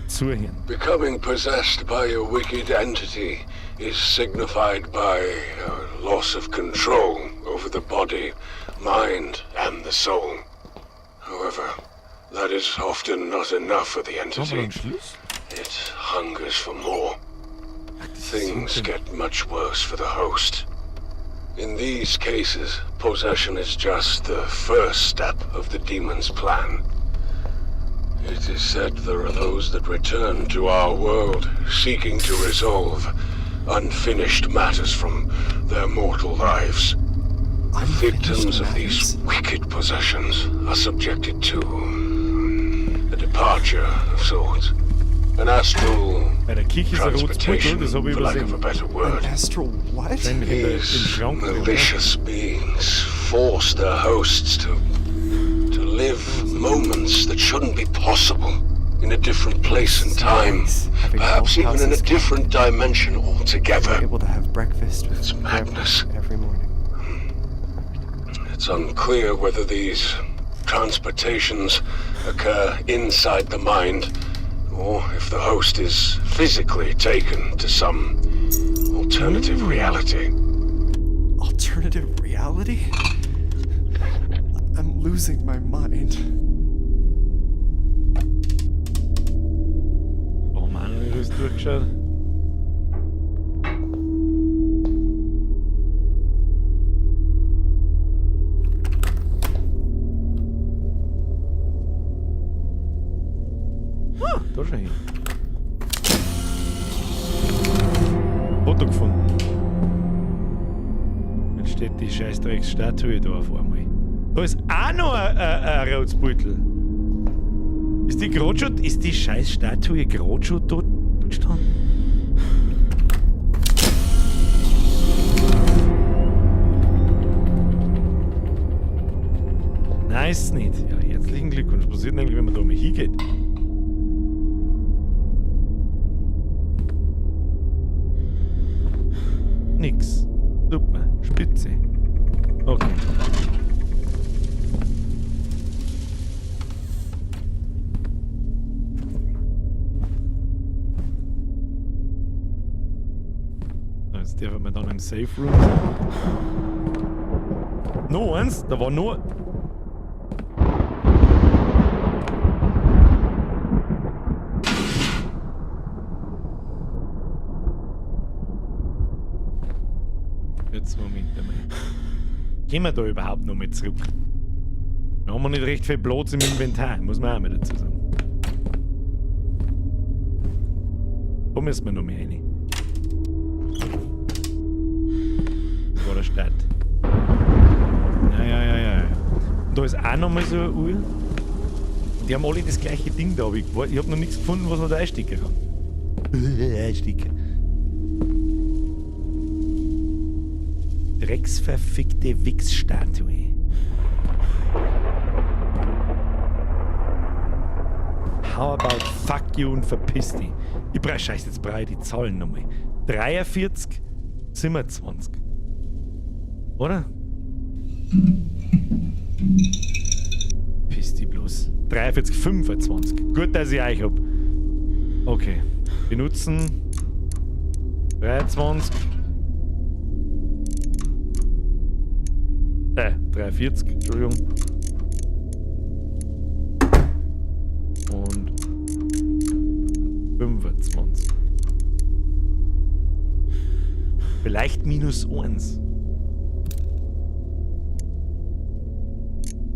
Zuhören. Becoming possessed by a wicked entity is signified by a loss of control over the body, mind, and the soul. However, that is often not enough for the entity. It hungers for more. Things get much worse for the host. In these cases, possession is just the first step of the demon's plan. It is said there are those that return to our world, seeking to resolve unfinished matters from their mortal lives. The victims of these wicked possessions are subjected to a departure of sorts. An astral Bei der Kirche ist ein rotes Puttel, transportation, das hab ich for lack übersehen. of a better word. An astral what? Wahrscheinlich in der, im These Schrank drin, oder? malicious beings force their hosts to live moments that shouldn't be possible in a different place and time, Nice, having perhaps both even in a houses different dimension We're altogether. able to have breakfast with It's Grandpa madness. every morning. It's unclear whether these transportations occur inside the mind or if the host is physically taken to some alternative reality. Alternative reality? I'm losing my mind. Oh Mann, wie du das durchgeschaut. Ah, da schon hin. Foto gefunden. Jetzt steht die Scheißdrecksstatue da auf einmal. Da ist auch noch ein rotes Beutel. Ist die grad schon, ist die Scheißstatue grad schon dort gestanden? Nein, ist es nicht. Ja, herzlichen Glückwunsch. Was passiert denn eigentlich, wenn man da mal hingeht? Nix. Super. Spitze. Okay. So, jetzt dürfen wir dann im Safe Room sein. Noch eins, da war nur. Jetzt Moment einmal. Gehen wir da überhaupt noch mal zurück? Wir haben nicht recht viel Platz im Inventar, muss man auch mal dazu sagen. Da müssen wir noch mehr rein. Das war der Start. Ja, ja, ja, ja, ja. Und da ist auch noch mal so eine Uhr. Und die haben alle das gleiche Ding da, aber ich hab noch nichts gefunden, was man da einstecken kann. Einstecken. Drecksverfickte Wichsstatue. How about fuck you und verpiss dich? Ich brauch, scheiße, jetzt brauch ich die Zahlen nochmal. 43, 27. Oder? Piss dich bloß. 43, 25. Gut, dass ich euch hab. Okay. Benutzen. 23. 43, Entschuldigung. Und 25. Vielleicht minus 1.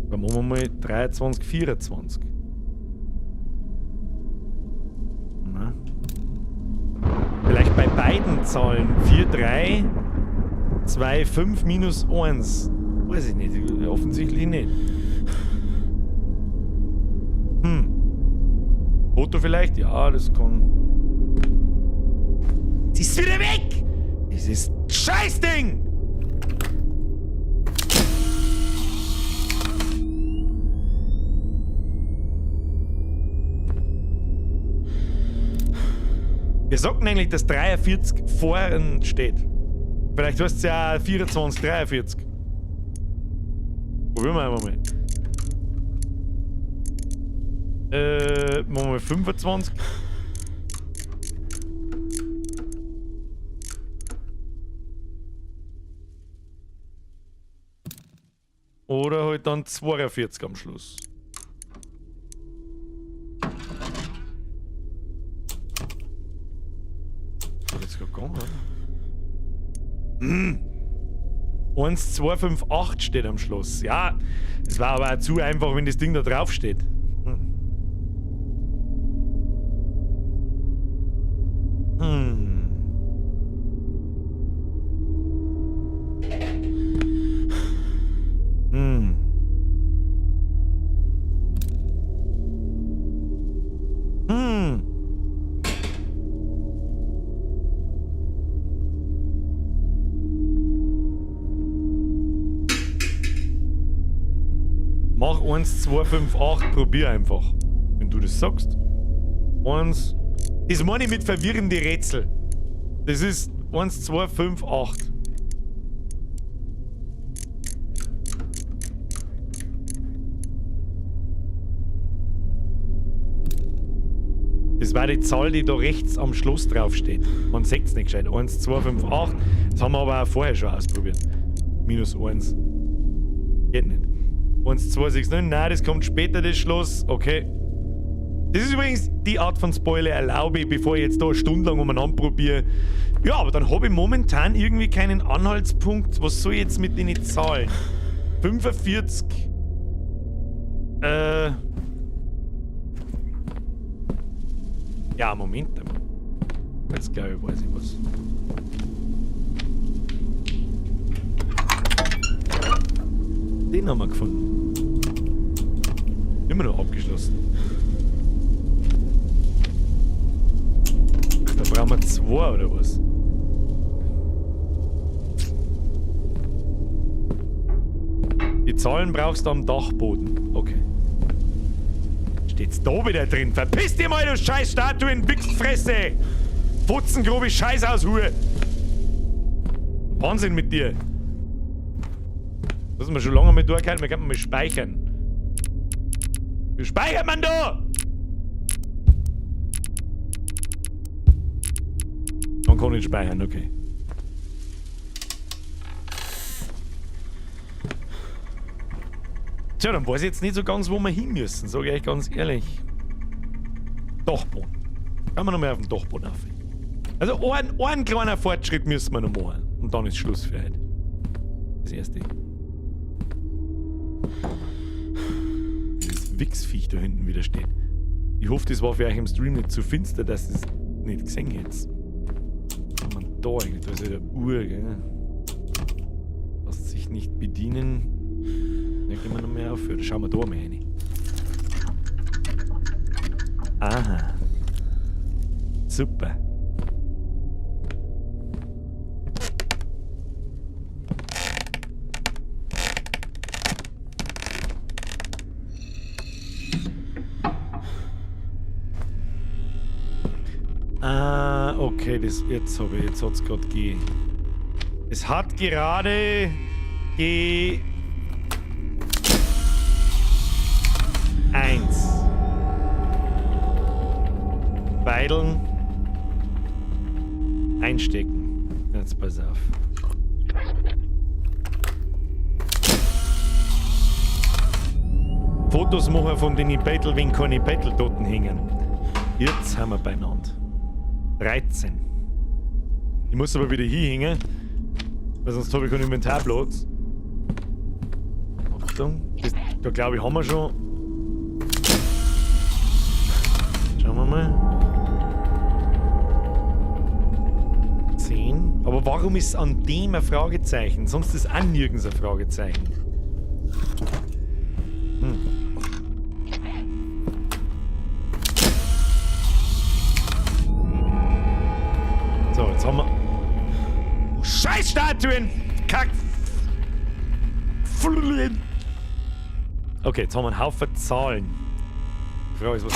Dann machen wir mal 23, 24. Na. Vielleicht bei beiden Zahlen 4, 3, 2, 5 minus 1. Weiß ich nicht, offensichtlich nicht. Foto vielleicht? Ja, das kann. Sie ist wieder weg! Dieses Scheißding! Wir sagten eigentlich, dass 43 vorn steht. Vielleicht heißt es ja 24, 43. Probieren wir einfach mal. Machen wir 25. Oder halt dann 42 am Schluss. Ist jetzt grad gegangen, oder? 1, 2, 5, 8 steht am Schluss. Ja, es war aber auch zu einfach, wenn das Ding da drauf steht. Mach 1, 2, 5, 8, probier einfach. Wenn du das sagst. 1. Das meine ich mit verwirrende Rätsel. Das ist 1, 2, 5, 8. Das war die Zahl, die da rechts am Schloss drauf steht. Man sieht's nicht gescheit. 1, 2, 5, 8. Das haben wir aber auch vorher schon ausprobiert. Minus 1. Geht nicht. 1, 2, 6, 9. Nein, das kommt später, das Schloss. Okay. Das ist übrigens die Art von Spoiler, erlaube ich, bevor ich jetzt da stundenlang umeinander probiere. Ja, aber dann habe ich momentan irgendwie keinen Anhaltspunkt. Was soll ich jetzt mit den Zahlen? 45. Ja, Moment einmal. Jetzt glaube ich, weiß ich was. Den haben wir gefunden. Immer noch abgeschlossen. Ach, da brauchen wir 2 oder was? Die Zahlen brauchst du am Dachboden. Okay. Steht's da wieder drin? Verpiss dich mal, du scheiß Statuen, Wichsfresse! Fotzengrobe Scheißaushuhe! Wahnsinn mit dir! Das haben wir schon lange mal durchgehalten, wir könnten mal speichern. Wie speichert man da? Man kann nicht speichern, okay. Tja, dann weiß ich jetzt nicht so ganz, wo wir hin müssen, sag ich euch ganz ehrlich. Dachboden. Kann man noch mal auf den Dachboden auf. Also einen kleinen Fortschritt müssen wir noch machen. Und dann ist Schluss für heute. Das erste. Dieses Wichsviech da hinten wieder steht. Ich hoffe, das war für euch im Stream nicht zu finster, dass ihr es nicht gesehen hättet. Was hat man da eigentlich? Da ist ja der Uhr, gell? Lässt sich nicht bedienen. Da gehen wir noch mehr auf. Da schauen wir da mal rein. Aha. Super. Ah, okay, das jetzt hab ich, jetzt hat's grad ge. Es hat gerade ge 1. Beideln. Einstecken. Jetzt pass auf. Fotos machen von den Bettel, wenn keine Bettel dort hängen. Jetzt haben wir beieinander. 13. Ich muss aber wieder hinhängen, weil sonst habe ich keinen Inventarplatz. Achtung, das, da glaube ich haben wir schon. Schauen wir mal. 10. Aber warum ist an dem ein Fragezeichen? Sonst ist auch nirgends ein Fragezeichen. So, jetzt haben wir. Oh, Scheißstatuen! Kack! Okay, jetzt haben wir einen Haufen Zahlen. Die Frage ist, was.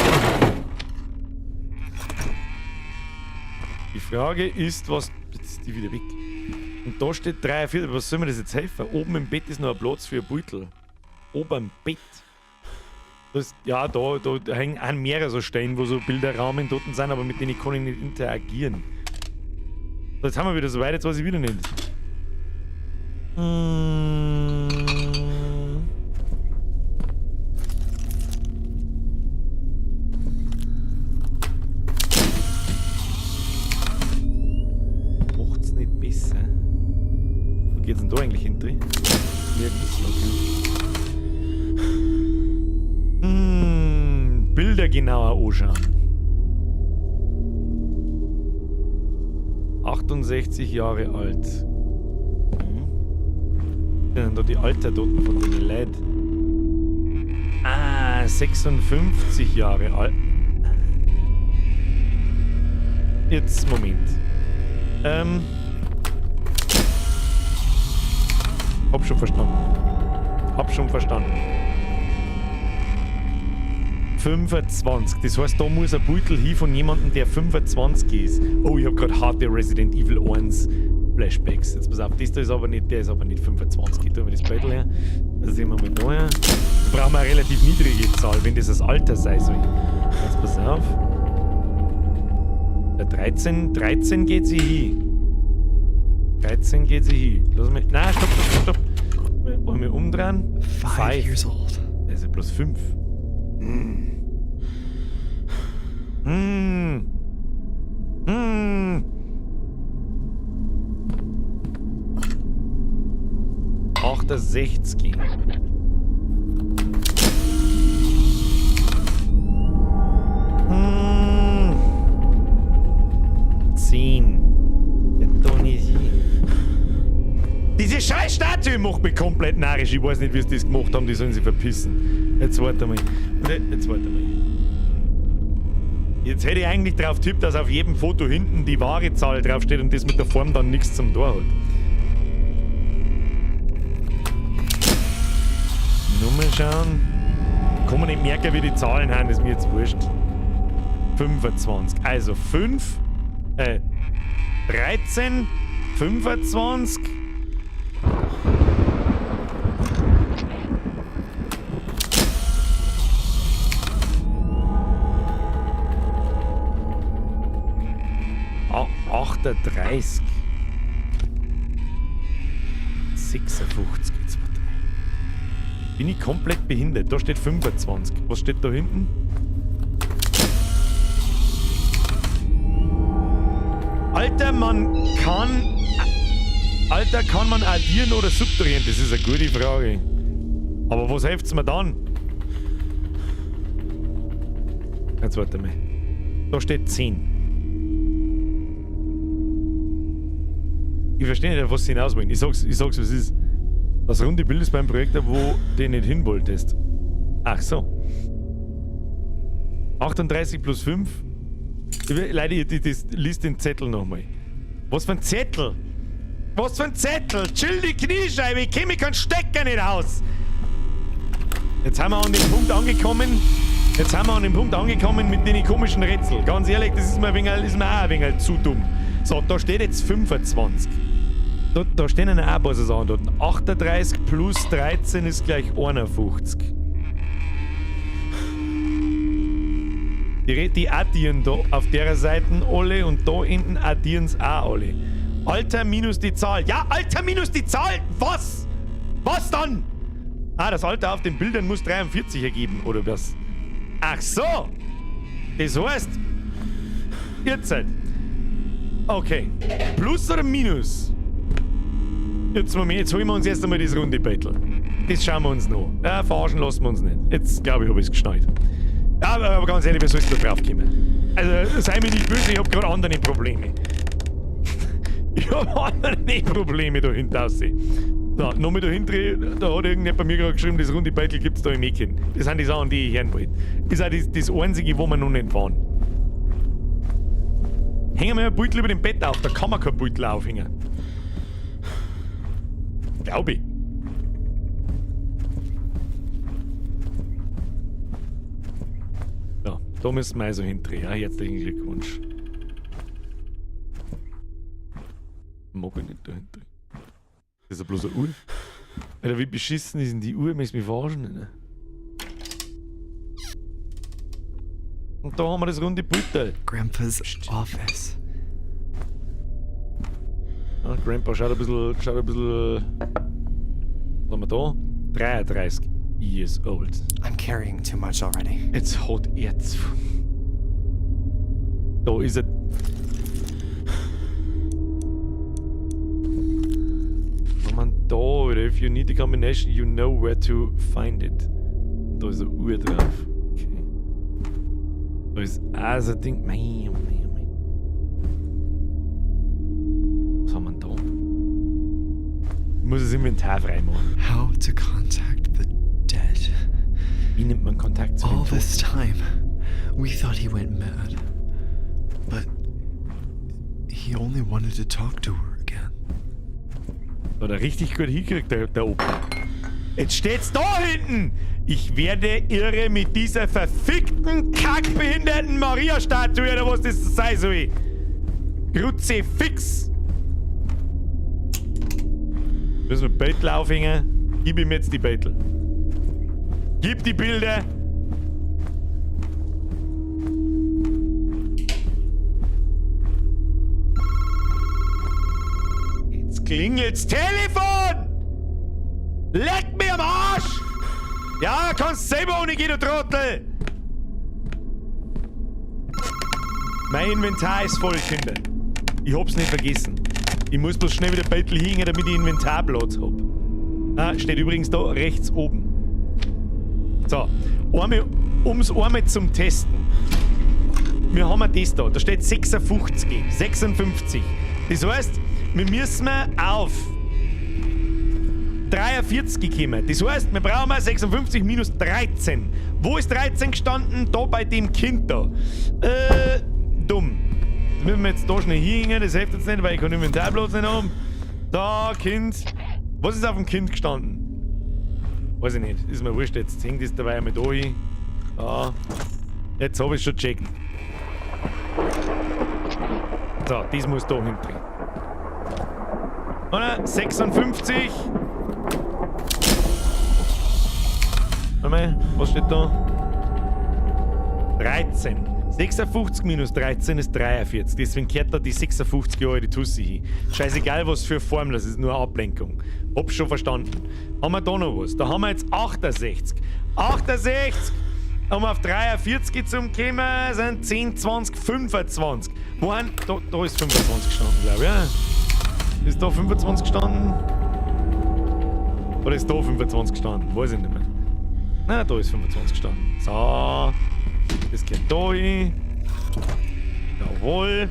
Die Frage ist, was. Jetzt ist die wieder weg. Und da steht 43. Was soll mir das jetzt helfen? Oben im Bett ist noch ein Platz für ein Beutel. Oben im Bett. Das, ja, da hängen auch mehrere so Stellen, wo so Bilderrahmen dort sind, aber mit denen kann ich nicht interagieren. So, jetzt haben wir wieder so weit, jetzt weiß ich wieder nicht. Macht's nicht besser. Wo geht's denn da eigentlich hinter? Nirgends, okay. Bilder genauer anschauen. 68 Jahre alt. Sind da die Alterdoten von den Leuten? Ah, 56 Jahre alt. Jetzt, Moment. Hab schon verstanden. Hab schon verstanden. 25. Das heißt, da muss ein Beutel hin von jemandem, der 25 ist. Oh, ich hab grad harte Resident Evil 1 Flashbacks. Jetzt pass auf, das da ist aber nicht, der ist aber nicht 25. Ich tu mir das Beutel her. Das sehen wir mal da her. Da brauchen wir eine relativ niedrige Zahl, wenn das das Alter sein soll. Jetzt pass auf. Ja, 13 geht sie hin. 13 geht sie hin. Lass mich. Nein, stopp, stopp, stopp, stopp. Wollen wir umdrehen? 5 Five. years old. Das ist ja bloß 5. 68. 10. Der Toni. Diese scheiß Statue macht mich komplett narrisch. Ich weiß nicht, wie sie das gemacht haben. Die sollen sich verpissen. Jetzt warte mal. Jetzt warte mal. Jetzt hätte ich eigentlich drauf tippt, dass auf jedem Foto hinten die wahre Zahl draufsteht und das mit der Form dann nichts zum Tor hat. Nur mal schauen. Kann man nicht merken, wie die Zahlen sind, ist mir jetzt wurscht. 25. Also 5, 13, 25. 38. 56. Jetzt warte mal. Bin ich komplett behindert? Da steht 25. Was steht da hinten? Alter, man kann... Alter, kann man addieren oder subtrahieren? Das ist eine gute Frage. Aber was hilft's mir dann? Jetzt warte mal. Da steht 10. Ich verstehe nicht, auf was sie hinaus wollen. Ich sag's, was es ist. Das runde Bild ist beim Projekt, wo du nicht hin wolltest. Ach so. 38 plus 5. Leute, das, liest den Zettel nochmal. Was für ein Zettel? Was für ein Zettel? Chill die Kniescheibe, ich kenn mich keinen Stecker nicht aus. Jetzt sind wir an dem Punkt angekommen. Jetzt sind wir an dem Punkt angekommen mit den komischen Rätseln. Ganz ehrlich, das ist mir, ein wenig, ist mir auch ein wenig zu dumm. So, da steht jetzt 25. Da stehen auch ein paar Sachen dort. 38 plus 13 ist gleich 51. Die addieren da auf der Seite alle und da hinten addieren's auch alle. Alter minus die Zahl. Ja, Alter minus die Zahl! Was? Was dann? Ah, das Alter auf den Bildern muss 43 ergeben, oder was? Ach so! Das heißt, ihr seid. Okay. Plus oder Minus? Jetzt, Moment, jetzt holen wir uns erst einmal das runde Bettel. Das schauen wir uns noch. Ja, verarschen lassen wir uns nicht. Jetzt, glaube ich, habe ich es geschnallt. Ja, aber ganz ehrlich, wie sollst du da drauf kommen? Also, sei mir nicht böse, ich habe gerade andere Probleme. Ich habe andere Probleme da hinten aussehen. So, nochmal dahinter, da hat irgendjemand bei mir gerade geschrieben, das runde Beutel gibt es da im Mädchen. Das sind die Sachen, die ich hören wollte. Ist auch das Einzige, wo wir noch nicht fahren. Hängen wir ein Beutel über dem Bett auf, da kann man kein Beutel aufhängen. Glaube ich. So, da müssen wir also hindrehen. Ja, herzlichen Glückwunsch. Mag ich nicht dahinter. Das ist ja bloß eine Uhr. Alter, wie beschissen ist denn die Uhr? Möchtest du mich verarschen? Ne? Und da haben wir das runde Beutel. Grandpa's office. Ja, Grandpa schaut ein bisschen. Was haben wir da? 33 years old. I'm carrying too much already. Jetzt hat er. Da ist er. Man, da, oder if you need the combination, you know where to find it. Da ist eine Uhr drauf. Okay. Da ist auch so ein Ding. Mei, oh mei, oh mei. Was haben wir denn da? Ich muss das Inventar freimachen. How to contact the dead. Wie nimmt man Kontakt zu den All Toten? this time, we thought he went mad. But he only wanted to talk to her again. Hat er richtig gut hingekriegt, der Opa. Jetzt steht's da hinten! Ich werde irre mit dieser verfickten, kackbehinderten Maria-Statue, oder was das sein soll. Kruzifix! Müssen wir Beutel aufhängen? Gib ihm jetzt die Beutel. Gib die Bilder! Jetzt klingelt's Telefon! Leck mir am Arsch! Ja, kannst selber ohne gehen, du Trottel! Mein Inventar ist voll, Kinder. Ich hab's nicht vergessen. Ich muss bloß schnell wieder Beutel hängen, damit ich Inventarplatz hab. Ah, steht übrigens da rechts oben. So, einmal, um's einmal zum Testen. Wir haben das da. Da steht 56. 56. Das heißt, wir müssen auf 43 kommen. Das heißt, wir brauchen 56 minus 13. Wo ist 13 gestanden? Da bei dem Kind da. Dumm. Das müssen wir jetzt da schnell hinhängen. Das hilft jetzt nicht, weil ich keinen Inventarplatz nicht habe. Da, Kind. Was ist auf dem Kind gestanden? Weiß ich nicht. Ist mir wurscht jetzt. Hängt das dabei einmal da hin. Da. Jetzt hab ich's schon gecheckt. So, das muss da hindrehen. Oder? 56. Warte mal, was steht da? 13. 56 minus 13 ist 43. Deswegen kehrt da die 56 Jahre die Tussi hin. Scheißegal, was für Formel, das ist nur eine Ablenkung. Hab's schon verstanden. Haben wir da noch was? Da haben wir jetzt 68. 68! Um auf 43 zu kommen, sind 10, 20, 25. Wo haben, da ist 25 gestanden, glaub ich. Ja? Ist da 25 gestanden? Oder ist da 25 gestanden? Weiß ich nicht mehr. Nein, da ist 25 gestanden. So. Das geht da hin. Jawohl.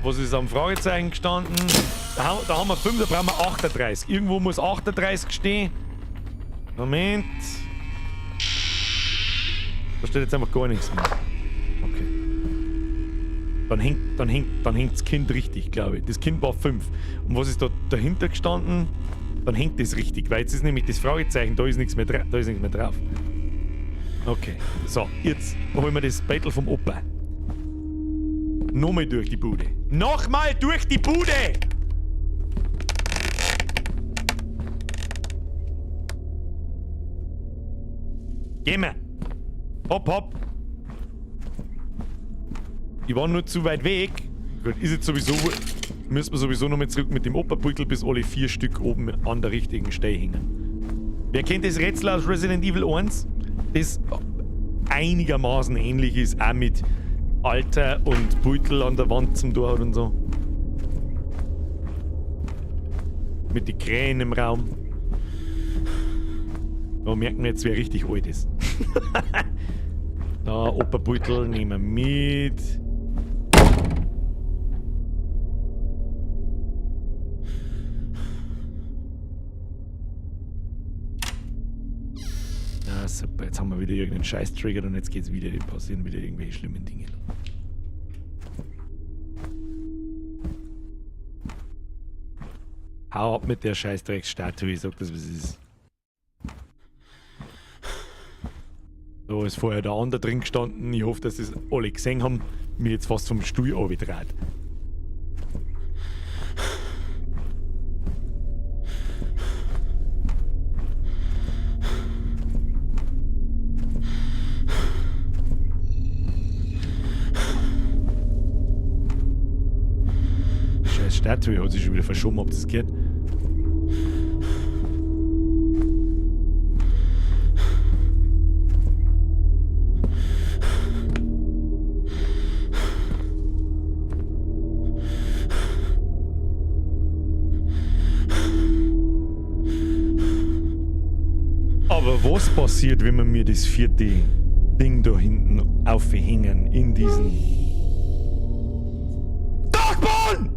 Was ist am Fragezeichen gestanden? Da haben wir 5, da brauchen wir 38. Irgendwo muss 38 stehen. Moment. Da steht jetzt einfach gar nichts mehr. Okay. Dann hängt das Kind richtig, glaube ich. Das Kind war 5. Und was ist da dahinter gestanden? Dann hängt das richtig, weil jetzt ist nämlich das Fragezeichen, da ist nichts mehr, da ist nichts mehr drauf. Okay, so, jetzt holen wir das Beutel vom Opa. Nochmal durch die Bude. Nochmal durch die Bude! Gehen wir. Hopp, hopp. Ich war nur zu weit weg. Gut, ist jetzt sowieso... Müssen wir sowieso nochmal zurück mit dem Opa-Beutel, bis alle 4 Stück oben an der richtigen Stelle hängen. Wer kennt das Rätsel aus Resident Evil 1? Das einigermaßen ähnlich ist, auch mit Alter und Beutel an der Wand zum Tor hat und so. Mit den Krähen im Raum. Da merken wir jetzt, wer richtig alt ist. Da, Operbeutel nehmen wir mit. Ja, super, jetzt haben wir wieder irgendeinen Scheiß triggert und jetzt geht's wieder, passieren wieder irgendwelche schlimmen Dinge. Hau ab mit der Scheißdrecksstatue, ich sag das, was es ist. Da ist vorher der andere drin gestanden. Ich hoffe, dass das alle gesehen haben. Mir jetzt fast vom Stuhl runtergedreht. Scheiß Statue hat sich schon wieder verschoben, ob das geht. Aber was passiert, wenn wir mir das vierte Ding da hinten aufhängen in diesen Dachboden?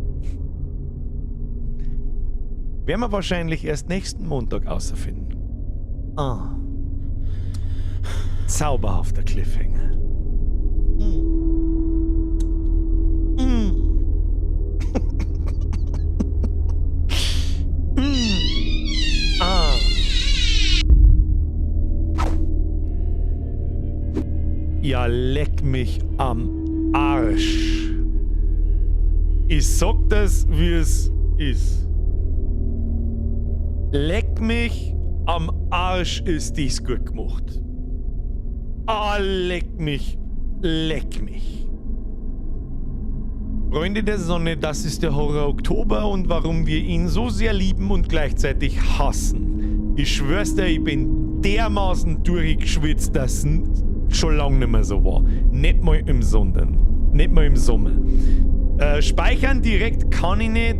Werden wir wahrscheinlich erst nächsten Montag außerfinden. Ah. Zauberhafter Cliffhanger. Ah. Ja, leck mich am Arsch. Ich sag das, wie es ist. Leck mich am Arsch, ist dies gut gemacht. Ah, leck mich, leck mich. Freunde der Sonne, das ist der Horror Oktober und warum wir ihn so sehr lieben und gleichzeitig hassen. Ich schwör's dir, ich bin dermaßen durchgeschwitzt, dass schon lange nicht mehr so war. Nicht mal im Sondern. Nicht mal im Sommer. Speichern direkt kann ich nicht.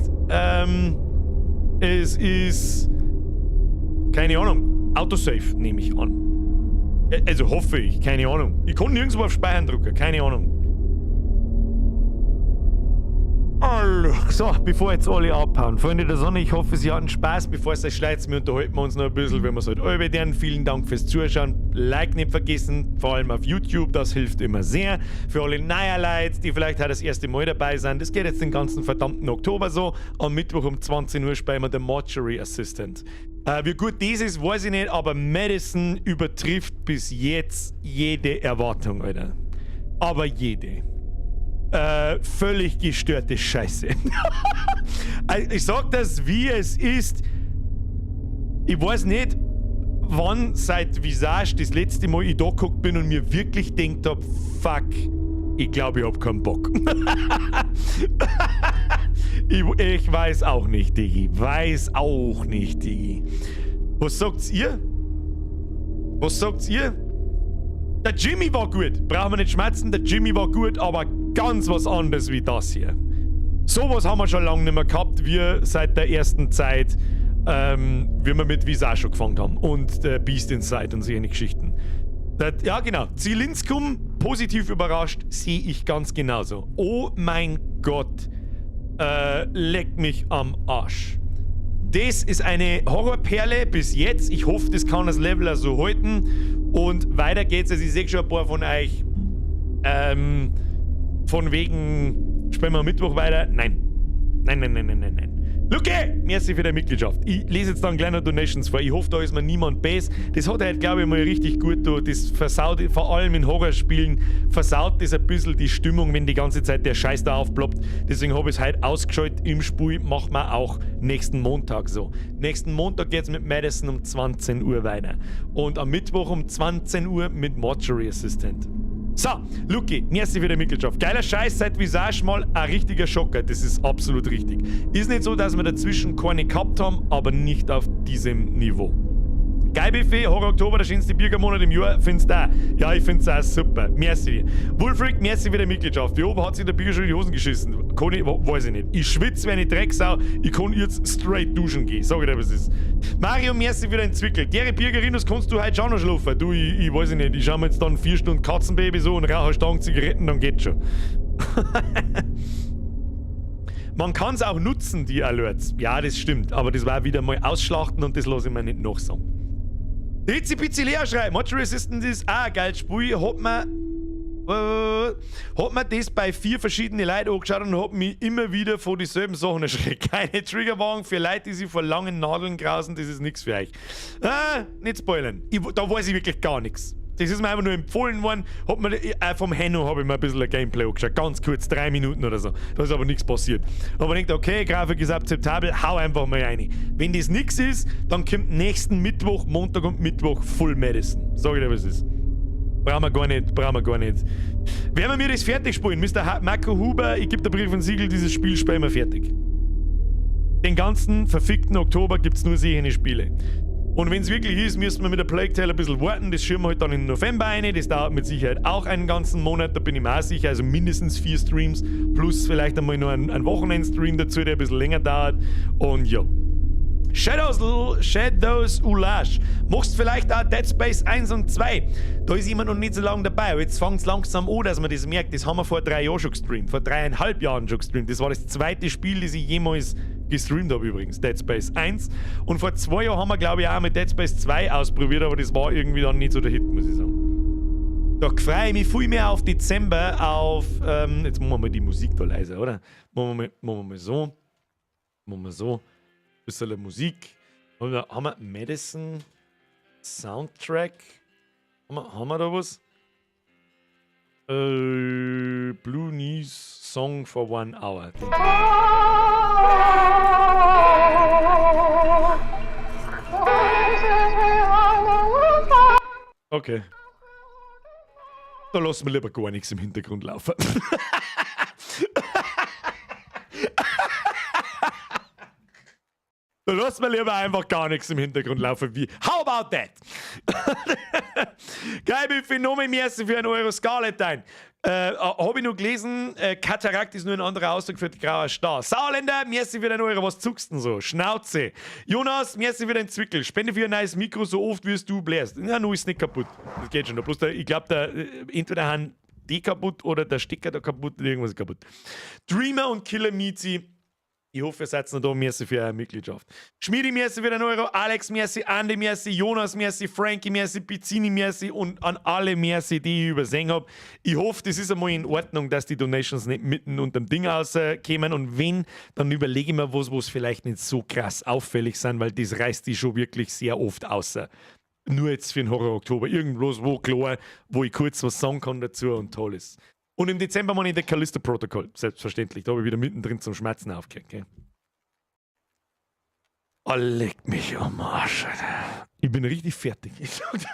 Es ist... Keine Ahnung. Autosave nehme ich an. Also hoffe ich. Keine Ahnung. Ich konnte nirgendwo auf Speichern drücken. Keine Ahnung. So, bevor jetzt alle abhauen. Freunde der Sonne, ich hoffe, Sie hatten Spaß. Bevor es euch schleicht, wir unterhalten uns noch ein bisschen, wenn wir es halt alle werden. Vielen Dank fürs Zuschauen. Like nicht vergessen, vor allem auf YouTube, das hilft immer sehr. Für alle neuen Leute, die vielleicht heute das erste Mal dabei sind, das geht jetzt den ganzen verdammten Oktober so. Am Mittwoch um 20 Uhr spielen wir den Mortuary Assistant. Wie gut das ist, weiß ich nicht, aber Madison übertrifft bis jetzt jede Erwartung, Alter. Aber jede. Völlig gestörte Scheiße. Ich sag das, wie es ist. Ich weiß nicht, wann seit Visage das letzte Mal ich da geguckt bin und mir wirklich gedacht hab, fuck, ich glaub, ich hab keinen Bock. Ich weiß auch nicht, Digi. Weiß auch nicht, Digi. Was sagt's ihr? Was sagt's ihr? Der Jimmy war gut. Brauchen wir nicht schmerzen. Der Jimmy war gut, aber ganz was anderes wie das hier. Sowas haben wir schon lange nicht mehr gehabt. Wir seit der ersten Zeit, wie wir mit Visage schon gefangen haben. Und der Beast Inside und solche Geschichten. Das, ja, genau. Zielindskum, positiv überrascht, sehe ich ganz genauso. Oh mein Gott. Leck mich am Arsch. Das ist eine Horrorperle bis jetzt. Ich hoffe, das kann das Leveler so halten. Und weiter geht's. Also ich sehe schon ein paar von euch. Von wegen, spielen wir am Mittwoch weiter? Nein. Nein, nein, nein, nein, nein, nein. Luke, merci für deine Mitgliedschaft. Ich lese jetzt dann gleich noch Donations vor. Ich hoffe, da ist mir niemand böse. Das hat halt, glaube ich, mal richtig gut getan. Das versaut, vor allem in Horrorspielen, versaut das ein bisschen die Stimmung, wenn die ganze Zeit der Scheiß da aufploppt. Deswegen habe ich es heute ausgeschaltet im Spiel. Machen wir auch nächsten Montag so. Nächsten Montag geht's mit Madison um 20 Uhr weiter. Und am Mittwoch um 20 Uhr mit Mortuary Assistant. So, Luki, merci für die Mitgliedschaft. Geiler Scheiß, seit Visage mal ein richtiger Schocker. Das ist absolut richtig. Ist nicht so, dass wir dazwischen keine gehabt haben, aber nicht auf diesem Niveau. Geil Buffet, Horror Oktober, der schönste Birgermonat im Jahr, findest du auch? Ja, ich find's auch super. Merci dir. Wolfric, merci für deine Mitgliedschaft. Wie oben hat sich der Birger schon in die Hosen geschissen? Kann ich, weiß ich nicht. Ich schwitze wie eine Drecksau, ich kann jetzt straight duschen gehen. Sag ich dir, was ist. Mario, merci für deinen Zwickel. Dere Birgerin, das kannst du heute schon noch schlafen. Du, ich weiß nicht. Ich schau mir jetzt dann 4 Stunden Katzenbaby so und rauche Stangen Zigaretten, dann geht's schon. Man kann es auch nutzen, die Alerts. Ja, das stimmt. Aber das war wieder mal ausschlachten und das lasse ich mir nicht nachsagen. Hitzi Lea schreibt, Mortuary Assistant ist auch ein geiles Spiel. Hat man das bei vier verschiedenen Leuten angeschaut und hat mich immer wieder vor dieselben Sachen erschreckt. Keine Triggerwarnung für Leute, die sich vor langen Nadeln grausen, das ist nichts für euch. Ah, nicht spoilern. Da weiß ich wirklich gar nichts. Das ist mir einfach nur empfohlen worden. Vom Henno habe ich mir ein bisschen ein Gameplay angeschaut. Ganz kurz, 3 Minuten oder so. Da ist aber nichts passiert. Aber ich denke, okay, Grafik ist akzeptabel, hau einfach mal rein. Wenn das nichts ist, dann kommt nächsten Mittwoch, Montag und Mittwoch Full Madison. Sag ich dir, was ist. Brauchen wir gar nicht, brauchen wir gar nicht. Werden wir mir das fertig spielen? Mr. Marco Huber, ich gebe der Brief und Siegel, dieses Spiel spielen wir fertig. Den ganzen verfickten Oktober gibt es nur solche Spiele. Und wenn es wirklich ist, müssen wir mit der Plague Tale ein bisschen warten. Das schieben wir halt dann in November ein. Das dauert mit Sicherheit auch einen ganzen Monat, da bin ich mir auch sicher. Also mindestens vier Streams plus vielleicht einmal noch ein Wochenendstream dazu, der ein bisschen länger dauert. Und ja. Shadows, Shadows Ulash. Machst vielleicht auch Dead Space 1 und 2. Da ist jemand noch nicht so lange dabei. Aber jetzt fängt es langsam an, dass man das merkt. Das haben wir vor 3 Jahren schon gestreamt. Vor 3,5 Jahren schon gestreamt. Das war das zweite Spiel, das ich jemals gestreamt habe übrigens. Dead Space 1. Und vor 2 Jahren haben wir, glaube ich, auch mit Dead Space 2 ausprobiert, aber das war irgendwie dann nicht so der Hit, muss ich sagen. Da freue ich mich viel mehr auf Dezember, auf. Jetzt machen wir mal die Musik da leiser, oder? Machen wir mal so. Machen wir so. Bisschen Musik. Haben wir Madison Soundtrack? Haben wir da was? Blue Knees Song for One Hour. Okay. Da lassen wir lieber gar nichts im Hintergrund laufen. Da lassen wir lieber einfach gar nichts im Hintergrund laufen. Wie? How about that? Geil, wie viel noch merci für 1 Euro Scarlet ein. Habe ich noch gelesen, Katarakt ist nur ein anderer Ausdruck für grauer Star. Sauerländer, merci für den Euro, was zuckst denn so? Schnauze. Jonas, merci für den Zwickel. Spende für ein neues Mikro so oft, wie es du blärst. Ja, nu ist nicht kaputt. Das geht schon. Bloß der, ich glaube, entweder haben die kaputt oder der Stecker da kaputt oder irgendwas ist kaputt. Dreamer und Killer Mizi, ich hoffe, ihr seid noch da. Merci für eure Mitgliedschaft. Schmiedi, merci für den Euro. Alex, merci. Andy, merci. Jonas, merci. Frankie, merci. Pizzini, merci. Und an alle merci, die ich übersehen habe. Ich hoffe, das ist einmal in Ordnung, dass die Donations nicht mitten unterm Ding rauskommen. Und wenn, dann überlege ich mir was, wo es vielleicht nicht so krass auffällig sind, weil das reißt die schon wirklich sehr oft außer. Nur jetzt für den Horror Oktober. Irgendwas, wo klar, wo ich kurz was sagen kann dazu und toll ist. Und im Dezember mache ich The Callisto Protocol, selbstverständlich. Da habe ich wieder mittendrin zum Schmerzen aufgehört. Gell? Oh, leck mich am Arsch, Alter. Ich bin richtig fertig. Ich sag dir.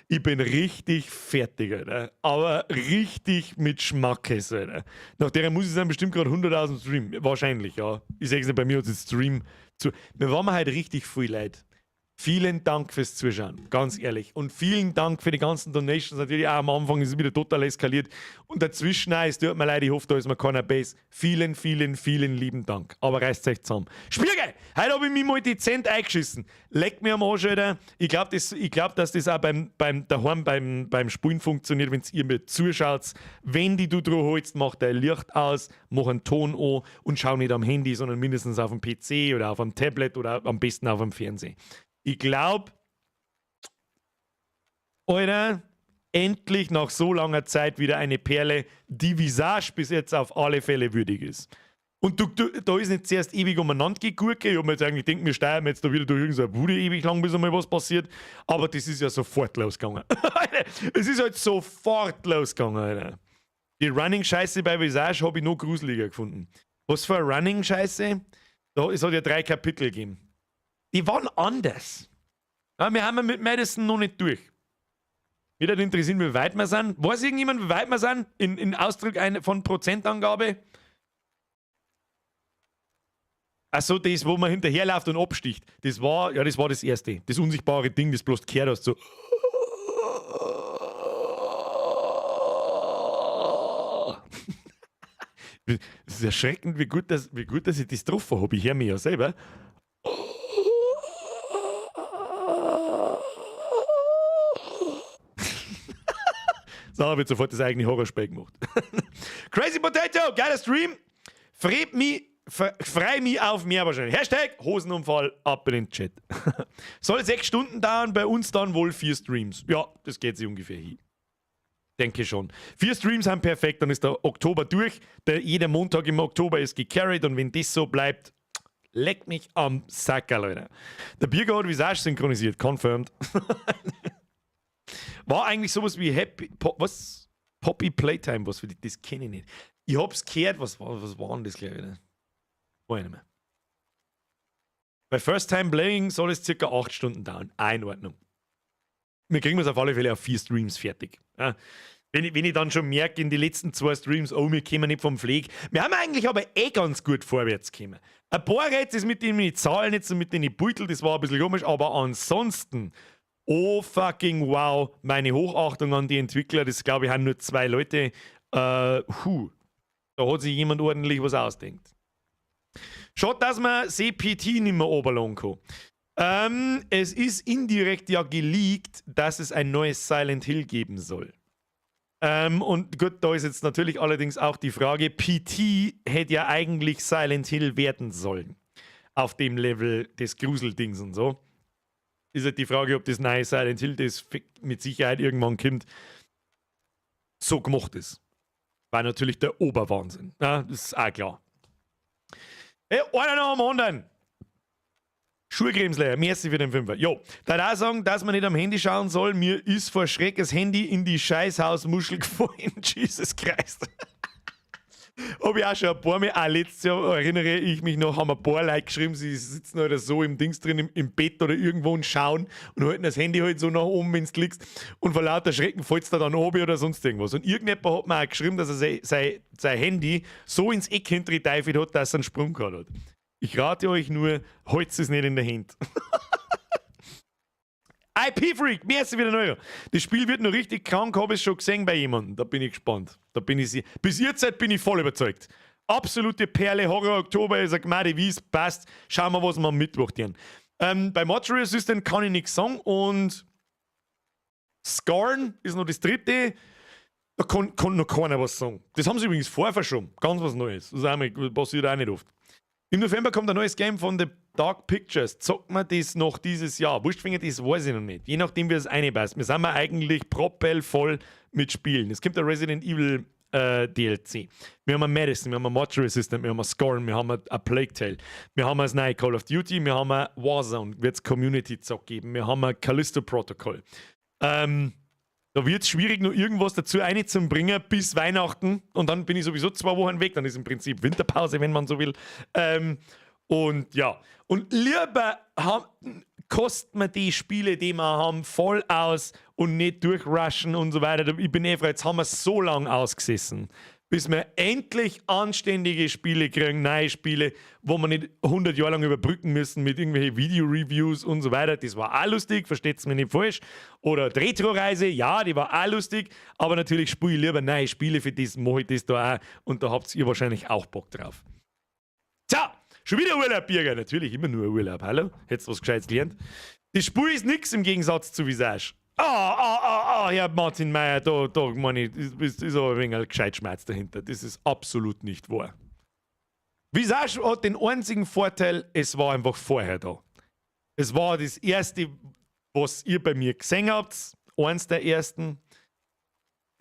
Ich bin richtig fertig, Alter. Aber richtig mit Schmackes, Alter. Nach der muss ich sagen, bestimmt gerade 100.000 Stream. Wahrscheinlich, ja. Ich sehe es nicht, bei mir hat es Stream zu. Mir waren halt richtig viel Leute. Vielen Dank fürs Zuschauen, ganz ehrlich. Und vielen Dank für die ganzen Donations. Natürlich auch am Anfang ist es wieder total eskaliert. Und dazwischen auch, es tut mir leid, ich hoffe, da ist mir keiner bös. Vielen, vielen, vielen lieben Dank. Aber reißt euch zusammen. Spiegel! Heute habe ich mich mal dezent eingeschissen. Leck mir am Arsch, Alter. Ich glaube, glaub, dass das auch daheim beim Spielen funktioniert, wenn ihr mir zuschaut. Wenn die du drauf holst, mach dein Licht aus, mach einen Ton an und schau nicht am Handy, sondern mindestens auf dem PC oder auf dem Tablet oder am besten auf dem Fernseher. Ich glaube, Alter, endlich nach so langer Zeit wieder eine Perle, die Visage bis jetzt auf alle Fälle würdig ist. Und du, da ist nicht zuerst ewig umeinander gegurkt. Ich hab mir jetzt eigentlich gedacht, wir steuern jetzt da wieder durch irgendeine Bude ewig lang, bis einmal was passiert. Aber das ist ja sofort losgegangen. Es ist halt sofort losgegangen, Alter. Die Running-Scheiße bei Visage habe ich noch gruseliger gefunden. Was für eine Running-Scheiße? Es hat ja drei Kapitel gegeben. Die waren anders. Ja, wir haben ja mit Madison noch nicht durch. Mich würde interessieren, wie weit wir sind. Weiß irgendjemand, wie weit wir sind? In Ausdruck von Prozentangabe? Achso, das, wo man hinterherläuft und absticht. Das war, ja, das war das erste. Das unsichtbare Ding, das bloß gehört hast, so. Es ist erschreckend, wie gut, dass ich das getroffen habe. Ich höre mich ja selber. So, habe ich sofort das eigene Horrorspiel gemacht. Crazy Potato, geiler Stream. Freut mich, freu mich auf mehr wahrscheinlich. Hashtag Hosenunfall, ab in den Chat. Soll 6 Stunden dauern, bei uns dann wohl vier Streams. Ja, das geht sich ungefähr hin. Denke schon. Vier Streams sind perfekt, dann ist der Oktober durch. Jeder Montag im Oktober ist gecarried und wenn das so bleibt, leck mich am Sackerl, Alter. Der Birger hat Visage synchronisiert, confirmed. War eigentlich sowas wie Happy, Pop, was? Poppy Playtime, was für die, das kenne ich nicht. Ich hab's gehört, was war denn das gleich wieder? Weiß ich nicht mehr. Bei First Time Playing soll es circa 8 Stunden dauern. In Ordnung. Wir kriegen es auf alle Fälle auf vier Streams fertig. Ja. Wenn ich dann schon merke, in die letzten zwei Streams, oh, wir kommen nicht vom Fleck. Wir haben eigentlich aber eh ganz gut vorwärts gekommen. Ein paar Rätsel mit den Zahlen jetzt und mit den Beutel, das war ein bisschen komisch, aber ansonsten, oh fucking wow, meine Hochachtung an die Entwickler, das, glaube ich, haben nur zwei Leute. Hu, da hat sich jemand ordentlich was ausdenkt. Schade, dass man CPT nicht mehr oberladen kann. Es ist indirekt ja geleakt, dass es ein neues Silent Hill geben soll. Und gut, da ist jetzt natürlich allerdings auch die Frage, PT hätte ja eigentlich Silent Hill werden sollen. Auf dem Level des Gruseldings und so. Ist halt die Frage, ob das neue Silent Hill, das mit Sicherheit irgendwann kommt, so gemacht ist. War natürlich der Oberwahnsinn. Ja, das ist auch klar. Hey, einer nach dem anderen. Schulkremsler, merci für den Fünfer. Jo, da auch sagen, dass man nicht am Handy schauen soll. Mir ist vor Schreck das Handy in die Scheißhausmuschel gefallen. Jesus Christ. Habe ich auch schon ein paar Mal, auch letztes Jahr erinnere ich mich noch, haben ein paar Leute geschrieben, sie sitzen oder so im Dings drin, im Bett oder irgendwo und schauen und halten das Handy halt so nach oben, wenn du liegst, und vor lauter Schrecken fällt es da dann oben oder sonst irgendwas. Und irgendjemand hat mir auch geschrieben, dass er sein Handy so ins Eck hintergeteifelt hat, dass er einen Sprung gehabt hat. Ich rate euch nur, haltet es nicht in der Hand. IP-Freak, merci wieder neu. Das Spiel wird noch richtig krank, habe ich schon gesehen bei jemandem. Da bin ich gespannt. Da bin ich sie. Bis jetzt bin ich voll überzeugt. Absolute Perle, Horror Oktober ist eine Gmade, wie es passt. Schauen wir, was wir am Mittwoch tun. Bei Mortuary Assistant kann ich nichts sagen und Scorn ist noch das dritte. Da kann noch keiner was sagen. Das haben sie übrigens vorverschoben. Ganz was Neues. Das ist auch mal, passiert auch nicht oft. Im November kommt ein neues Game von The Dark Pictures. Zockt man das noch dieses Jahr? Wurstfinger, das weiß ich noch nicht. Je nachdem, wie es reinpasst. Wir sind wir eigentlich propelvoll mit Spielen. Es kommt der Resident Evil DLC. Wir haben ein Madison, wir haben ein Mortuary Assistant, wir haben ein Scorn, wir haben ein Plague Tale, wir haben ein neue Call of Duty, wir haben ein Warzone, wird es Community Zock geben, wir haben ein Callisto Protocol. Da wird es schwierig, noch irgendwas dazu einzubringen bis Weihnachten. Und dann bin ich sowieso 2 Wochen weg. Dann ist im Prinzip Winterpause, wenn man so will. Und ja, und lieber haben, kosten wir die Spiele, die wir haben, voll aus und nicht durchrushen und so weiter. Ich bin eh froh, jetzt haben wir so lange ausgesessen, bis wir endlich anständige Spiele kriegen, neue Spiele, wo wir nicht 100 Jahre lang überbrücken müssen mit irgendwelchen Video-Reviews und so weiter. Das war auch lustig, versteht's mir nicht falsch. Oder die Retro-Reise, ja, die war auch lustig, aber natürlich spiele ich lieber neue Spiele, für das mache ich das da auch und da habt ihr wahrscheinlich auch Bock drauf. Tja, schon wieder Urlaub, Birger. Natürlich immer nur Urlaub. Hallo? Hättest du was Gescheites gelernt? Das Spiel ist nix im Gegensatz zu Visage. Ah, ah, ah, ah, Herr Martin Meyer, da meine ich, ist aber ein wenig ein gescheit Schmerz dahinter. Das ist absolut nicht wahr. Visage hat den einzigen Vorteil, es war einfach vorher da. Es war das erste, was ihr bei mir gesehen habt, eins der ersten.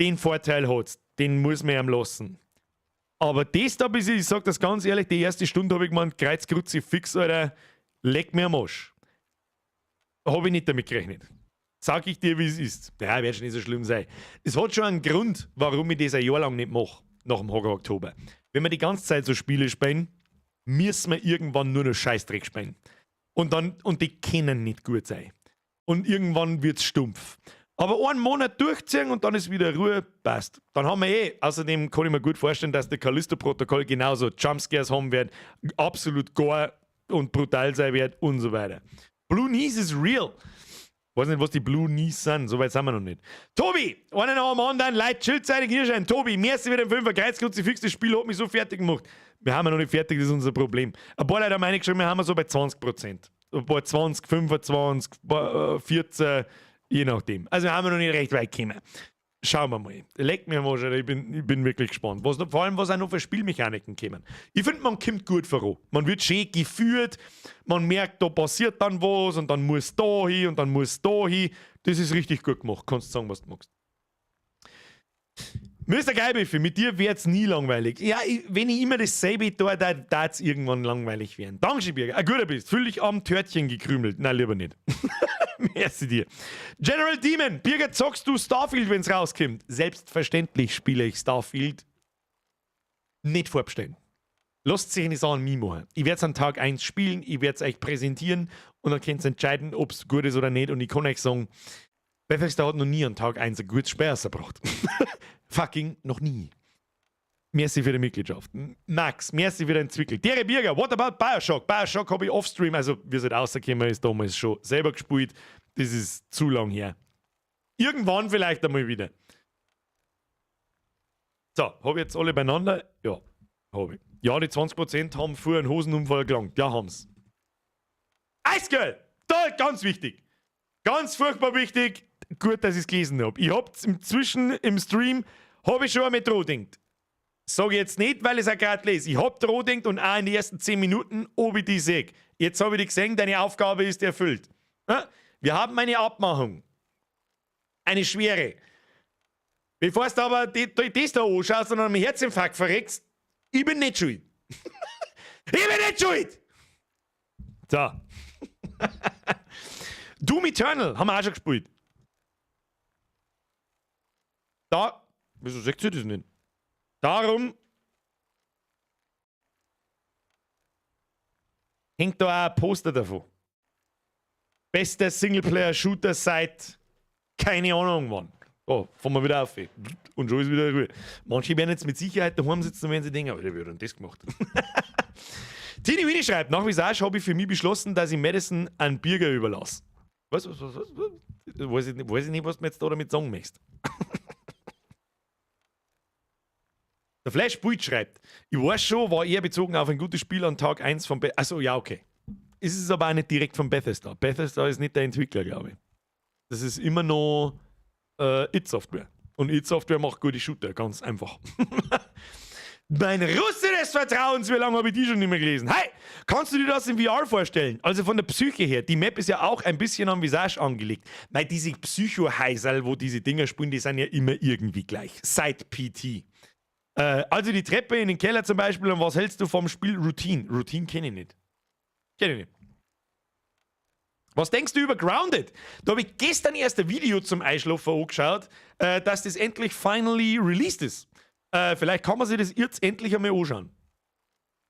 Den Vorteil hat's, den muss man ihm lassen. Aber das da, bis ich, ich sag das ganz ehrlich, die erste Stunde habe ich gemeint, Kreuz, Kruzifix, Alter, leck mir am Arsch. Habe ich nicht damit gerechnet. Sag ich dir, wie es ist. Ja, wird schon nicht so schlimm sein. Es hat schon einen Grund, warum ich das ein Jahr lang nicht mache, nach dem Horror Oktober. Wenn wir die ganze Zeit so Spiele spielen, müssen wir irgendwann nur noch Scheißdreck spielen. Und die können nicht gut sein. Und irgendwann wird's stumpf. Aber einen Monat durchziehen und dann ist wieder Ruhe, passt. Dann haben wir eh, außerdem kann ich mir gut vorstellen, dass der Callisto-Protokoll genauso Jumpscares haben wird. Absolut gar und brutal sein wird und so weiter. Blue Knees is real. Weiß nicht, was die Blue Knees sind, so weit sind wir noch nicht. Tobi, einen nach dem anderen, Leute, chillt hier schon. Tobi, merci wieder im Fünfer, Kreuzkruzifix, das Spiel hat mich so fertig gemacht. Wir haben ja noch nicht fertig, das ist unser Problem. Ein paar Leute haben reingeschrieben, wir haben so bei 20%. Ein paar 20, 25, 14, je nachdem. Also wir haben noch nicht recht weit gekommen. Schauen wir mal. Leck mir mal schon, ich bin wirklich gespannt. Was, vor allem, was auch noch für Spielmechaniken kommen. Ich finde, man kommt gut voran. Man wird schön geführt, man merkt, da passiert dann was und dann muss da hin und dann muss da hin. Das ist richtig gut gemacht. Kannst sagen, was du magst. Mr. Geibiffi, mit dir wird's nie langweilig. Ja, ich, wenn ich immer dasselbe tue, da darf's irgendwann langweilig werden. Dankeschön, Birger. Ein guter bist. Fühl dich am Törtchen gekrümelt. Nein, lieber nicht. Merci dir. General Demon, Birger, zockst du Starfield, wenn's rauskommt? Selbstverständlich spiele ich Starfield. Nicht vorbestellen. Lasst sich nicht an mich machen. Ich werde es an Tag 1 spielen, ich werde es euch präsentieren und dann könnt ihr entscheiden, ob es gut ist oder nicht. Und ich kann euch sagen, Bethesda hat noch nie an Tag 1 ein gutes Spiel rausgebracht. Fucking noch nie. Merci für die Mitgliedschaft. Max, merci für den Zwickel. Dere Birger, what about Bioshock? Bioshock habe ich offstream, also wie es halt rausgekommen ist, damals schon selber gespielt. Das ist zu lang her. Irgendwann vielleicht einmal wieder. So, habe ich jetzt alle beieinander? Ja, habe ich. Ja, die 20% haben früher einen Hosenunfall gelangt. Ja, haben's. Ice Girl! Da, ganz wichtig. Ganz furchtbar wichtig. Gut, dass ich es gelesen habe. Ich habe inzwischen im Stream habe ich schon einmal dran gedacht. Sag ich jetzt nicht, weil ich es auch gerade lese. Ich hab dran gedacht und auch in den ersten 10 Minuten, ob ich die sehe. Jetzt habe ich die gesehen, deine Aufgabe ist erfüllt. Wir haben eine Abmachung. Eine schwere. Bevor du aber das da anschaust und an einem Herzinfarkt verreckst, ich bin nicht schuld. Ich bin nicht schuld! So. Doom Eternal haben wir auch schon gespielt. Da. Wieso sagt sie das nicht? Darum hängt da auch ein Poster davon. Bester Singleplayer-Shooter seit keine Ahnung wann. Oh, fahren wir wieder auf. Und schon ist wieder gut. Manche werden jetzt mit Sicherheit daheim sitzen und werden sich denken, aber wer hat denn das gemacht? Tini Winnie schreibt, nach Visage habe ich für mich beschlossen, dass ich Madison einen Birger überlasse. Was? Weiß ich nicht, was du mir jetzt da damit sagen möchtest. Der Flash Buit schreibt, ich weiß schon, war eher bezogen auf ein gutes Spiel an Tag 1 von Bethesda. Achso, ja, okay. Ist es aber auch nicht direkt von Bethesda. Bethesda ist nicht der Entwickler, glaube ich. Das ist immer noch id Software. Und id Software macht gute Shooter, ganz einfach. Mein Russe des Vertrauens, wie lange habe ich die schon nicht mehr gelesen? Hey, kannst du dir das in VR vorstellen? Also von der Psyche her, die Map ist ja auch ein bisschen am Visage angelegt. Weil diese Psycho-Heiserl, wo diese Dinger spielen, die sind ja immer irgendwie gleich. Seit PT. Also die Treppe in den Keller zum Beispiel, und was hältst du vom Spiel Routine? Routine kenne ich nicht. Kenne ich nicht. Was denkst du über Grounded? Da habe ich gestern erst ein Video zum Einschlafen angeschaut, dass das endlich finally released ist. Vielleicht kann man sich das jetzt endlich einmal anschauen.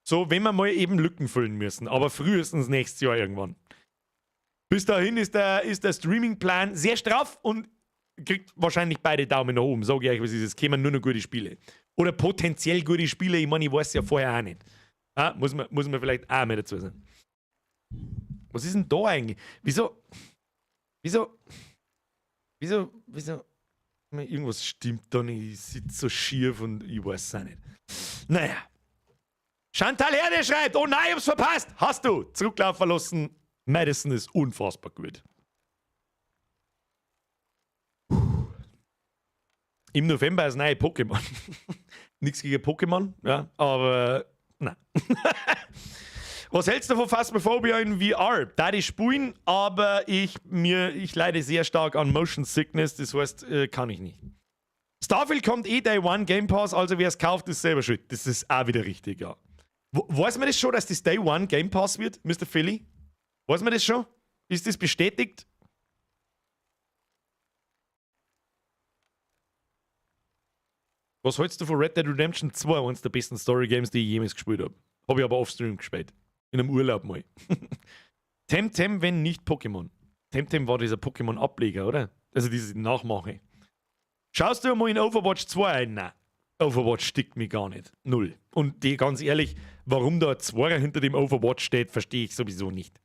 So, wenn wir mal eben Lücken füllen müssen, aber frühestens nächstes Jahr irgendwann. Bis dahin ist der Streaming-Plan sehr straff und kriegt wahrscheinlich beide Daumen nach oben. Sag ich euch, was ist. Es kämen nur noch gute Spiele. Oder potenziell gute Spiele. Ich meine, ich weiß ja vorher auch nicht. Ah, muss man vielleicht auch mehr dazu sagen. Was ist denn da eigentlich? Wieso? Irgendwas stimmt da nicht. Ich sitze so schief und ich weiß es auch nicht. Naja. Chantal Herde schreibt: Oh nein, ich hab's verpasst. Hast du. Zurücklaufen lassen. Madison ist unfassbar gut. Im November ist neue Pokémon. Nichts gegen Pokémon, ja, aber nein. Was hältst du von Phasmophobia in VR? Da die spulen, aber ich leide sehr stark an Motion Sickness, das heißt, kann ich nicht. Starfield kommt eh Day One Game Pass, also wer es kauft, ist selber schuld. Das ist auch wieder richtig, ja. Weiß man das schon, dass das Day One Game Pass wird, Mr. Philly? Weiß man das schon? Ist das bestätigt? Was hältst du von Red Dead Redemption 2, eines der besten Story Games, die ich jemals gespielt habe? Habe ich aber offstream gespielt. In einem Urlaub mal. Temtem, wenn nicht Pokémon. Temtem war dieser Pokémon-Ableger, oder? Also diese Nachmache. Schaust du mal in Overwatch 2 ein? Nein. Overwatch stickt mich gar nicht. Null. Und die, ganz ehrlich, warum da ein Zweier hinter dem Overwatch steht, verstehe ich sowieso nicht.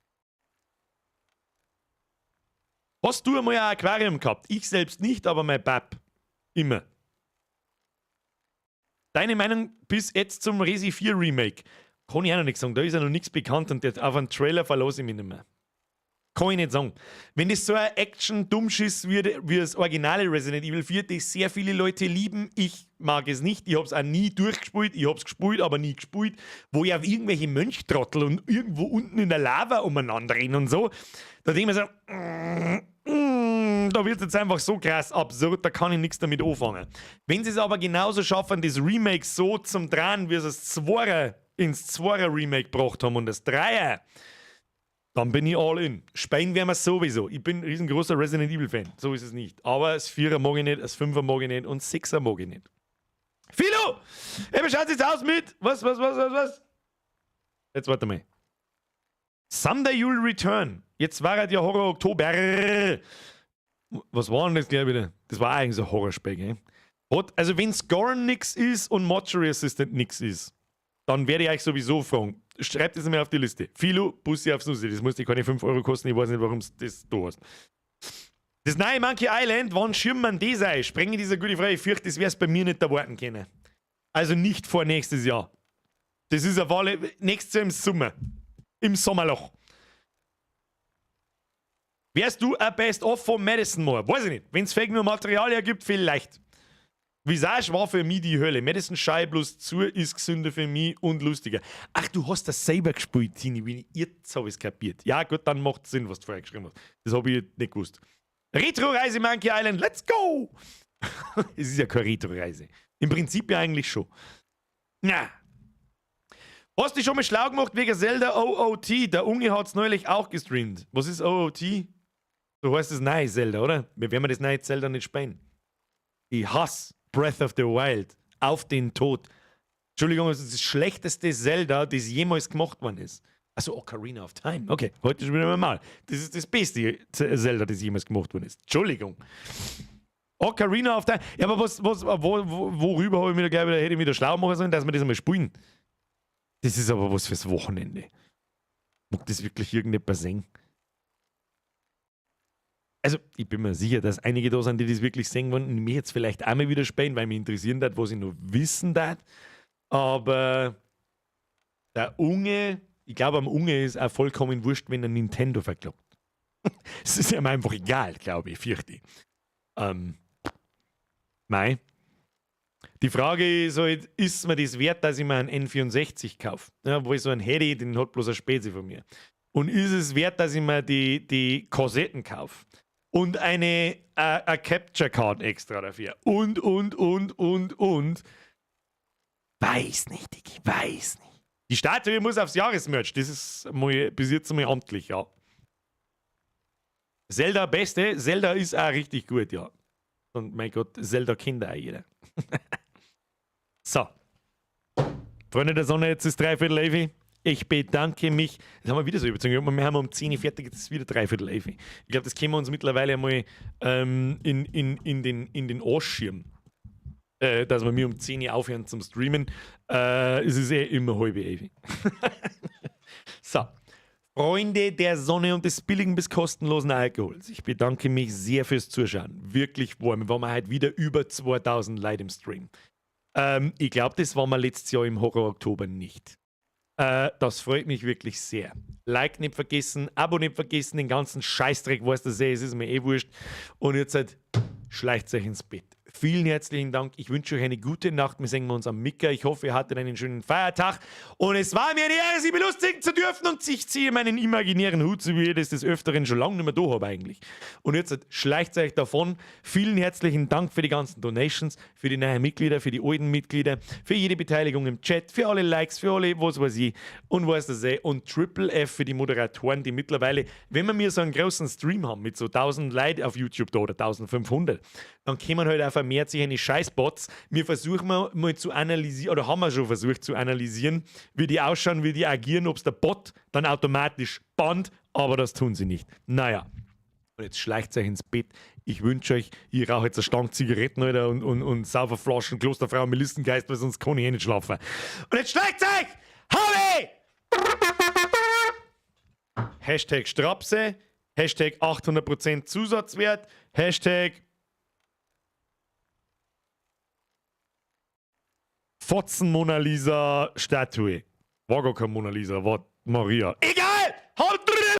Hast du einmal ein Aquarium gehabt? Ich selbst nicht, aber mein Bab. Immer. Deine Meinung bis jetzt zum Resi 4 Remake? Kann ich auch noch nichts sagen. Da ist ja noch nichts bekannt und auf einen Trailer verlasse ich mich nicht mehr. Kann ich nicht sagen. Wenn das so ein Action-Dummschiss wird, wie das originale Resident Evil 4, das sehr viele Leute lieben, ich mag es nicht. Ich hab's auch nie durchgespielt. Ich hab's gespielt, aber nie gespielt. Wo ja irgendwelche Mönchtrottel und irgendwo unten in der Lava umeinander rennen und so. Da denke ich mir so, da wird es jetzt einfach so krass absurd, da kann ich nichts damit anfangen. Wenn sie es aber genauso schaffen, das Remake so zum Drehen, wie sie es Zweier ins Zweier Remake gebracht haben und das Dreier, dann bin ich all in. Spielen werden wir sowieso. Ich bin ein riesengroßer Resident Evil Fan. So ist es nicht. Aber das Vierer mag ich nicht, das Fünfer mag ich nicht und das Sechser mag ich nicht. Philo! Ey, wie schaut's jetzt aus mit? Was, was, was, was, was? Jetzt warte mal. Someday You'll Return. Jetzt war halt ja Horror Oktober. Was war denn das gleich wieder? Das war eigentlich so ein Horrorspiel, gell? Also, wenn Scorn nix ist und Mortuary Assistant nix ist, dann werde ich euch sowieso fragen. Schreibt es mir auf die Liste. Philo, Bussi aufs Nussi. Das muss dir keine 5 Euro kosten. Ich weiß nicht, warum du das da hast. Das neue Monkey Island, wann schirmt man das ein? Sprengen diese gute Frage. Ich fürchte, das wär's bei mir nicht erwarten können. Also nicht vor nächstes Jahr. Das ist auf alle. Nächstes Jahr im Sommer. Im Sommerloch. Wärst du ein Best-of von Madison machen? Weiß ich nicht. Wenn es fake nur Material hergibt, vielleicht. Visage war für mich die Hölle. Madison Shy plus zu ist gesünder für mich und lustiger. Ach, du hast das selber gespielt, Tini. Wie jetzt habe ich es kapiert. Ja, gut, dann macht Sinn, was du vorher geschrieben hast. Das habe ich nicht gewusst. Retro-Reise Monkey Island, let's go! Es ist ja keine Retro-Reise. Im Prinzip ja eigentlich schon. Na. Hast du dich schon mal schlau gemacht wegen Zelda OOT? Der Unge hat es neulich auch gestreamt. Was ist OOT? So heißt das neue Zelda, oder? Wir werden das neue Zelda nicht spielen. Ich hasse Breath of the Wild auf den Tod. Entschuldigung, es ist das schlechteste Zelda, das jemals gemacht worden ist. Also Ocarina of Time. Okay, heute schon wieder mal. Das ist das beste Zelda, das jemals gemacht worden ist. Entschuldigung. Ocarina of Time. Ja, aber worüber habe ich mir da gleich wieder, hätte ich mich da schlau machen sollen, dass wir das einmal spielen? Das ist aber was fürs Wochenende. Mag das wirklich irgendjemand sehen? Also, ich bin mir sicher, dass einige da sind, die das wirklich sehen wollen und mir jetzt vielleicht einmal wieder spielen, weil mich interessieren hat, was ich noch wissen darf. Aber der Unge, ich glaube, am Unge ist auch vollkommen wurscht, wenn er Nintendo verklagt. Es ist ihm einfach egal, glaube ich, fürchte ich. Mei. Die Frage ist halt, ist mir das wert, dass ich mir einen N64 kaufe? Ja, wo ich so einen hätte, den hat bloß ein Spezi von mir. Und ist es wert, dass ich mir die Kassetten kaufe? Und eine Capture Card extra dafür. Und. Weiß nicht, ich weiß nicht. Die Statue muss aufs Jahresmerch. Das ist mal, bis jetzt mal amtlich, ja. Zelda beste. Zelda ist auch richtig gut, ja. Und mein Gott, Zelda kennt auch jeder. So. Freunde der Sonne, jetzt ist 10:45. Ich bedanke mich. Das haben wir wieder so überzogen. Wir haben um 10 Uhr fertig, jetzt ist wieder 10:45. Ich glaube, das können wir uns mittlerweile einmal in den Arsch schieben. Dass wir mir um 10 Uhr aufhören zum Streamen. Es ist eh immer 10:30. So. Freunde der Sonne und des billigen bis kostenlosen Alkohols, ich bedanke mich sehr fürs Zuschauen. Wirklich warm. Wir waren heute wieder über 2000 Leute im Stream. Ich glaube, das waren wir letztes Jahr im Horror Oktober nicht. Das freut mich wirklich sehr. Like nicht vergessen, Abo nicht vergessen, den ganzen Scheißdreck, weißt du, es ist mir eh wurscht. Und jetzt halt schleicht euch ins Bett. Vielen herzlichen Dank. Ich wünsche euch eine gute Nacht. Wir sehen uns am Micker. Ich hoffe, ihr hattet einen schönen Feiertag. Und es war mir eine Ehre, Sie belustigen zu dürfen. Und ich ziehe meinen imaginären Hut, so wie ich das des Öfteren schon lange nicht mehr da habe eigentlich. Und jetzt schleicht euch davon. Vielen herzlichen Dank für die ganzen Donations, für die neuen Mitglieder, für die alten Mitglieder, für jede Beteiligung im Chat, für alle Likes, für alle, was weiß ich und was das eh. Und Triple F für die Moderatoren, die mittlerweile, wenn wir mir so einen großen Stream haben mit so 1000 Leuten auf YouTube da oder 1500, dann kommen halt auch vermehrt sich eine Scheißbots. Wir versuchen mal zu analysieren, oder haben wir schon versucht zu analysieren, wie die ausschauen, wie die agieren, ob es der Bot dann automatisch bannt, aber das tun sie nicht. Naja. Und jetzt schleicht euch ins Bett. Ich wünsche euch, ich rauche jetzt eine Stange Zigaretten, Alter, und saufe Flaschen Klosterfrau Melissengeist, weil sonst kann ich eh nicht schlafen. Und jetzt schleicht euch! Howdy! #Strapse, #800% Zusatzwert, #Fotzen Mona Lisa Statue. War gar kein Mona Lisa, war Maria. Egal! Haut rein!